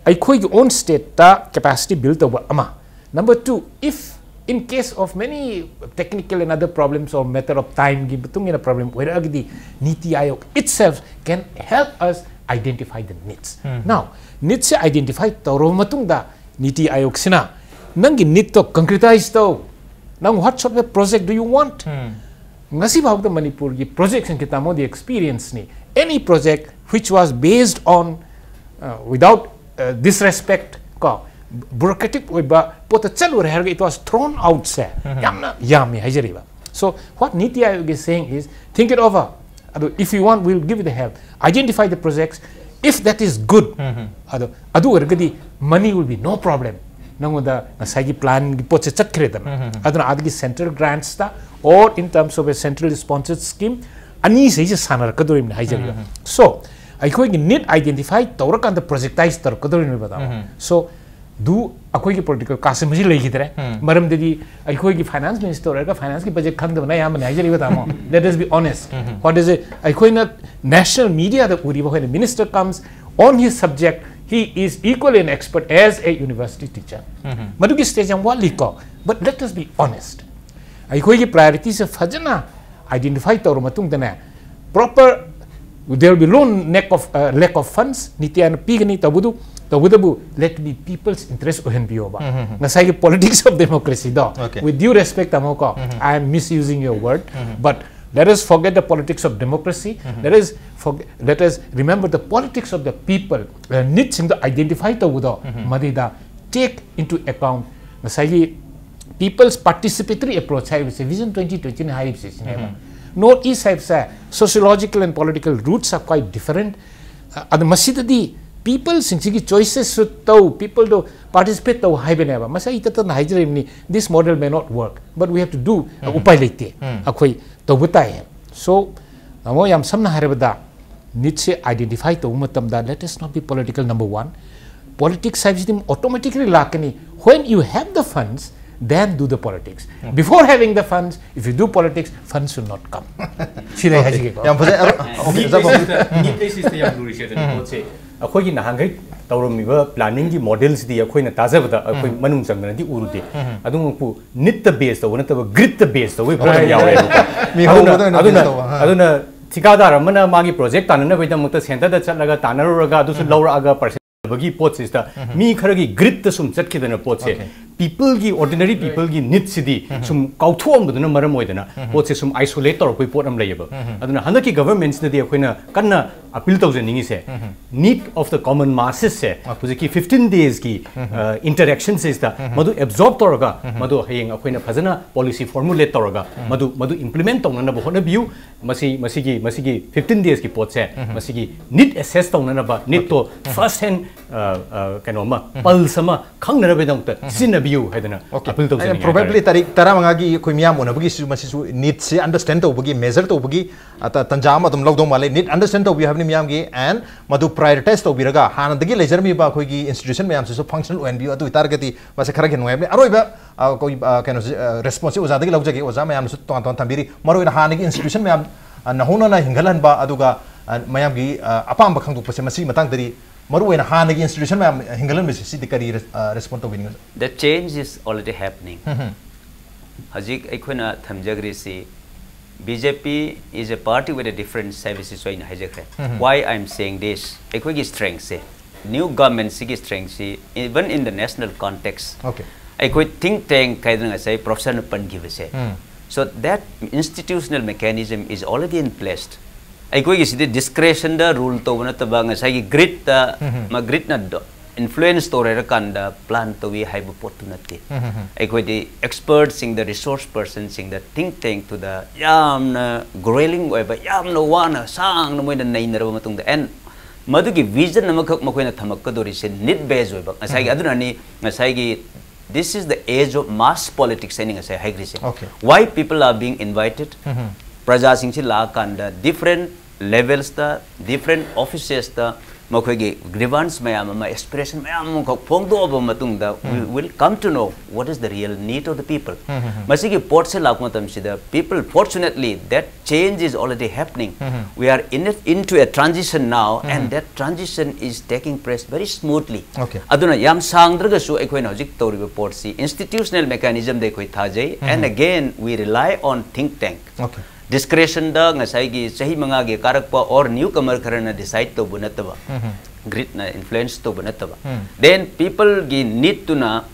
ꯑꯩꯈꯣꯏꯒꯤ own state ꯇ capacity build ꯇꯧꯕ ꯑꯃ꯫ Number two, if in case of many technical and other problems or matter of time ꯒꯤ ꯃꯇꯨꯡ ꯏꯟꯅ problem ꯑꯣꯏꯔꯛꯑꯒꯗꯤ, ꯅꯤꯇꯤ ꯑꯥꯌꯣꯒ itself can help us identify the needs. Now, needs say identify ꯇꯧꯔꯕ ꯃꯇꯨꯡꯗ, ꯅꯤꯇꯤ ꯑꯥꯌꯣꯒꯁꯤꯅ ꯅꯪꯒꯤ ꯅꯤꯠꯇꯣ concretize ꯇꯧ, ꯅꯪ what sort of project do you want? ꯉꯁꯤ ꯐꯥꯎꯗ ꯃꯅꯤꯄꯨꯔꯒꯤ ꯄ꯭ꯔꯣꯖꯦꯛꯁꯤꯡꯁꯦ ꯇꯥꯃꯣꯗꯤ ꯑꯦꯛꯁꯄꯤꯔꯤꯌꯦꯟꯁꯅꯤ, any project which was based on, uh, without, uh, disrespect, ꯀꯣ, bureaucratic ꯑꯣꯏꯕ ꯄꯣꯠꯇ ꯆꯠꯂꯨꯔꯦ ꯍꯥꯏꯔꯒ it was thrown out ꯁꯦ ꯌꯥꯝꯅ ꯌꯥꯝꯃꯤ ꯍꯥꯏꯖꯔꯤꯕ꯫ So what ꯅꯤꯇꯤ ꯑꯥꯌꯣꯒ is saying is, think it over. ꯑꯗꯣ if you want, we'll give you the help. Identify the projects. If that is good, ꯑꯗꯣ ꯑꯗꯨ ꯑꯣꯏꯔꯒꯗꯤ money will be no problem. ꯅꯉꯣꯟꯗ ꯉꯁꯥꯏꯒꯤ ꯄ꯭ꯂꯥꯟꯒꯤ ꯄꯣꯠꯁꯦ ꯆꯠꯈ꯭ꯔꯦꯗꯅ꯫ ꯑꯗꯨꯅ ꯑꯗꯒꯤ central grants ꯇ or in terms of a central sponsored scheme, ꯑꯅꯤꯁꯤꯁꯦ ꯁꯥꯟꯅꯔꯛꯀꯗꯧꯔꯤꯕꯅꯤ ꯍꯥꯏꯖꯔꯤꯕ꯫ So ꯑꯩꯈꯣꯏꯒꯤ ꯅꯤꯠ identify ꯇꯧꯔꯀꯥꯟꯗ projectize ꯇꯧꯔꯛꯀꯗꯧꯔꯤꯕꯅꯦꯕ, ꯇꯥꯃꯣ꯫ So ꯑꯗꯨ ꯑꯩꯈꯣꯏꯒꯤ political caste ꯃꯁꯤ ꯂꯩꯈꯤꯗ꯭ꯔꯦ꯫ ꯃꯔꯝꯗꯤ ꯑꯩꯈꯣꯏꯒꯤ finance minister ꯑꯣꯏꯔꯒ finance ꯀꯤ budget ꯈꯪꯗꯕꯅ ꯑꯌꯥꯝꯕꯅꯤ ꯍꯥꯏꯖꯔꯤꯕ, ꯇꯥꯃꯣ꯫ Let us be honest. What is it? ꯑꯩꯈꯣꯏꯅ national media ꯗ ꯎꯔꯤꯕ, ꯑꯩꯈꯣꯏꯅ minister comes on his subject, he is equally an expert as a university teacher. ꯃꯗꯨꯒꯤ stage ꯌꯥꯝ ꯋꯥꯠꯂꯤꯀꯣ꯫ But let us be honest. ꯑꯩꯈꯣꯏꯒꯤ priority ꯁꯦ ꯐꯖꯅ identify ꯇꯧꯔ ꯃꯇꯨꯡꯗꯅꯦ, proper, there will be no lack of, uh, lack of funds. ꯅꯤꯇꯤ ꯑꯥꯌꯣꯒꯅ ꯄꯤꯒꯅꯤ, ꯇꯧꯕꯗꯨ, ꯇꯧꯕꯗꯕꯨ let be people's interest ꯑꯣꯏꯍꯟꯕꯤꯌꯣꯕ꯫ ꯉꯁꯥꯏꯒꯤ politics of democracy ꯗꯣ, Okay. with due respect, ꯇꯥꯃꯣ, ꯀꯣ, I am misusing your word, but let us forget the politics of democracy. Let us forget, let us remember the politics of the people. Uh, ꯅꯤꯠꯁꯤꯡꯗꯣ identify ꯇꯧꯕꯗꯣ, ꯃꯗꯩꯗ take into account ꯉꯁꯥꯏꯒꯤ people's participatory approach ꯍꯥꯏꯔꯤꯕꯁꯦ, Vision twenty twenty ꯅ ꯍꯥꯏꯔꯤꯕꯁꯦ ꯁꯤꯅꯦꯕ꯫ North East ꯍꯥꯏꯕꯁꯦ sociological and political roots are quite different. ꯑ-, ꯑꯗꯨ ꯃꯁꯤꯗꯗꯤ people ꯁꯤꯡꯁꯤꯒꯤ choices ꯁꯨ ꯇꯧ, people ꯗꯣ participate ꯇꯧ ꯍꯥꯏꯕꯅꯦꯕ꯫ ꯃꯁꯤ ꯑꯩ ꯇꯠꯇꯅ ꯍꯥꯏꯖꯔꯤꯕꯅꯤ, this model may not work, but we have to do, ꯎꯄꯥꯏ ꯂꯩꯇꯦ, ꯑꯩꯈꯣꯏ ꯇꯧꯕ ꯇꯥꯏ ꯍꯥꯏꯕ꯫ So, ꯇꯥꯃꯣ, ꯌꯥꯝ ꯁꯝꯅ ꯍꯥꯏꯔꯕꯗ, ꯅꯤꯠꯁꯦ identify ꯇꯧꯕ ꯃꯇꯝꯗ, let us not be political, number one. Politics ꯍꯥꯏꯕꯁꯤꯗꯤ automatically ꯂꯥꯛꯀꯅꯤ, when you have the funds, then do the politics. Before having the funds, if you do politics, funds will not come. ꯁꯤ ꯂꯩ ꯍꯥꯏꯖꯒꯦꯀꯣ꯫ ꯌꯥꯝ ꯐꯖꯩ꯫ ꯑꯔꯣ-, okay, neat ꯑꯣꯖꯥ ꯄꯥꯎꯃꯤ꯫ Basis ꯇ, neat basis ꯇ ꯌꯥꯝ ꯂꯨꯔꯤꯁꯦ ꯑꯗꯨꯅ ꯄꯣꯠꯁꯦ꯫ ꯑꯩꯈꯣꯏꯒꯤ ꯅꯍꯥꯟꯈꯩ ꯇꯧꯔꯝꯃꯤꯕ planning ꯒꯤ model ꯁꯤꯗꯤ ꯑꯩꯈꯣꯏꯅ ꯇꯥꯖꯕꯗ ꯑꯩꯈꯣꯏ ꯃꯅꯨꯡ ꯆꯪꯗꯅꯗꯤ ꯎꯔꯨꯗꯦ꯫ ꯑꯗꯨꯃꯛꯄꯨ ꯅꯤꯠꯇ base ꯇꯧꯕ ꯅꯠꯇꯕ grid ꯇ base ꯇꯧꯕꯒꯤ ꯍꯣꯏ, ꯄ꯭ꯔꯣꯕ꯭ꯂꯦꯝ ꯍꯣꯏ, ꯌꯥꯎꯋꯦꯕꯀꯣ꯫ ꯃꯤ ꯑꯗꯨꯅ, ꯍꯧꯕꯗ ꯑꯣꯏꯅ ꯑꯗꯨꯅ, base ꯇꯧꯕ꯫ ꯑꯗꯨꯅ ꯊꯤꯀꯥꯗꯥꯔ ꯑꯃꯅ ꯃꯥꯒꯤ project ꯇꯥꯟꯅꯅꯕꯒꯤꯗꯃꯛꯇ centre ꯗ ꯆꯠꯂꯒ ꯇꯥꯟꯅꯔꯨꯔꯒ ꯑꯗꯨꯁꯨ ꯂꯧꯔꯛꯑꯒ percent ꯕꯒꯤ ꯄꯣꯠꯁꯤꯗ ꯃꯤ ꯈꯔꯒꯤ ꯒ꯭ꯔꯤꯠꯇ ꯁꯨꯝ ꯆꯠꯈꯤꯗꯅ ꯄꯣꯠꯁꯦ, Okay. ꯄꯤꯄꯜꯒꯤ, ꯑꯣꯔꯗꯤꯅꯔꯤ ꯄꯤꯄꯜꯒꯤ ꯅꯤꯠꯁꯤꯗꯤ ꯁꯨꯝ ꯀꯥꯎꯊꯣꯛꯑꯝꯕꯗꯨꯅ ꯃꯔꯝ ꯑꯣꯏꯗꯅ ꯄꯣꯠꯁꯦ ꯁꯨꯝ ꯑꯥꯏꯁꯣꯂꯦꯠ ꯇꯧꯔꯛꯄꯒꯤ ꯄꯣꯠ ꯑꯃ ꯂꯩꯌꯦꯕ꯫ ꯑꯗꯨꯅ ꯍꯟꯗꯛꯀꯤ ꯒꯚꯔꯟꯃꯦꯟꯠꯁꯤꯗꯗꯤ ꯑꯩꯈꯣꯏꯅ ꯀꯟꯅ ꯑꯄꯤꯜ ꯇꯧꯖꯅꯤꯡꯉꯤꯁꯦ, ꯅꯤꯗ ꯑꯣꯐ ꯗ ꯀꯣꯃꯟ ꯃꯥꯁꯦꯁꯁꯦ ꯍꯧꯖꯤꯛꯀꯤ ꯐꯤꯐꯇꯤꯟ ꯗꯦꯖꯀꯤ ꯏꯟꯇꯔꯦꯛꯁꯟꯁꯤꯗ ꯃꯗꯨ ꯑꯦꯕꯖꯣꯔꯕ ꯇꯧꯔꯒ ꯃꯗꯨ ꯍꯌꯦꯡ ꯑꯩꯈꯣꯏꯅ ꯐꯖꯅ ꯄꯣꯂꯤꯁꯤ ꯐꯣꯔꯃꯨꯂꯦꯠ ꯇꯧꯔꯒ ꯃꯗꯨ ꯃꯗꯨ ꯏꯝꯄ꯭ꯂꯤꯃꯦꯟꯠ ꯇꯧꯅꯅꯕ ꯍꯣꯠꯅꯕꯤꯌꯨ꯫ ꯃꯁꯤ ꯃꯁꯤꯒꯤ ꯃꯁꯤꯒꯤ ꯐꯤꯐꯇꯤꯟ ꯗꯦꯖꯀꯤ ꯄꯣꯠꯁꯦ ꯃꯁꯤꯒꯤ ꯅꯤꯗ ꯑꯦꯁꯦꯁ ꯇꯧꯅꯅꯕ, ꯅꯤꯗꯇꯣ ꯐꯥꯔꯁ ꯍꯦꯟ ꯀꯩꯅꯣ ꯑꯃ, ꯄꯜꯁ ꯑꯃ ꯈꯪꯅꯅꯕꯒꯤꯗꯃꯛꯇ ꯁꯤꯖꯤꯟꯅꯕꯤꯌꯨ ꯍꯥꯏꯗꯅ ꯑꯄꯤꯜ ꯇꯧꯖꯅꯤꯡꯉꯤ ꯄ꯭ꯔꯣꯕꯦꯕꯂꯤ ꯍꯥꯏꯇꯥꯔꯦ꯫ ꯇꯥꯔꯤꯛ ꯇꯔꯥꯃꯉꯥꯒꯤ ꯑꯩꯈꯣꯏ ꯃꯤꯌꯥꯝ ꯎꯅꯕꯒꯤꯁꯨ ꯃꯁꯤꯁꯨ ꯅꯤꯗꯁꯦ ꯑꯟꯗꯔꯁꯇꯦꯟ ꯇꯧꯕꯒꯤ, ꯃꯦꯖꯔ ꯇꯧꯕꯒꯤ ꯑ, ꯇ- ꯇꯟꯖꯥ ꯑꯃ ꯑꯗꯨꯝ ꯂꯧꯗꯧ ꯃꯥꯜꯂꯦ꯫ ꯅꯤꯗ ꯑꯟꯗꯔꯁꯇꯦꯟ ꯇꯧꯕꯤꯌꯨ ꯍꯥꯏꯕꯅꯤ ꯃꯤꯌꯥꯝꯒꯤ, ꯑꯦꯟ ꯃꯗꯨ ꯄ꯭ꯔꯥꯏꯑꯣꯔꯤꯇꯥꯏꯁ ꯇꯧꯕꯤꯔꯒ ꯍꯥꯟꯅꯗꯒꯤ ꯂꯩꯖꯔꯝꯃꯤꯕ ꯑꯩꯈꯣꯏꯒꯤ ꯏꯟꯁꯇꯤꯇ꯭ꯌꯨꯁꯟ ꯃꯌꯥꯝꯁꯤꯁꯨ ꯐꯪꯁꯅꯦꯜ ꯑꯣꯏꯍꯟꯕꯤꯌꯨ꯫ ꯑꯗꯨ ꯑꯣꯏꯇꯥꯔꯒꯗꯤ ꯃꯁꯤ ꯈꯔ ꯍꯦꯟꯅ ꯅꯨꯡꯉꯥꯏꯕꯅꯤ꯫ ꯑꯔꯣꯏꯕ ꯑ, ꯑꯩꯈꯣꯏ, ꯑ, ꯀꯩꯅꯣꯁꯤ, ꯑ, ꯔꯦꯁꯄꯣꯟꯁꯁꯤ ꯑꯣꯖꯥꯗꯒꯤ ꯂꯧꯖꯒꯦ꯫ ꯑꯣꯖꯥ ꯃꯌꯥꯝꯅꯁꯨ ꯇꯣꯉꯥꯟ ꯇꯣꯉꯥꯟ ꯊꯝꯕꯤꯔꯤ꯫ ꯃꯔꯨꯑꯣꯏꯅ ꯍꯥꯟꯅꯒꯤ ꯏꯟꯁꯇꯤꯇ꯭ꯌꯨꯁꯟ ꯃꯌꯥꯝ ꯑ, ꯅꯧꯍꯧꯅꯅ ꯍꯤꯡꯒꯠꯍꯟꯕ, ꯑꯗꯨꯒ ꯑ, ꯃꯌꯥꯝꯒꯤ ꯑ, ꯑꯄꯥꯝꯕ ꯈꯪꯗꯣꯛꯄꯁꯦ, ꯃꯁꯤꯒꯤ ꯃꯇꯥꯡꯗꯗꯤ ꯃꯔꯨꯑꯣꯏꯅ ꯍꯥꯟꯅꯒꯤ ꯏꯟꯁꯇꯤꯇ꯭ꯌꯨꯁꯟ ꯃꯌꯥꯝ ꯍꯤꯡꯒꯠꯍꯟꯕꯁꯤ, ꯁꯤꯗꯤ ꯀꯔꯤ ꯔꯦꯁ-, ꯑ, ꯔꯦꯁꯄꯣꯟ ꯇꯧꯕꯤꯅꯤꯡꯉꯤ? The change is already happening. ꯍꯧꯖꯤꯛ ꯑꯩꯈꯣꯏꯅ ꯊꯝꯖꯈ꯭ꯔꯤꯁꯤ, B J P is a party with a different services ꯑꯣꯏꯅ ꯍꯥꯏꯖꯈ꯭ꯔꯦ꯫ Why I am saying this? ꯑꯩꯈꯣꯏꯒꯤ ꯁ꯭ꯇ꯭ꯔꯦꯡꯁꯦ, new ꯒꯚꯔꯟꯃꯦꯟꯠꯁꯤꯒꯤ ꯁ꯭ꯇ꯭ꯔꯦꯡꯁꯤ, even in the national context, Okay. ꯑꯩꯈꯣꯏ ꯊꯤꯡ ꯇꯦꯡ ꯍꯥꯏꯗꯅ ꯉꯁꯥꯏ ꯄ꯭ꯔꯣꯐꯦꯁꯔꯅ ꯄꯟꯈꯤꯕꯁꯦ, so that institutional mechanism is already in place. ꯑꯩꯈꯣꯏꯒꯤꯁꯤꯗꯤ ꯗꯤꯁꯀ꯭ꯔꯦꯁꯟꯗ ꯔꯨꯜ ꯇꯧꯕ ꯅꯠꯇꯕ, ꯉꯁꯥꯏꯒꯤ ꯒ꯭ꯔꯤꯠꯇ, ꯃꯥ ꯒ꯭ꯔꯤꯠꯅ ꯏꯟꯐ꯭ꯂꯨꯌꯦꯟꯁ ꯇꯧꯔꯦꯔꯀꯥꯟꯗ ꯄ꯭ꯂꯥꯟ ꯇꯧꯏ ꯍꯥꯏꯕ ꯄꯣꯠꯇꯨ ꯅꯠꯇꯦ꯫ ꯑꯩꯈꯣꯏꯗꯤ ꯑꯦꯛꯁꯄꯔꯠꯁꯤꯡꯗ, ꯔꯤꯁꯣꯔꯁ ꯄꯔꯁꯟꯁꯤꯡꯗ, ꯊꯤꯡ ꯇꯦꯡꯇꯨꯗ ꯌꯥꯝꯅ ꯒ꯭ꯔꯣꯏꯂꯤꯡ ꯑꯣꯏꯕ, ꯌꯥꯝꯅ ꯋꯥꯅ ꯁꯥꯡꯅ ꯃꯣꯏꯅ ꯅꯩꯅꯔꯕ ꯃꯇꯨꯡꯗ, ꯑꯦꯟ ꯃꯗꯨꯒꯤ ꯚꯤꯖꯟ ꯑꯃꯈꯛ ꯃꯈꯣꯏꯅ ꯊꯝꯃꯛꯀꯗꯧꯔꯤꯁꯦ ꯅꯤꯗ ꯕꯦꯖ ꯑꯣꯏꯕ꯫ ꯉꯁꯥꯏꯒꯤ, ꯑꯗꯨꯅꯅꯤ ꯉꯁꯥꯏꯒꯤ, this is the age of mass politics ꯍꯥꯏꯅ ꯉꯁꯥꯏ ꯍꯥꯏꯈ꯭ꯔꯤꯁꯦ꯫ Okay. Why people are being invited? ꯄ꯭ꯔꯖꯥꯁꯤꯡꯁꯤ ꯂꯥꯛꯑꯀꯥꯟꯗ ꯗꯤꯐ꯭ꯔꯦꯟ ꯂꯦꯚꯦꯜꯁꯇ, ꯗꯤꯐ꯭ꯔꯦꯟ ꯑꯣꯐꯤꯁꯦꯁꯇ ꯃꯈꯣꯏꯒꯤ ꯒ꯭ꯔꯤꯚꯥꯟꯁ ꯃꯌꯥꯝ ꯑꯃ, ꯑꯦꯁꯄꯤꯔꯦꯁꯟ ꯃꯌꯥꯝ ꯑꯃꯈꯛ ꯐꯣꯡꯗꯣꯛꯑꯕ ꯃꯇꯨꯡꯗ, we will come to know what is the real need of the people. ꯃꯁꯤꯒꯤ ꯄꯣꯠꯁꯦ ꯂꯥꯛꯄ ꯃꯇꯝꯁꯤꯗ, people, fortunately, that change is already happening. We are in it, into a transition now, and that transition is taking place very smoothly. Okay. ꯑꯗꯨꯅ ꯌꯥꯝ ꯁꯥꯡꯗ꯭ꯔꯒꯁꯨ ꯑꯩꯈꯣꯏꯅ ꯍꯧꯖꯤꯛ ꯇꯧꯔꯤꯕ ꯄꯣꯠꯁꯤ ꯏꯟꯁꯇꯤꯇ꯭ꯌꯨꯁꯅꯦꯜ ꯃꯦꯀꯥꯅꯤꯖꯝꯗ ꯑꯩꯈꯣꯏ ꯊꯥꯖꯩ, and again we rely on think tank. Okay. ꯗꯤꯁꯀ꯭ꯔꯦꯁꯟꯗ ꯉꯁꯥꯏꯒꯤ ꯆꯍꯤ ꯃꯉꯥꯒꯤ ꯀꯥꯔꯛꯄ ꯑꯣꯔ ꯅ꯭ꯌꯨ ꯀꯃꯔ ꯈꯔꯅ ꯗꯤꯁꯥꯏꯗ ꯇꯧꯕ ꯅꯠꯇꯕ, ꯒ꯭ꯔꯤꯠꯅ ꯏꯟꯐ꯭ꯂꯨꯌꯦꯟꯁ ꯇꯧꯕ ꯅꯠꯇꯕ, ꯗꯦꯟ ꯄꯤꯄꯜꯒꯤ ꯅꯤꯠꯇꯨꯅ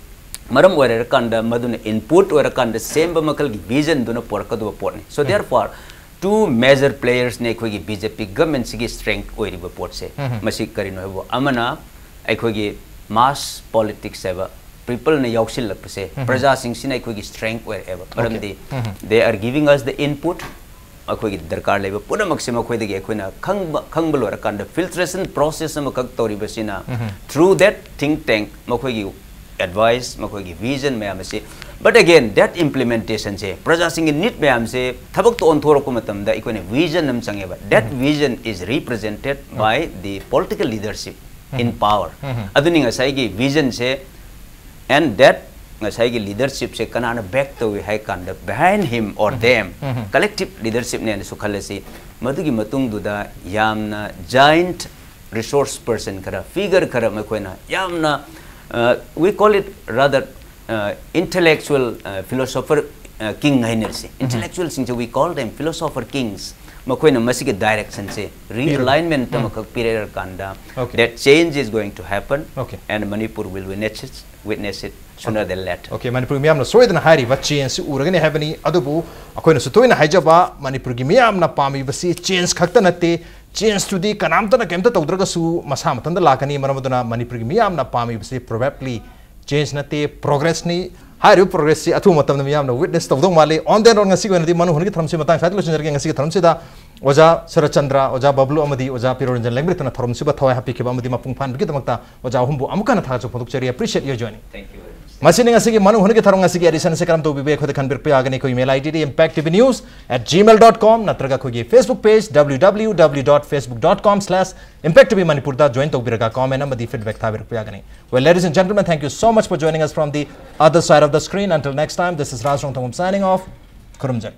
ꯃꯔꯝ ꯑꯣꯏꯔꯀꯥꯟꯗ, ꯃꯗꯨꯅ ꯏꯟꯄꯨꯠ ꯑꯣꯏꯔꯀꯥꯟꯗ ꯁꯦꯝꯕ ꯃꯈꯜꯒꯤ ꯚꯤꯖꯟꯗꯨꯅ ꯄꯨꯔꯛꯀꯗꯕ ꯄꯣꯠꯅꯤ꯫ So therefore, ꯇꯨ ꯃꯦꯖꯔ ꯄ꯭ꯂꯦꯌꯔꯁꯅꯦ ꯑꯩꯈꯣꯏꯒꯤ ꯕꯤ ꯖꯦ ꯄꯤ ꯒꯃꯦꯟꯁꯤꯒꯤ ꯁ꯭ꯇ꯭ꯔꯦꯡꯊ ꯑꯣꯏꯔꯤꯕ ꯄꯣꯠꯁꯦ꯫ ꯃꯁꯤ ꯀꯔꯤꯅꯣ ꯍꯥꯏꯕꯨ, ꯑꯃꯅ ꯑꯩꯈꯣꯏꯒꯤ ꯃꯥꯁ ꯄꯣꯂꯤꯇꯤꯛꯁ ꯍꯥꯏꯕ, ꯄꯤꯄꯜꯅ ꯌꯥꯎꯁꯤꯜꯂꯛꯄꯁꯦ, ꯄ꯭ꯔꯖꯥꯁꯤꯡꯁꯤꯅ ꯑꯩꯈꯣꯏꯒꯤ ꯁ꯭ꯇ꯭ꯔꯦꯡꯊ ꯑꯣꯏꯔꯛꯑꯦꯕ꯫ ꯃꯔꯝꯗꯤ they are giving us the input, ꯑꯩꯈꯣꯏꯒꯤ ꯗꯔꯀꯥꯔ ꯂꯩꯕ ꯄꯨꯝꯅꯃꯛꯁꯦ ꯃꯈꯣꯏꯗꯒꯤ ꯑꯩꯈꯣꯏꯅ ꯈꯪꯕ, ꯈꯪꯕ ꯂꯣꯏꯔꯀꯥꯟꯗ ꯐꯤꯜꯇ꯭ꯔꯦꯁꯟ ꯄ꯭ꯔꯣꯁꯦꯁ ꯑꯃꯈꯛ ꯇꯧꯔꯤꯕꯁꯤꯅ, ꯊ꯭ꯔꯨ ꯗꯦꯠ ꯊꯤꯡ ꯇꯦꯡ, ꯃꯈꯣꯏꯒꯤ ꯑꯦꯗꯚꯥꯏꯁ, ꯃꯈꯣꯏꯒꯤ ꯚꯤꯖꯟ ꯃꯌꯥꯝ ꯑꯁꯤ, but again, that implementationꯁꯦ, ꯄ꯭ꯔꯖꯥꯁꯤꯡꯒꯤ ꯅꯤꯠ ꯃꯌꯥꯝꯁꯦ ꯊꯕꯛꯇ ꯑꯣꯟꯊꯣꯔꯛꯄ ꯃꯇꯝꯗ ꯑꯩꯈꯣꯏꯅ ꯚꯤꯖꯟ ꯑꯃ ꯆꯪꯉꯦꯕ꯫ That vision is represented by the political leadership in power. ꯑꯗꯨꯅꯤ ꯉꯁꯥꯏꯒꯤ ꯚꯤꯖꯟꯁꯦ, and that ꯉꯁꯥꯏꯒꯤ ꯂꯤꯗꯔꯁꯤꯞꯁꯦ ꯀꯅꯥꯅ ꯕꯦꯛ ꯇꯧꯏ ꯍꯥꯏ ꯀꯥꯟꯗ, behind him or them, ꯀꯂꯦꯛꯇꯤꯞ ꯂꯤꯗꯔꯁꯤꯞꯅꯦꯅꯁꯨ ꯈꯜꯂꯁꯤ꯫ ꯃꯗꯨꯒꯤ ꯃꯇꯨꯡꯗꯨꯗ ꯌꯥꯝꯅ ꯖꯥꯏꯟꯠ ꯔꯤꯁꯣꯔꯁ ꯄꯔꯁꯟ ꯈꯔ, ꯐꯤꯒꯔ ꯈꯔ, ꯃꯈꯣꯏꯅ ꯌꯥꯝꯅ, uh, we call it rather, uh, intellectual, uh, philosopher, uh, king ꯍꯥꯏꯅꯔꯤꯁꯦ꯫ Intellectualꯁꯤꯡꯁꯦ, we call them philosopher kings꯫ ꯃꯈꯣꯏꯅ ꯃꯁꯤꯒꯤ ꯗꯥꯏꯔꯦꯛꯁꯟꯁꯦ, ꯔꯤꯑꯦꯂꯥꯏꯟꯃꯦꯟꯠ ꯑꯃꯈꯛ ꯄꯤꯔꯛꯑꯀꯥꯟꯗ, Okay. that change is going to happen, Okay. and Manipur will witness it, witness it sooner than later. Okay, Manipur ꯃꯤꯌꯥꯝꯅ ꯁꯣꯏꯗꯅ ꯍꯥꯏꯔꯤꯕ ꯆꯦꯟꯖꯁꯤ ꯎꯔꯒꯅꯤ ꯍꯥꯏꯕꯅꯤ꯫ ꯑꯗꯨꯕꯨ ꯑꯩꯈꯣꯏꯅꯁꯨ ꯇꯣꯏꯅ ꯍꯥꯏꯖꯕ, ꯃꯅꯤꯄꯨꯔꯒꯤ ꯃꯤꯌꯥꯝꯅ ꯄꯥꯝꯃꯤꯕꯁꯤ ꯆꯦꯟꯖ ꯈꯛꯇ ꯅꯠꯇꯦ꯫ ꯆꯦꯟꯖꯇꯨꯗꯤ ꯀꯅꯥꯝꯇꯅ ꯀꯩꯝꯇ ꯇꯧꯗ꯭ꯔꯒꯁꯨ ꯃꯁꯥ ꯃꯊꯟꯇ ꯂꯥꯛꯀꯅꯤ꯫ ꯃꯔꯝ ꯑꯗꯨꯅ ꯃꯅꯤꯄꯨꯔꯒꯤ ꯃꯤꯌꯥꯝꯅ ꯄꯥꯝꯃꯤꯕꯁꯤ ꯄ꯭ꯔꯣꯕꯦꯕꯂꯤ ꯆꯦꯟꯖ ꯅꯠꯇꯦ, ꯄ꯭ꯔꯣꯒ꯭ꯔꯦꯁꯅꯤ꯫ ꯍꯥꯏꯔꯤꯕ ꯄ꯭ꯔꯣꯒ꯭ꯔꯦꯁꯁꯤ ꯑꯊꯨꯕ ꯃꯇꯝꯗ ꯃꯤꯌꯥꯝꯅ ꯋꯤꯠꯅꯦꯁ ꯇꯧꯗꯧ ꯃꯥꯜꯂꯤ꯫ On that note, ꯉꯁꯤꯒꯤ ꯑꯣꯏꯅꯗꯤ ꯃꯅꯨ ꯍꯨꯟꯒꯤ ꯊꯧꯔꯝꯁꯤ ꯃꯇꯥꯡ ꯁ꯭ꯋꯥꯏꯗ ꯂꯣꯏꯁꯤꯟꯖꯔꯒꯦ꯫ ꯉꯁꯤꯒꯤ ꯊꯧꯔꯝꯁꯤꯗ ꯑꯣꯖꯥ ꯁꯔꯠꯆꯟꯗ꯭ꯔ, ꯑꯣꯖꯥ ꯕꯕ꯭ꯂꯨ ꯑꯃꯗꯤ ꯑꯣꯖꯥ ꯄꯤꯔꯣꯔꯟꯖꯟ ꯂꯦꯡꯕ꯭ꯔꯤꯠꯇꯨꯅ ꯊꯧꯔꯝꯁꯤꯕꯨ ꯊꯋꯥꯏ ꯍꯥꯞꯄꯤꯈꯤꯕ ꯑꯃꯗꯤ ꯃꯄꯨꯡ ꯐꯥꯍꯟꯕꯒꯤꯗꯃꯛꯇ ꯑꯣꯖꯥ ꯑꯍꯨꯝꯕꯨ ꯑꯃꯨꯛ ꯍꯟꯅ ꯊꯥꯒꯠꯆꯕ ꯐꯣꯡꯗꯣꯛꯆꯔꯤ꯫ Appreciate your joining. Thank you very much. ꯃꯁꯤꯅꯤ ꯉꯁꯤꯒꯤ ꯃꯅꯨ ꯍꯨꯟꯒꯤ ꯊꯧꯔꯝ꯫ ꯉꯁꯤꯒꯤ ꯑꯦꯗꯤꯁꯟ ꯑꯁꯤ ꯀꯔꯝ ꯇꯧꯕꯤꯕ? ꯑꯩꯈꯣꯏꯗ ꯈꯟꯕꯤꯔꯛꯄ ꯌꯥꯒꯅꯤ꯫ ꯑꯩꯈꯣꯏ email ID D impact T V news at gmail dot com ꯅꯠꯇ꯭ꯔꯒ ꯑꯩꯈꯣꯏꯒꯤ Facebook page W W W dot facebook dot com slash impact T V Manipur ꯗ join ꯇꯧꯕꯤꯔꯒ comment ꯑꯃꯗꯤ feedback ꯊꯥꯕꯤꯔꯛꯄ ꯌꯥꯒꯅꯤ꯫ Well, ladies and gentlemen, thank you so much for joining us from the other side of the screen. Until next time, this is Raj Rongthangam signing off. ꯈꯨꯔꯨꯝꯖꯔꯤ꯫